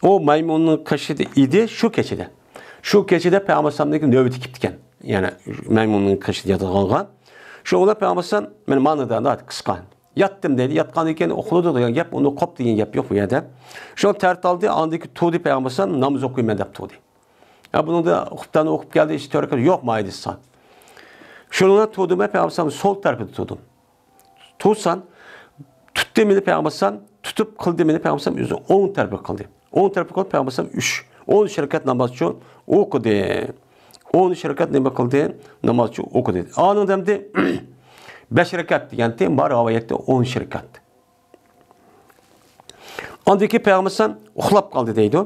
ئۇ مەيمۇننىڭ قېشىدا ئىدى شۇ كېچىدە. شۇ كېچىدە پەيغەمبەر ئەلەيھىسسالامنىڭكى نۆۋىتى كېلىپتىكەن. يەنى مەيمۇننىڭ قېشىدا ياتىدىغانغا. شۇ بىلەن پەيغەمبەر ئەلەيھىسسالام مانا ماڭىدا قىسقا. ياتتىم دەيدۇ. ياتقاندىن كېيىن ئۇخلىدى دېگەن گەپ، ئۇنى قوپ دېگەن گەپ يوق بۇ يەردە. شۇ تەرت ئالدى، ئاندىن كېيىن تۇردى پەيغەمبەر ئەلەيھىسسالام ناماز ئوقۇيمەن دەپ تۇردى. ھە، بۇنىڭدا خۇپتانى ئوقۇپ كەلدى، ئىشى تۆرە يوق مايدىسا. شۇنىڭ بىلەن تۇردۇم مەن پەيغەمبەر ئەلەيھىسسالامنىڭ سول تەرىپىدە تۇردۇم. تۇرسام، تۇتتى مېنى پەيغەمبەر ئەلەيھىسسالام، تۇتۇپ قىلدى مېنى پەيغەمبەر ئەلەيھىسسالام ئۆزى ئوڭ تەرىپىگە قىلدى. ئوڭ تەرىپىگە قىلىپ پەيغەمبەر ئەلەيھىسسالام ئۈچ، ئون رەكەت نامازچۇ ئوقۇدى. ئون رەكەت نېمە قىلدى؟ نامازچۇ ئوقۇدى. ئانىڭدا ئەمدى بەش رەكەت دېگەنتى، بار رىۋايەتتە ئون رەكەت. ئاندىن كېيىن پەيغەمبەر ئەلەيھىسسالام ئۇخلاپ قالدى دەيدۇ.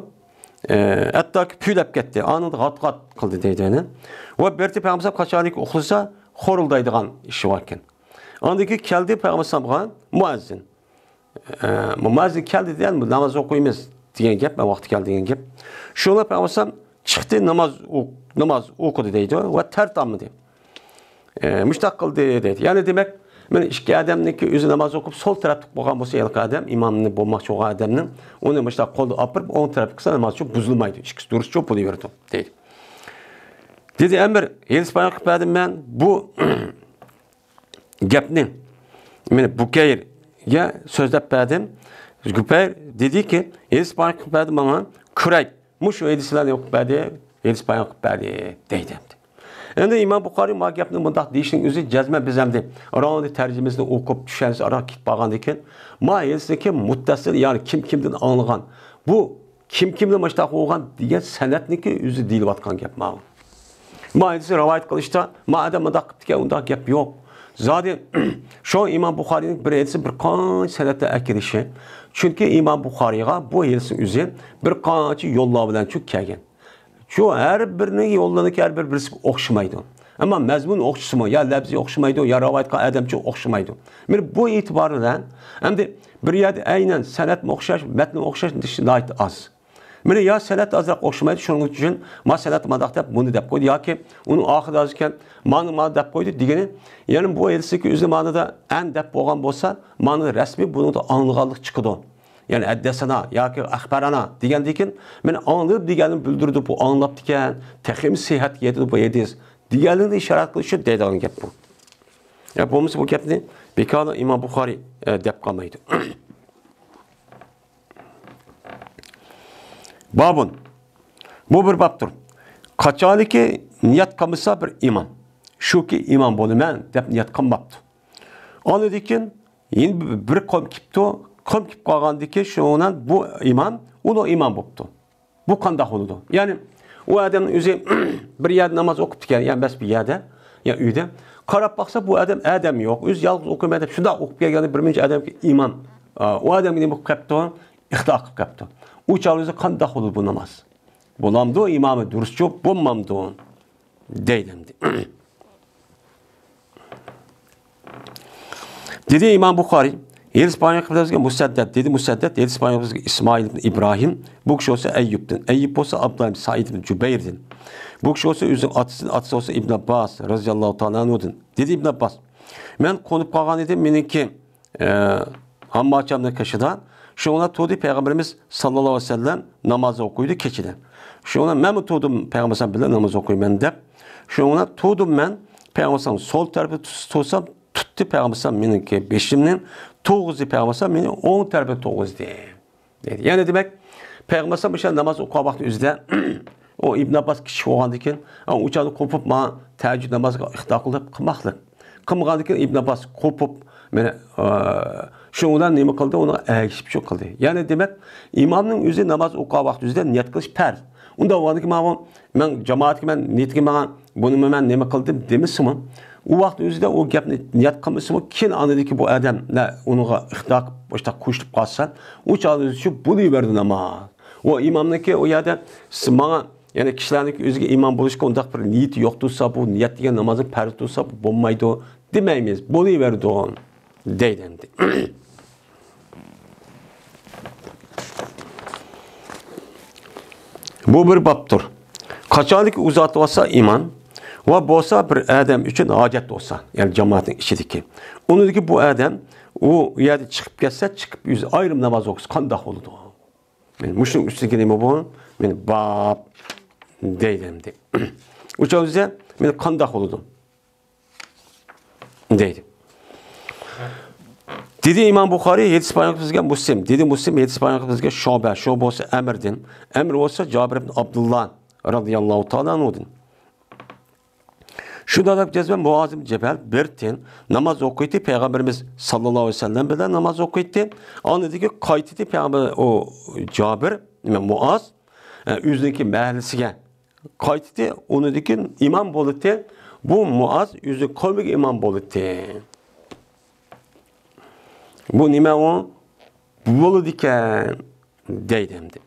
ئە، ھەتتاكى پۈۋلەپ كەتتى. ئانىڭدا غات-غات قىلدى دەيدۇ يەنە. ۋە بىرتى پەيغەمبەر ئەلەيھىسسالام قاچانكى ئۇخلىسا، خورۇلدايدىغان ئىشى بار ئىكەن. ئاندىن كېيىن كەلدى پەيغەمبەر ئەلەيھىسسالامغا مۇئەززىن. ئە، مۇئەززىن كەلدى دېگەن، ناماز ئوقۇيمىز دېگەن گەپ، ۋاقتى كەلدى دېگەن گەپ. شۇڭا پەيغەمبەر ئەلەيھىسسالام چىقتى، ناماز ئوق-، ناماز ئوقۇدى دەيدۇ ۋە تەرت ئالمىدى. ئە، مۇشتاق قىلدى دەيدۇ. يەنى دېمەك، مانا ئىككى ئادەمنىڭكى ئۆزى ناماز ئوقۇپ، سول تەرەپتە بولغان بولسا، ھېلىقى ئادەم، ئىمامنى بولماقچى بولغان ئادەمنىڭ ئۇنى مۇشتاق قولدا ئاپىرىپ، ئوڭ تەرەپكە قىلسا، نامازچۇ بۇزۇلمايدۇ. ئىككىسى دۇرۇسچۇ بولۇۋېرىدۇ دەيدۇ. دېدى ئەمىر، ھېدىس بايان قىلىپ بەردىم مەن، بۇ گەپنى مانا بۇكەيرگە سۆزلەپ بەردىم. بۇكەير دېدىكى، ھېدىس بايان قىلىپ بەردى ماڭا، كۇرەيب مۇشۇ ھېدىس بىلەن نېمە قىلىپ بەردى؟ ھېدىس بايان قىلىپ بەردى دەيدۇ ئەمدى. ئەمدى ئىمام بۇخارىي ما گەپنى مۇنداق دېيىشنىڭ ئۆزى جەزمەن بىز ئەمدى ئاراڭدى تەرجىمىسىنى ئوقۇپ، چۈشەنسە ئارا كېتىپ بارغاندىن كېيىن، ما ھېدىسنىڭكى مۇتتەسىل، يەنى كىم كىمدىن ئاڭلىغان، بۇ كىم كىمدىن مۇشتاق بولغان دېگەن سەنەدنىڭكى ئۆزى دېيىلىۋاتقان گەپ ماۋۇ. ما ھېدىسنى رىۋايەت قىلىشتا، ما ئادەم مۇنداق قىپتىكەن، ئۇنداق گەپ يوق. زادى شۇ ئىمام بۇخارىينىڭ بىر ھېدىسى بىر قانچە سەنەدتە ئەكېلىشى. چۈنكى ئىمام بۇخارىيغا بۇ ھېدىسنىڭ ئۆزى بىر قانچە يوللار بىلەن چۈ كەلگەن. شۇ ھەر بىرىنىڭ يوللىرىنىڭكى ھەر بىر بىرسىگە ئوخشىمايدۇ. ئەمما مەزمۇن ئوخشىسىمۇ، يا لەپزى ئوخشىمايدۇ، يا رىۋايەت قىلغان ئادەمچۇ ئوخشىمايدۇ. مانا بۇ ئېتىبار بىلەن ئەمدى بىر يەردە ئەينەن سەنەدمۇ ئوخشاش، مەتنمۇ ئوخشاش دېيىش ناھايىتى ئاز. مانا يا سەنەد ئازراق ئوخشىمايدۇ، شۇنىڭ ئۈچۈن ما سەنەد مانداق دەپ بۇنى دەپ قويدى ياكى ئۇنىڭ ئاخىرى ئاز ئىكەن، مانا، مانا دەپ قويدى دېگىنى، يەنى بۇ ھېدىستىكى ئۆزى مانىدا ئەن دەپ بولغان بولسا، مانا رەسمىي بۇنىڭدا ئاڭلىغانلىق چىقىدۇ. يەنى ھەددەسەنا ياكى ئەخبەرەنا دېگەندىن كېيىن، مانا ئاڭلىدىم دېگەننى بىلدۈرىدۇ، بۇ ئاڭلاپتىكەن، تېخىمۇ سىھھەتكە يېتىدۇ بۇ ھېدىس دېگەنلىكنى ئىشارەت قىلىش ئۈچۈن دەيدىغان گەپ بۇ. يا بولمىسا بۇ گەپنى بىكارلا ئىمام بۇخارىي، ئە، دەپ قالمايدۇ. بابۇن. بۇ بىر بابتۇر. قاچانكى نىيەت قىلمىسا بىر ئىمام، شۇكى ئىمام بولىمەن دەپ نىيەت قىلماپتۇ. ئاندىن كېيىن يەنە بىر قوم كېپتۇ. قوم كېلىپ قالغاندىن كېيىن شۇنىڭ بىلەن بۇ ئىمام ئۇلۇغ ئىمام بوپتۇ. بۇ قانداق بولىدۇ؟ يەنى ئۇ ئادەم ئۆزى بىر يەردە ناماز ئوقۇپتىكەن، يا مەس بىر يەردە، يا ئۆيدە. قاراپ باقسا، بۇ ئادەم ئادەم يوق. ئۆزى يالغۇز ئوقۇيمەن دەپ شۇنداق ئوقۇپ كەلگەندە بىر مۇنچە ئادەمگە ئىمام، ئا، ئۇ ئادەمگە نېمە قىلىپ قاپتۇ؟ ئىختا قىلىپ قاپتۇ. ئۇ چاغدا ئۆزى قانداق بولىدۇ بۇ ناماز؟ بولامدۇ ئىمامى دۇرۇسچۇ، بولمامدۇ؟ دەيدۇ ئەمدى. دېدى ئىمام بۇخارىي، ھېدىس بايان قىلىپ بەرگەن مۇسەددەد، دېدى مۇسەددەد، ھېدىس بايان قىلىپ بەرگەن ئىسمائىل ئىبن ئىبراھىم، بۇ كىشى بولسا ئەييۇبتىن، ئەييۇب بولسا ئابدۇللا ئىبن سەئىد ئىبن جۇبەيردىن، بۇ كىشى بولسا ئۆزىنىڭ ئاتىسىدىن، ئاتىسى بولسا ئىبن ئابباس رەزىياللاھۇ تائالا ئەنھۇدىن. دېدى ئىبن ئابباس، مەن قونۇپ قالغان ئىدىم، مېنىڭكى ئە، ھامماچامنىڭ قېشىدا. شۇنىڭ بىلەن تۇردى پەيغەمبىرىمىز ساللاللاھۇ ئەلەيھى ۋەسەللەم ناماز ئوقۇيدۇ كېچىدە. شۇنىڭ بىلەن مەنمۇ تۇردۇم، پەيغەمبەر بىلەن ناماز ئوقۇيمەن دەپ. شۇنىڭ بىلەن تۇردۇم مەن، پەيغەمبەر سول تەرىپىدە تۇرسام، تۇتتى پەيغەمبەر مېنىڭكى بېشىمنى، تۇرغۇزدى پەيغەمبەر مېنى ئوڭ تەرىپىگە تۇرغۇزدى. دەيدۇ. يەنى دېمەك، پەيغەمبەر ئەلەيھىسسالام ئوشۇ ناماز ئوقۇغان ۋاقتى ئۆزىدە، ئۇ ئىبن ئابباس كىچىك بولغاندىكىن، ئۇ چاغدا قوپۇپ، ماڭا تەھەججۇد نامازىغا ئىقتىدا قىلىپ قىلماقلىق. قىلمىغاندىكىن ئىبن ئابباس قوپۇپ، مېنى، ئە، شۇنىڭ بىلەن نېمە قىلدى؟ ئۇنىڭغا ئەگىشىپ شۇ قىلدى. يەنى دېمەك، ئىمامنىڭ ئۆزى ناماز ئوقۇغان ۋاقتى ئۆزىدە نىيەت قىلىش پەرز. ئۇنداق بولغاندىكىن مانا بۇ، مەن جامائەتكە مەن نىيەتكە ماڭا، بۇنىمۇ مەن نېمە قىلدىم دېمىسىمۇ، ئۇ ۋاقىت ئۆزىدە ئۇ گەپنى نىيەت قىلمىسىمۇ، كېيىن ئاندىن كېيىن بۇ ئادەم ئۇنىڭغا ئىختا قىلىپ، بۇ ئىشتا قوشۇلۇپ قالسا، ئۇ چاغدا ئۆزى شۇ بولۇۋەردى ناماز. ئۇ ئىمامنىڭكى ئۇ يەردە سىز ماڭا، يەنى كىشىلەرنىڭكى ئۆزىگە ئىمام بولۇشقا ئۇنداق بىر نىيىتى يوق تۇرسا، بۇ نىيەت دېگەن نامازنى پەرز تۇرسا، بۇ بولمايدۇ دېمەيمىز، بولۇۋەردى دەيدۇ ئەمدى. بۇ بىر بابتۇر. قاچانكى ئۇزارتىۋالسا ئىمام ۋە بولسا بىر ئادەم ئۈچۈن ھاجەت بولسا، يەنى جامائەتنىڭ ئىچىدىكى، ئۇنىڭدىكى بۇ ئادەم ئۇ يەردە چىقىپ كەتسە، چىقىپ ئۆزى ئايرىم ناماز ئوقۇسا قانداق بولىدۇ؟ مەن مۇشۇنىڭ ئۈستىگە نېمە بۇ؟ مەن باب دەيدۇ ئەمدى. ئۇ چاغدا مەن قانداق بولىدۇ؟ دەيدۇ. دېدى ئىمام بۇخارىي، ھەدىس بايان قىلىپ بىزگە مۇسلىم. دېدى مۇسلىم، ھەدىس بايان قىلىپ بىزگە شۇبە. شۇبە بولسا ئەمىردىن. ئەمر بولسا جابىر ئىبن ئابدۇللا رازىياللاھۇ تائالا ئەنھۇدىن. شۇنداق دەپ جەزمەن مۇئاز ئىبن جەبەل بىر تىن ناماز ئوقۇيتتى، پەيغەمبىرىمىز ساللاللاھۇ ئەلەيھى ۋەسەللەم بىلەن ناماز ئوقۇيتتى. ئاندىن كېيىن قايتتى پەيغەمبەر، ئۇ جابىر، نېمە، مۇئاز، ئە، ئۆزىنىڭكى مەھەللىسىگە قايتتى، ئۇنىڭدىن كېيىن ئىمام بولۇتتى. بۇ مۇئاز ئۆزى قەۋمىگە ئىمام بولۇتتى. بۇ نېمە ئۇ؟ بولىدىكەن دەيدۇ ئەمدى.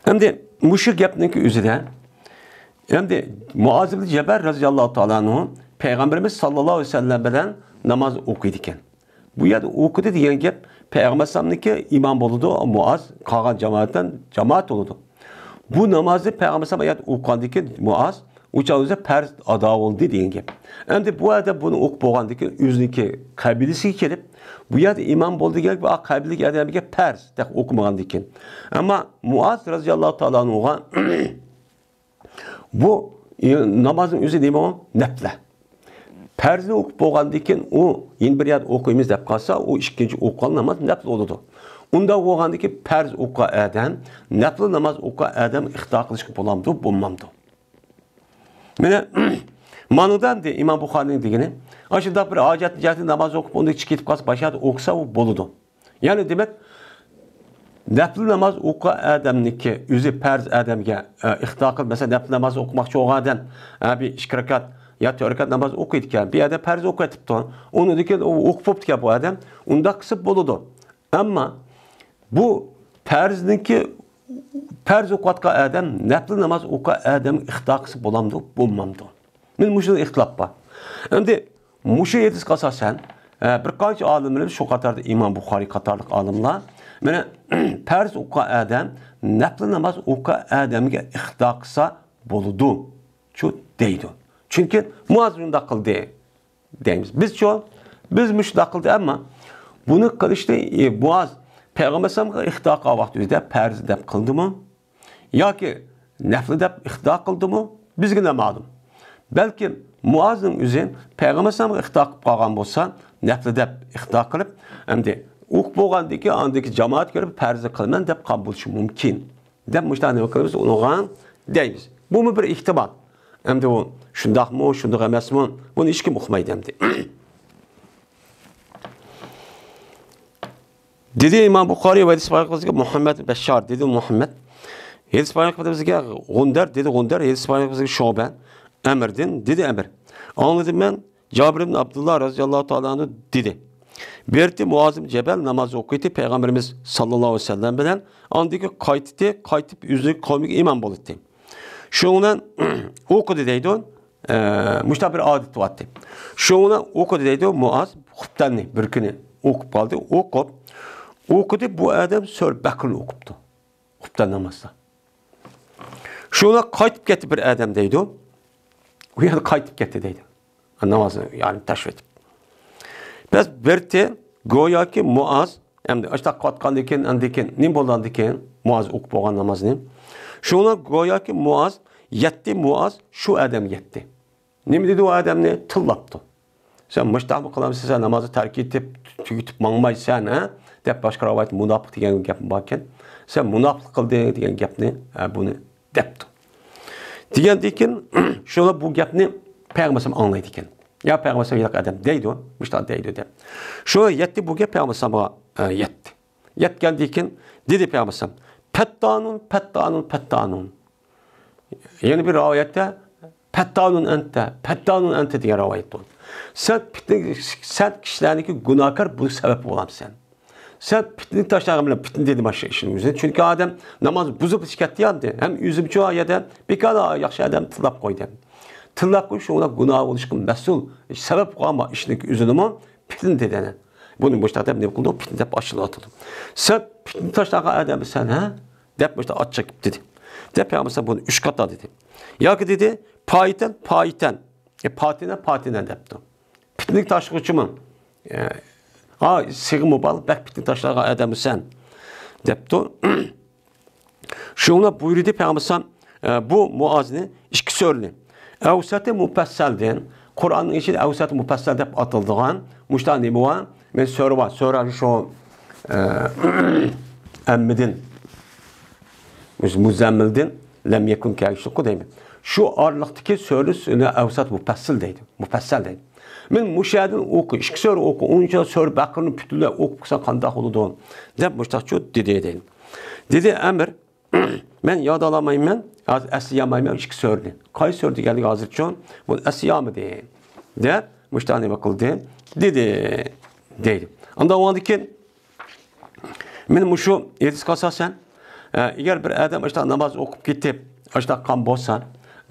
ئەمدى مۇشۇ گەپنىڭكى ئۆزىدە، ئەمدى مۇئاز ئىبن جەبەل رازىياللاھۇ تائالا ئەنھۇ پەيغەمبىرىمىز ساللاللاھۇ ئەلەيھى ۋەسەللەم بىلەن ناماز ئوقۇيدىكەن. بۇ يەردە ئوقۇدى دېگەن گەپ، پەيغەمبەر ئەلەيھىسسالامنىڭكى ئىمام بولىدۇ، مۇئاز قالغان جامائەتتىن جامائەت بولىدۇ. بۇ نامازنى پەيغەمبەر ئەلەيھىسسالام ئايەت ئوقۇغاندىن كېيىن مۇئاز ئۇ چاغ ئۆزى پەرز ئادا بولدى دېگەن گەپ. ئەمدى بۇ ئادەم بۇنى ئوقۇپ بولغاندىن كېيىن ئۆزىنىڭكى قەبىلىسىگە كېلىپ، بۇ يەردە ئىمام بولدى دېگەن گەپ، ئا، قەبىلىدىكى ئادەمگە پەرز دەپ ئوقۇمىغاندىن كېيىن. ئەمما مۇئاز رازىياللاھۇ تائالا ئەنھۇغا بۇ، ئى، نامازنىڭ ئۆزى نېمە ئۇ؟ نەپلە. پەرزنى ئوقۇپ بولغاندىن كېيىن ئۇ يەنە بىر يەردە ئوقۇيمىز دەپ قالسا، ئۇ ئىككىنچى ئوقۇغان ناماز نەپلە بولىدۇ. ئۇنداق بولغاندىن كېيىن پەرز ئوقۇغان ئادەم، نەپلە ناماز ئوقۇغان ئادەم ئىختا قىلىشقا بولامدۇ، بولمامدۇ؟ مانا، مانىدا ئەمدى ئىمام بۇخارىينىڭ دېگىنى، ئاشۇنداق بىر ھاجەت جەھەتتە ناماز ئوقۇپ، ئۇندىن كېتىپ قالسا، باشقا يەردە ئوقۇسا، ئۇ بولىدۇ. يەنى دېمەك، نەپلى ناماز ئوقۇغان ئادەمنىڭكى ئۆزى پەرز ئادەمگە، ئە، ئىختا قىلىپ، مەسىلەن، نەپلى ناماز ئوقۇماقچى بولغان ئادەم، ئە، بىر ئىككى رەكەت يا تۆت رەكەت ناماز ئوقۇيدىكەن، بۇ يەردە پەرز ئوقۇۋېتىپتۇ، ئۇنىڭدىن كېيىن ئۇ ئوقۇپ بوپتىكەن بۇ ئادەم، ئۇنداق قىلسا بولىدۇ. ئەمما بۇ پەرزنىڭكى، پەرز ئوقۇۋاتقان ئادەم نەپلى ناماز ئوقۇغان ئادەمگە ئىختا قىلسا بولامدۇ، بولمامدۇ؟ مانا مۇشۇنىڭ ئىختىلاپ بار. ئەمدى مۇشۇ ھەدىسكە ئاساسەن، ئە، بىر قانچە ئالىملىرىمىز، شۇ قاتاردا ئىمام بۇخارىي قاتارلىق ئالىملار، مانا، پەرز ئوقۇغان ئادەم نەپلى ناماز ئوقۇغان ئادەمگە ئىختا قىلسا بولىدۇ، شۇ دەيدۇ. چۈنكى مۇئاز شۇنداق قىلدى دەيمىز. بىزچۇ؟ بىز مۇشۇنداق قىلدى، ئەمما بۇنى قىلىشنى، ئى، مۇئاز پەيغەمبەر ئەلەيھىسسالامغا ئىختا قىلغان ۋاقتى ئۆزىدە پەرز دەپ قىلدىمۇ؟ ياكى نەپلى دەپ ئىختا قىلدىمۇ؟ بىزگە نامەلۇم. بەلكىم مۇئازنىڭ ئۆزى پەيغەمبەر ئەلەيھىسسالامغا ئىختا قىلىپ قالغان بولسا، نەپلى دەپ ئىختا قىلىپ، ئەمدى ئوقۇپ بولغاندىن كېيىن ئاندىكى جامائەت كۆرۈپ پەرزنى قىلىمەن دەپ قىلغان بولۇشى مۇمكىن. دەپ مۇشۇنداق نېمە قىلىمىز، ئۇنىڭغا دەيمىز. بۇمۇ بىر ئېھتىمال. ئەمدى ئۇ شۇنداقمۇ، شۇنداق ئەمەسمۇ، بۇنى ھېچكىم ئۇقمايدۇ ئەمدى. دېدى ئىمام بۇخارىي ۋە ھەدىس بايان قىلغان مۇھەممەد بەششار، دېدى مۇھەممەد. ھەدىس بايان قىلغان بىزگە غۇندەر، دېدى غۇندەر، ھەدىس بايان قىلغان بىزگە شۇبە، ئەمىردىن، دېدى ئەمىر. ئاڭلىدىم مەن، جابىر ئىبن ئابدۇللا رازىياللاھۇ تائالا ئەنھۇ دېدى. بېرىتتى مۇئاز ئىبن جەبەل ناماز ئوقۇيتتى پەيغەمبىرىمىز ساللاللاھۇ ئەلەيھى ۋەسەللەم بىلەن، ئاندىن كېيىن قايتتى، قايتىپ ئۆزىنىڭ قەۋمىگە ئىمام بولۇتتى. شۇنىڭ بىلەن ئوقۇدى دەيدۇ. ئە، مۇشۇنداق بىر ئادىتى بارتتى. شۇنىڭ بىلەن ئوقۇدى دەيدۇ، مۇئاز خۇپتەننى بىر كۈنى ئوقۇپ قالدى. ئوقۇپ، ئوقۇدى، بۇ ئادەم سۈرە بەقىرىنى ئوقۇپتۇ. خۇپتەن نامازدا. شۇنىڭ بىلەن قايتىپ كەتتى بىر ئادەم دەيدۇ. ئۇ يەنە قايتىپ كەتتى دەيدۇ. نامازنى يەنى تاشلىۋېتىپ. بەس بېرىتتى، گوياكى مۇئاز، ئەمدى ئاشۇنداق قىلىۋاتقاندىن كېيىن، ئاندىن كېيىن، نېمە بولغاندىن كېيىن، مۇئاز ئوقۇپ بولغان نامازنى. شۇڭا گوياكى مۇئاز يەتتى، مۇئاز شۇ ئادەمگە يەتتى. نېمە دېدى ئۇ ئادەمنى؟ تىللاپتۇ. سەن مۇشتاقمۇ قىلامسەن، سەن نامازنى تەرك ئېتىپ، تۈگىتىپ ماڭمايسەن، ھە؟ دەپ باشقا رىۋايەتتە مۇناپىق دېگەن گەپمۇ باركەن. سەن مۇناپىق قىلدىڭ دېگەن گەپنى، ھە، بۇنى دەپتۇ. دېگەندىن كېيىن، شۇلار بۇ گەپنى پەيغەمبەر ئەلەيھىسسالام ئاڭلايدىكەن. يا پەيغەمبەر ئەلەيھىسسالام، ياق ئادەم دەيدۇ، مۇشۇنداق دەيدۇ دەپ. شۇ يەتتى بۇ گەپ پەيغەمبەر ئەلەيھىسسالامغا، ئە، يەتتى. يەتكەندىن كېيىن دېدى پەيغەمبەر ئەلەيھىسسالام، پەتتانۇن، پەتتانۇن، پەتتانۇن. يەنە بىر رىۋايەتتە، پەتتانۇن ئەنتە، پەتتانۇن ئەنتە دېگەن رىۋايەت بار. سەن پىتنە، سەن كىشىلەرنىڭكى گۇناھكار بۇ سەۋەب بولامسەن. سەن پىتنە تاشلىغان بىلەن پىتنە دېدى مانا شۇ ئىشنىڭ ئۆزىنى. چۈنكى ئادەم ناماز بۇزۇپ كەتتى ئەمدى. ھەم ئۆزۈمچۇ يەردە بىكار ياخشى ئادەم تىللاپ قويدى. تىللاپ قويۇپ شۇڭا گۇناھ بولۇشقا مەسئۇل. سەۋەب بولغان ئىشنىڭ ئۆزىنىمۇ پىتنە دېدى. بۇنى مۇشۇنداق دەپ نېمە قىلدى؟ پىتنە دەپ ئاشۇلاتىدۇ. سەن پىتنە تاشلىغان ئادەمسەن، ھە؟ دەپ مۇشۇنداق ئاچچىقىپ دېدى. دەپ پەيغەمبەر بۇنى ئۈچ قاتا دېدى. ياكى دېدى، پايتەن، پايتەن. ئە، پاتىنە، پاتىنە دەپتۇ. پىتنە تاشلىغۇچىمۇ؟ ئە، ھا، سىغە مۇبالىغە، بەك پىتنە تاشلىغان ئادەمسەن دەپتۇ. شۇڭا بۇيرۇدى پەيغەمبەر، ئە، بۇ مۇئازنى ئىككى سۈرىنى. ئەۋسەتى مۇپەسسەلدىن، قۇرئاننىڭ ئىچىدە ئەۋسەتى مۇپەسسەل دەپ ئاتىلىدىغان مۇشۇنداق نېمە بار؟ مەن سۈرە بار، سۈرە شۇ، ئە، ئەممىدىن، مۇزەممىلدىن لەم يەكۇن كەلگۈسىلىكقۇ دەيمەن. شۇ ئارىلىقتىكى سۈرىنى ئەۋسەت مۇپەسسەل دەيدۇ. مۇپەسسەل دەيدۇ. مەن مۇشۇ يەردىن ئوقۇ، ئىككى سۈرە ئوقۇ، ئۇنچە سۈرە بەقىرىنى پۈتۈنلەي ئوقۇپ قىلساڭ قانداق بولىدۇ؟ دەپ مۇشۇنداق دېدى دەيدۇ. دېدى ئەمىر، مەن يادالامايمەن، ھازىر ئەسلىيەلمەيمەن ئىككى سۈرىنى. قايسى سۈرە دېگەنلىكى ھازىرچۇ، بۇنى ئەسلىيەلمىدى. دەپ مۇشۇنداق نېمە قىلدى؟ دېدى. دەيدۇ. ئاندىن ئۇنىڭدىن كېيىن مانا مۇشۇ ھەدىسكە ئاساسەن، ئە، ئەگەر بىر ئادەم ئاشۇنداق ناماز ئوقۇپ كېتىپ، ئاشۇنداق قىلغان بولسا،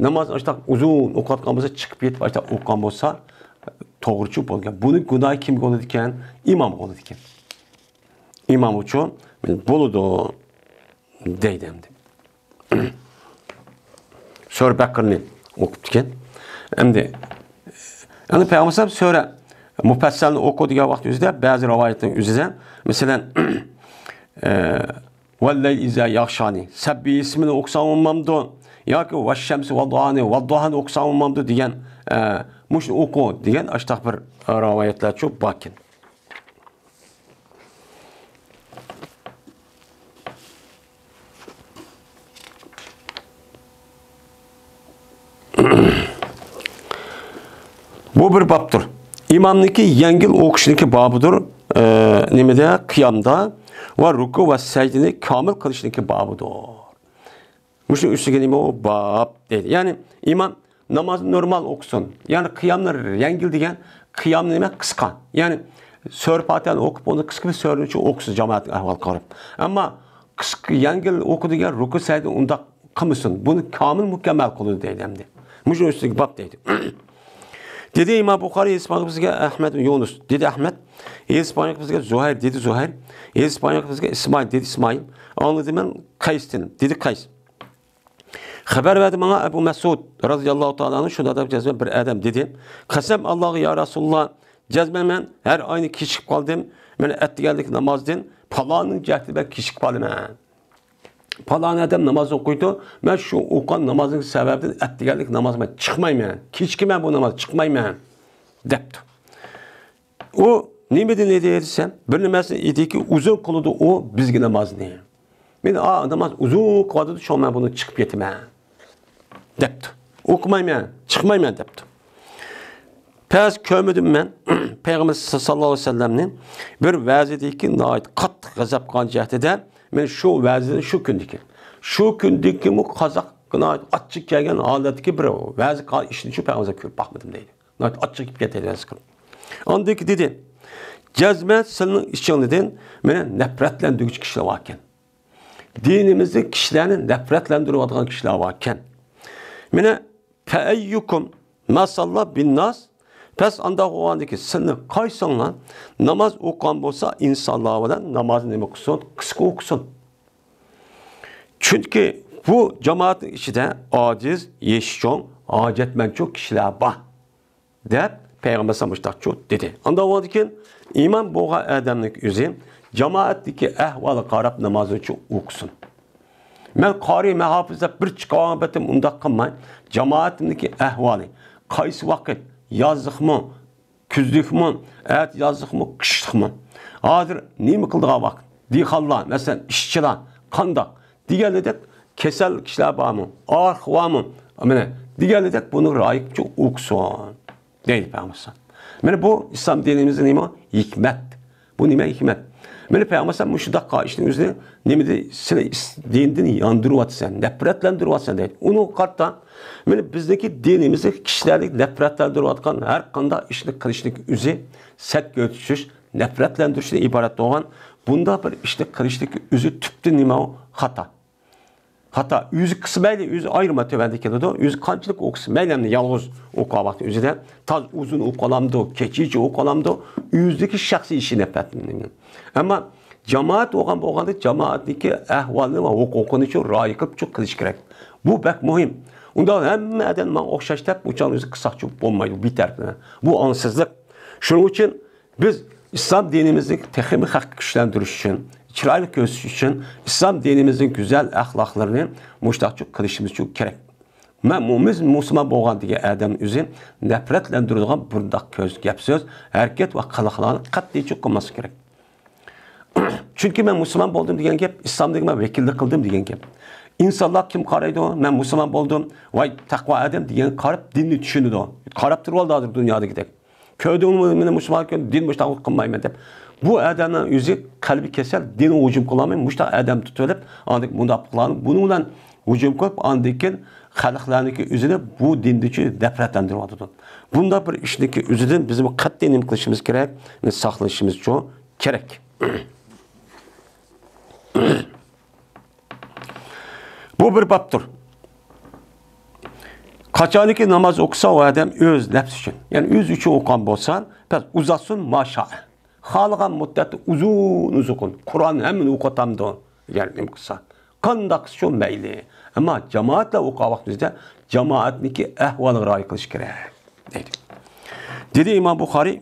ناماز ئاشۇنداق ئۇزۇن ئوقۇۋاتقان بولسا، چىقىپ كېتىپ ئاشۇنداق ئوقۇغان بولسا، توغرىچۇ بولىدىكەن. بۇنىڭ گۇناھى كىمگە بولىدىكەن؟ ئىمامغا بولىدىكەن. ئىمام ئۈچۈن بولىدۇ دەيدۇ ئەمدى. سۈرە بەقىرىنى ئوقۇپتىكەن. ئەمدى، يەنى پەيغەمبەر سۈرە مۇپەسسەلنى ئوقۇ دېگەن ۋاقىت ئۆزىدە بەزى رىۋايەتنىڭ ئۆزىدە، مەسىلەن، ئە، ۋەللەيلى ئىزا يەغشانى، سەببىھىسمىنى ئوقۇساڭ بولمامدۇ؟ ياكى ۋەششەمسى ۋەددۇھانى، ۋەددۇھانى ئوقۇساڭ بولمامدۇ دېگەن، ئە، مۇشۇنى ئوقۇ دېگەن ئاشۇنداق بىر رىۋايەتلەرچۇ باركەن. بۇ بىر بابتۇر. ئىمامنىڭكى يەڭگىل ئوقۇشنىڭكى بابىدۇر. ئە، نېمىدە؟ قىيامدا ۋە رۇكۇ ۋە سەجدىنى كامىل قىلىشنىڭكى بابىدۇر. مۇشۇ ئۈستىگە نېمە ئۇ؟ باب دەيدۇ. يەنى ئىمام نامازنى نورمال ئوقۇسۇن. يەنى قىيامنى يەڭگىل دېگەن، قىيامنى نېمە؟ قىسقا. يەنى سۈرە پاتىھەنى ئوقۇپ، ئۇنى قىسقا بىر سۈرىنى ئوقۇسۇن جامائەتنىڭ ئەھۋالىغا قاراپ. ئەمما قىسقا، يەڭگىل ئوقۇ دېگەن رۇكۇ سەجدە ئۇنداق قىلمىسۇن. بۇنى كامىل مۇكەممەل قىلىدۇ دەيدۇ ئەمدى. مۇشۇ ئۈستىگە باب دەيدۇ. دېدى ئىمام بۇخارىي، ھەدىس بىزگە ئەھمەد يۇنۇس. دېدى ئەھمەد، ھەدىس بىزگە زۇھەير. دېدى زۇھەير، ھەدىس بىزگە ئىسمائىل. دېدى ئىسمائىل، ئاڭلىدىم مەن قەيستىن. دېدى قەيس. خەۋەر بەردى ماڭا ئەبۇ مەسئۇد رازىياللاھۇ تائالا ئەنھۇ شۇنداق دەپ جەزمەن بىر ئادەم دېدى، قەسەم ئاللاغا يا رەسۇلۇللا، جەزمەن مەن ھەر ئاينى كېچىكىپ قالدىم، مەن ئەتىگەنلىك نامازدىن پالانىڭ جەھىتى بىلەن كېچىكىپ قالىمەن. پالان ئادەم ناماز ئوقۇيدۇ، مەن شۇ ئوقۇغان نامازنىڭ سەۋەبىدىن ئەتىگەنلىك نامازغا مەن چىقمايمەن، كېچىكىمەن بۇ ناماز، چىقمايمەن دەپتۇ. ئۇ نېمىدىن ئىدى دېسەم، بىر نېمىسى ئىدىكى، ئۇزۇن قىلىدۇ ئۇ بىزگە نامازنى. مېنى، ئا، ناماز ئۇزۇن قىلىۋاتىدۇ، شۇڭا مەن بۇنى چىقىپ كېتىمەن دەپتۇ. ئوقۇمايمەن، چىقمايمەن دەپتۇ. پەس كۆرمىدىم مەن پەيغەمبەر ساللاللاھۇ ئەلەيھى ۋەسەللەمنى بىر ۋەزىدىكى ناھايىتى قاتتىق غەزەپ قىلغان جەھەتىدە، مەن شۇ ۋەزىدىن شۇ كۈندىكى، شۇ كۈندىكىمۇ قازاق ناھايىتى ئاچچىق كەلگەن ھالەتتىكى بىر ۋەزى قىلغان ئىشنى شۇ پەيغەمبەر كۆرۈپ باقمىدىم دەيدۇ. ناھايىتى ئاچچىقىپ كەتتى ھەدىس قىلىپ. ئاندىن كېيىن دېدى، جەزمەن سىلىنىڭ ئىچىڭلىدىن مېنى نەپرەتلەندۈرگۈچى كىشىلەر باركەن. دىنىمىزدە كىشىلەرنى نەپرەتلەندۈرۈۋاتىدىغان كىشىلەر باركەن. مېنى فەئەييۇكۇم مەساللا بىنناس، پەس ئانداق بولغاندىكى سىلىنىڭ قايسىڭلار ناماز ئوقۇغان بولسا ئىنسانلار بىلەن نامازنى نېمە قىلسۇن؟ قىسقا ئوقۇسۇن. چۈنكى بۇ جامائەتنىڭ ئىچىدە ئاجىز، يېشى چوڭ، ھاجەتمەنچۇ كىشىلەر بار. دەپ پەيغەمبەر ئەلەيھىسسالام مۇشۇنداقچۇ دېدى. ئاندىن ئۇنىڭدىن كېيىن ئىمام بولغان ئادەمنىڭ ئۆزى جامائەتتىكى ئەھۋالىغا قاراپ نامازىنىچۇ ئوقۇسۇن. مەن قارىي، مەن ھاپىز دەپ بىر چىقىۋالغان پېتىم ئۇنداق قىلماي، جامائەتنىڭكى ئەھۋالى، قايسى ۋاقىت، يازلىقمۇ، كۈزلۈكمۇ، ئەتە يازلىقمۇ، قىشلىقمۇ؟ ھازىر نېمە قىلىدىغان ۋاقىت؟ دېھقانلار، مەسىلەن، ئىشچىلار قانداق؟ دېگەنلىدەك كېسەل كىشىلەر بارمۇ؟ ئاغرىق بارمۇ؟ مانا دېگەنلىدەك بۇنى رايىپچە ئوقۇسۇن، دەيدۇ پەيغەمبەر. مانا بۇ ئىسلام دىنىمىزنىڭ نېمە؟ ھېكمەت. بۇ نېمە ھېكمەت؟ مانا پەيغەمبەر ئەلەيھىسسالام مۇشۇنداق ئىشنىڭ ئۆزىنى نېمە دەي، سېنى ئىس-، دىندىن ياندۇرۇۋاتىسەن، نەپرەتلەندۈرۈۋاتىسەن دەيدۇ. ئۇنىڭغا قارىتا، مانا بىزنىڭكى دىنىمىزدە كىشىلەرنى نەپرەتلەندۈرۈۋاتقان ھەر قانداق ئىشنى قىلىشنىڭ ئۆزى سەتكە ئۆتۈشۈش، نەپرەتلەندۈرۈشتىن ئىبارەت بولغان بۇنداق بىر ئىشنى قىلىشنىڭ ئۆزى تۈپتىن نېمە ئۇ؟ خاتا. خاتا. ئۆزى قىلسا مەيلى، ئۆزى ئايرىما تۆۋەندە كېلىدۇ. ئۆزى قانچىلىك ئوقۇسا مەيلى، ئەمدى يالغۇز ئوقۇغان ۋاقتى ئۆزىدە تاز ئۇزۇن ئوقۇۋالامدۇ، كېچىچە ئوقۇۋالامدۇ، ئۆزىدىكى شەخسىي ئىشى نەپرەتلىنىدۇ. ئەمما جامائەت بولغان بولغاندا جامائەتنىڭكى ئەھۋالىنى ۋە ھوقۇقىنى شۇ رىئايە قىلىپ شۇ قىلىش كېرەك. بۇ بەك مۇھىم. ئۇنداق ھەممە ئادەم ماڭا ئوخشاش دەپ، ئۇچان ئۆزى قىلساقچى بولمايدۇ، بىتەرەپلىمە. بۇ ئاڭسىزلىق. شۇنىڭ ئۈچۈن بىز ئىسلام دىنىمىزنى تېخىمۇ خەققە كۈچلەندۈرۈش ئۈچۈن، چىرايلىق كۆرسىتىش ئۈچۈن ئىسلام دىنىمىزنىڭ گۈزەل ئەخلاقلىرىنى مۇشۇنداق قىلىشىمىز كېرەك. مەن مۇ-، مۇسۇلمان بولغان دېگەن ئادەمنى ئۆزى نەپرەتلەندۈرىدىغان بۇنداق كۆز، گەپ سۆز، ھەرىكەت ۋە قىلىقلارنى قەتئىيچە قىلماسلىق كېرەك. چۈنكى مەن مۇسۇلمان بولدۇم دېگەن گەپ، ئىسلامدىكى مەن ۋەكىللىك قىلدىم دېگەن گەپ. ئىنسانلار كىم قارايدۇ؟ مەن مۇسۇلمان بولدۇم، ۋاي تەقۋا ئادەم دېگەن قاراپ دىننى چۈشىنىدۇ. قاراپ تۇرۇۋالدى ھازىر دۇنيادىكىدەك. كۆردۈڭمۇ مېنى مۇسۇلمان كۆردۈڭ، دىن مۇشۇنداق قىلمايمەن دەپ. بۇ ئادەمنىڭ ئۆزى قەلبى كېسەل، دىنغا ھۇجۇم قىلالماي، مۇشۇنداق ئادەم تۇتۇۋېلىپ، ئاندىن مۇنداق قىلغان، بۇنىڭ بىلەن ھۇجۇم قىلىپ، ئاندىن كېيىن خەلقلەرنىڭكى ئۆزىنى بۇ دىندىكى نەپرەتلەندۈرۈۋاتىدۇ. بۇنداق بىر ئىشنىڭكى ئۆزىدىن بىزمۇ قەتئىي نېمە قىلىشىمىز كېرەك؟ ساقلىنىشىمىز كېرەك. بۇ بىر بابتۇر. قاچانكى ناماز ئوقۇسا، ئۇ ئادەم ئۆز نەپسى ئۈچۈن، يەنى ئۆزى ئۈچۈن ئوقۇغان بولسا، بەس ئۇزاتسۇن، ماشائە. خالىغان مۇددەتتە ئۇزۇن ئۇزۇقۇن، قۇرئان ھەممىنى ئوقۇتامدۇ؟ يەنى نېمە قىلسا، قانداق قىلسا شۇ مەيلى. ئەمما جامائەت بىلەن ئوقۇغان ۋاقتىمىزدا جامائەتنىڭكى ئەھۋالىغا رىئايە قىلىش كېرەك. دەيدۇ. دېدى ئىمام بۇخارىي،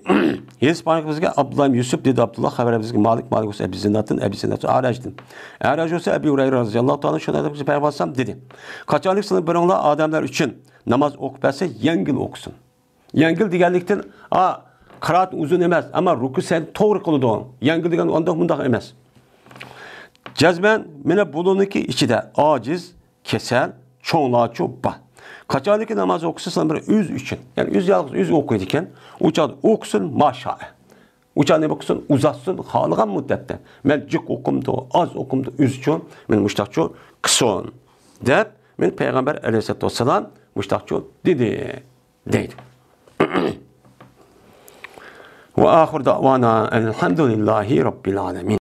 ھەدىس باركى بىزگە ئابدۇللا ئىبن يۈسۈپ، دېدى ئابدۇللا، خەۋەر بىزگە مالىك، مالىك بولسا ئەبى زىنادتىن، ئەبى زىنادتىن ئارەجدىن. ئارەج بولسا ئەبى ھۇرەيرە رەزىياللاھۇ تائالا شۇنى دەپ پەيغەمبەر ئەلەيھىسسالام دېدى. قاچانلىك سىلەر بىرىڭلار ئادەملەر ئۈچۈن ناماز ئوقۇپ بەرسە، يەڭگىل ئوقۇسۇن. يەڭگىل دېگەنلىكتىن، ئا، قىرائەت ئۇزۇن ئەمەس، ئەمما رۇكۇ سەجدە توغرا قىلىدۇ. يەڭگىل دېگەن ئانداق مۇنداق ئەمەس. جەزمەن، مانا بۇلارنىڭكى ئىچىدە ئاجىز، كېسەل، چوڭلارچۇ بار. قاچانكى ناماز ئوقۇسا، سىلەر بىر ئۆزى ئۈچۈن، يەنى ئۆزى يالغۇز ئۆزى ئوقۇيدىكەن، ئۇ چاغدا ئوقۇسۇن، ماشائە. ئۇ چاغدا نېمە قىلسۇن، ئۇزاتسۇن، خالىغان مۇددەتتە. مەن جىق ئوقۇمدۇ، ئاز ئوقۇمدۇ، ئۆزىچۇ، مانا مۇشتاقچۇ قىلسۇن، دەپ، مانا پەيغەمبەر ئەلەيھىسسالاتۇ ۋەسسالام مۇشتاقچۇ دېدى، دەيدۇ. وآخر دعوانا أن الحمد لله رب العالمين.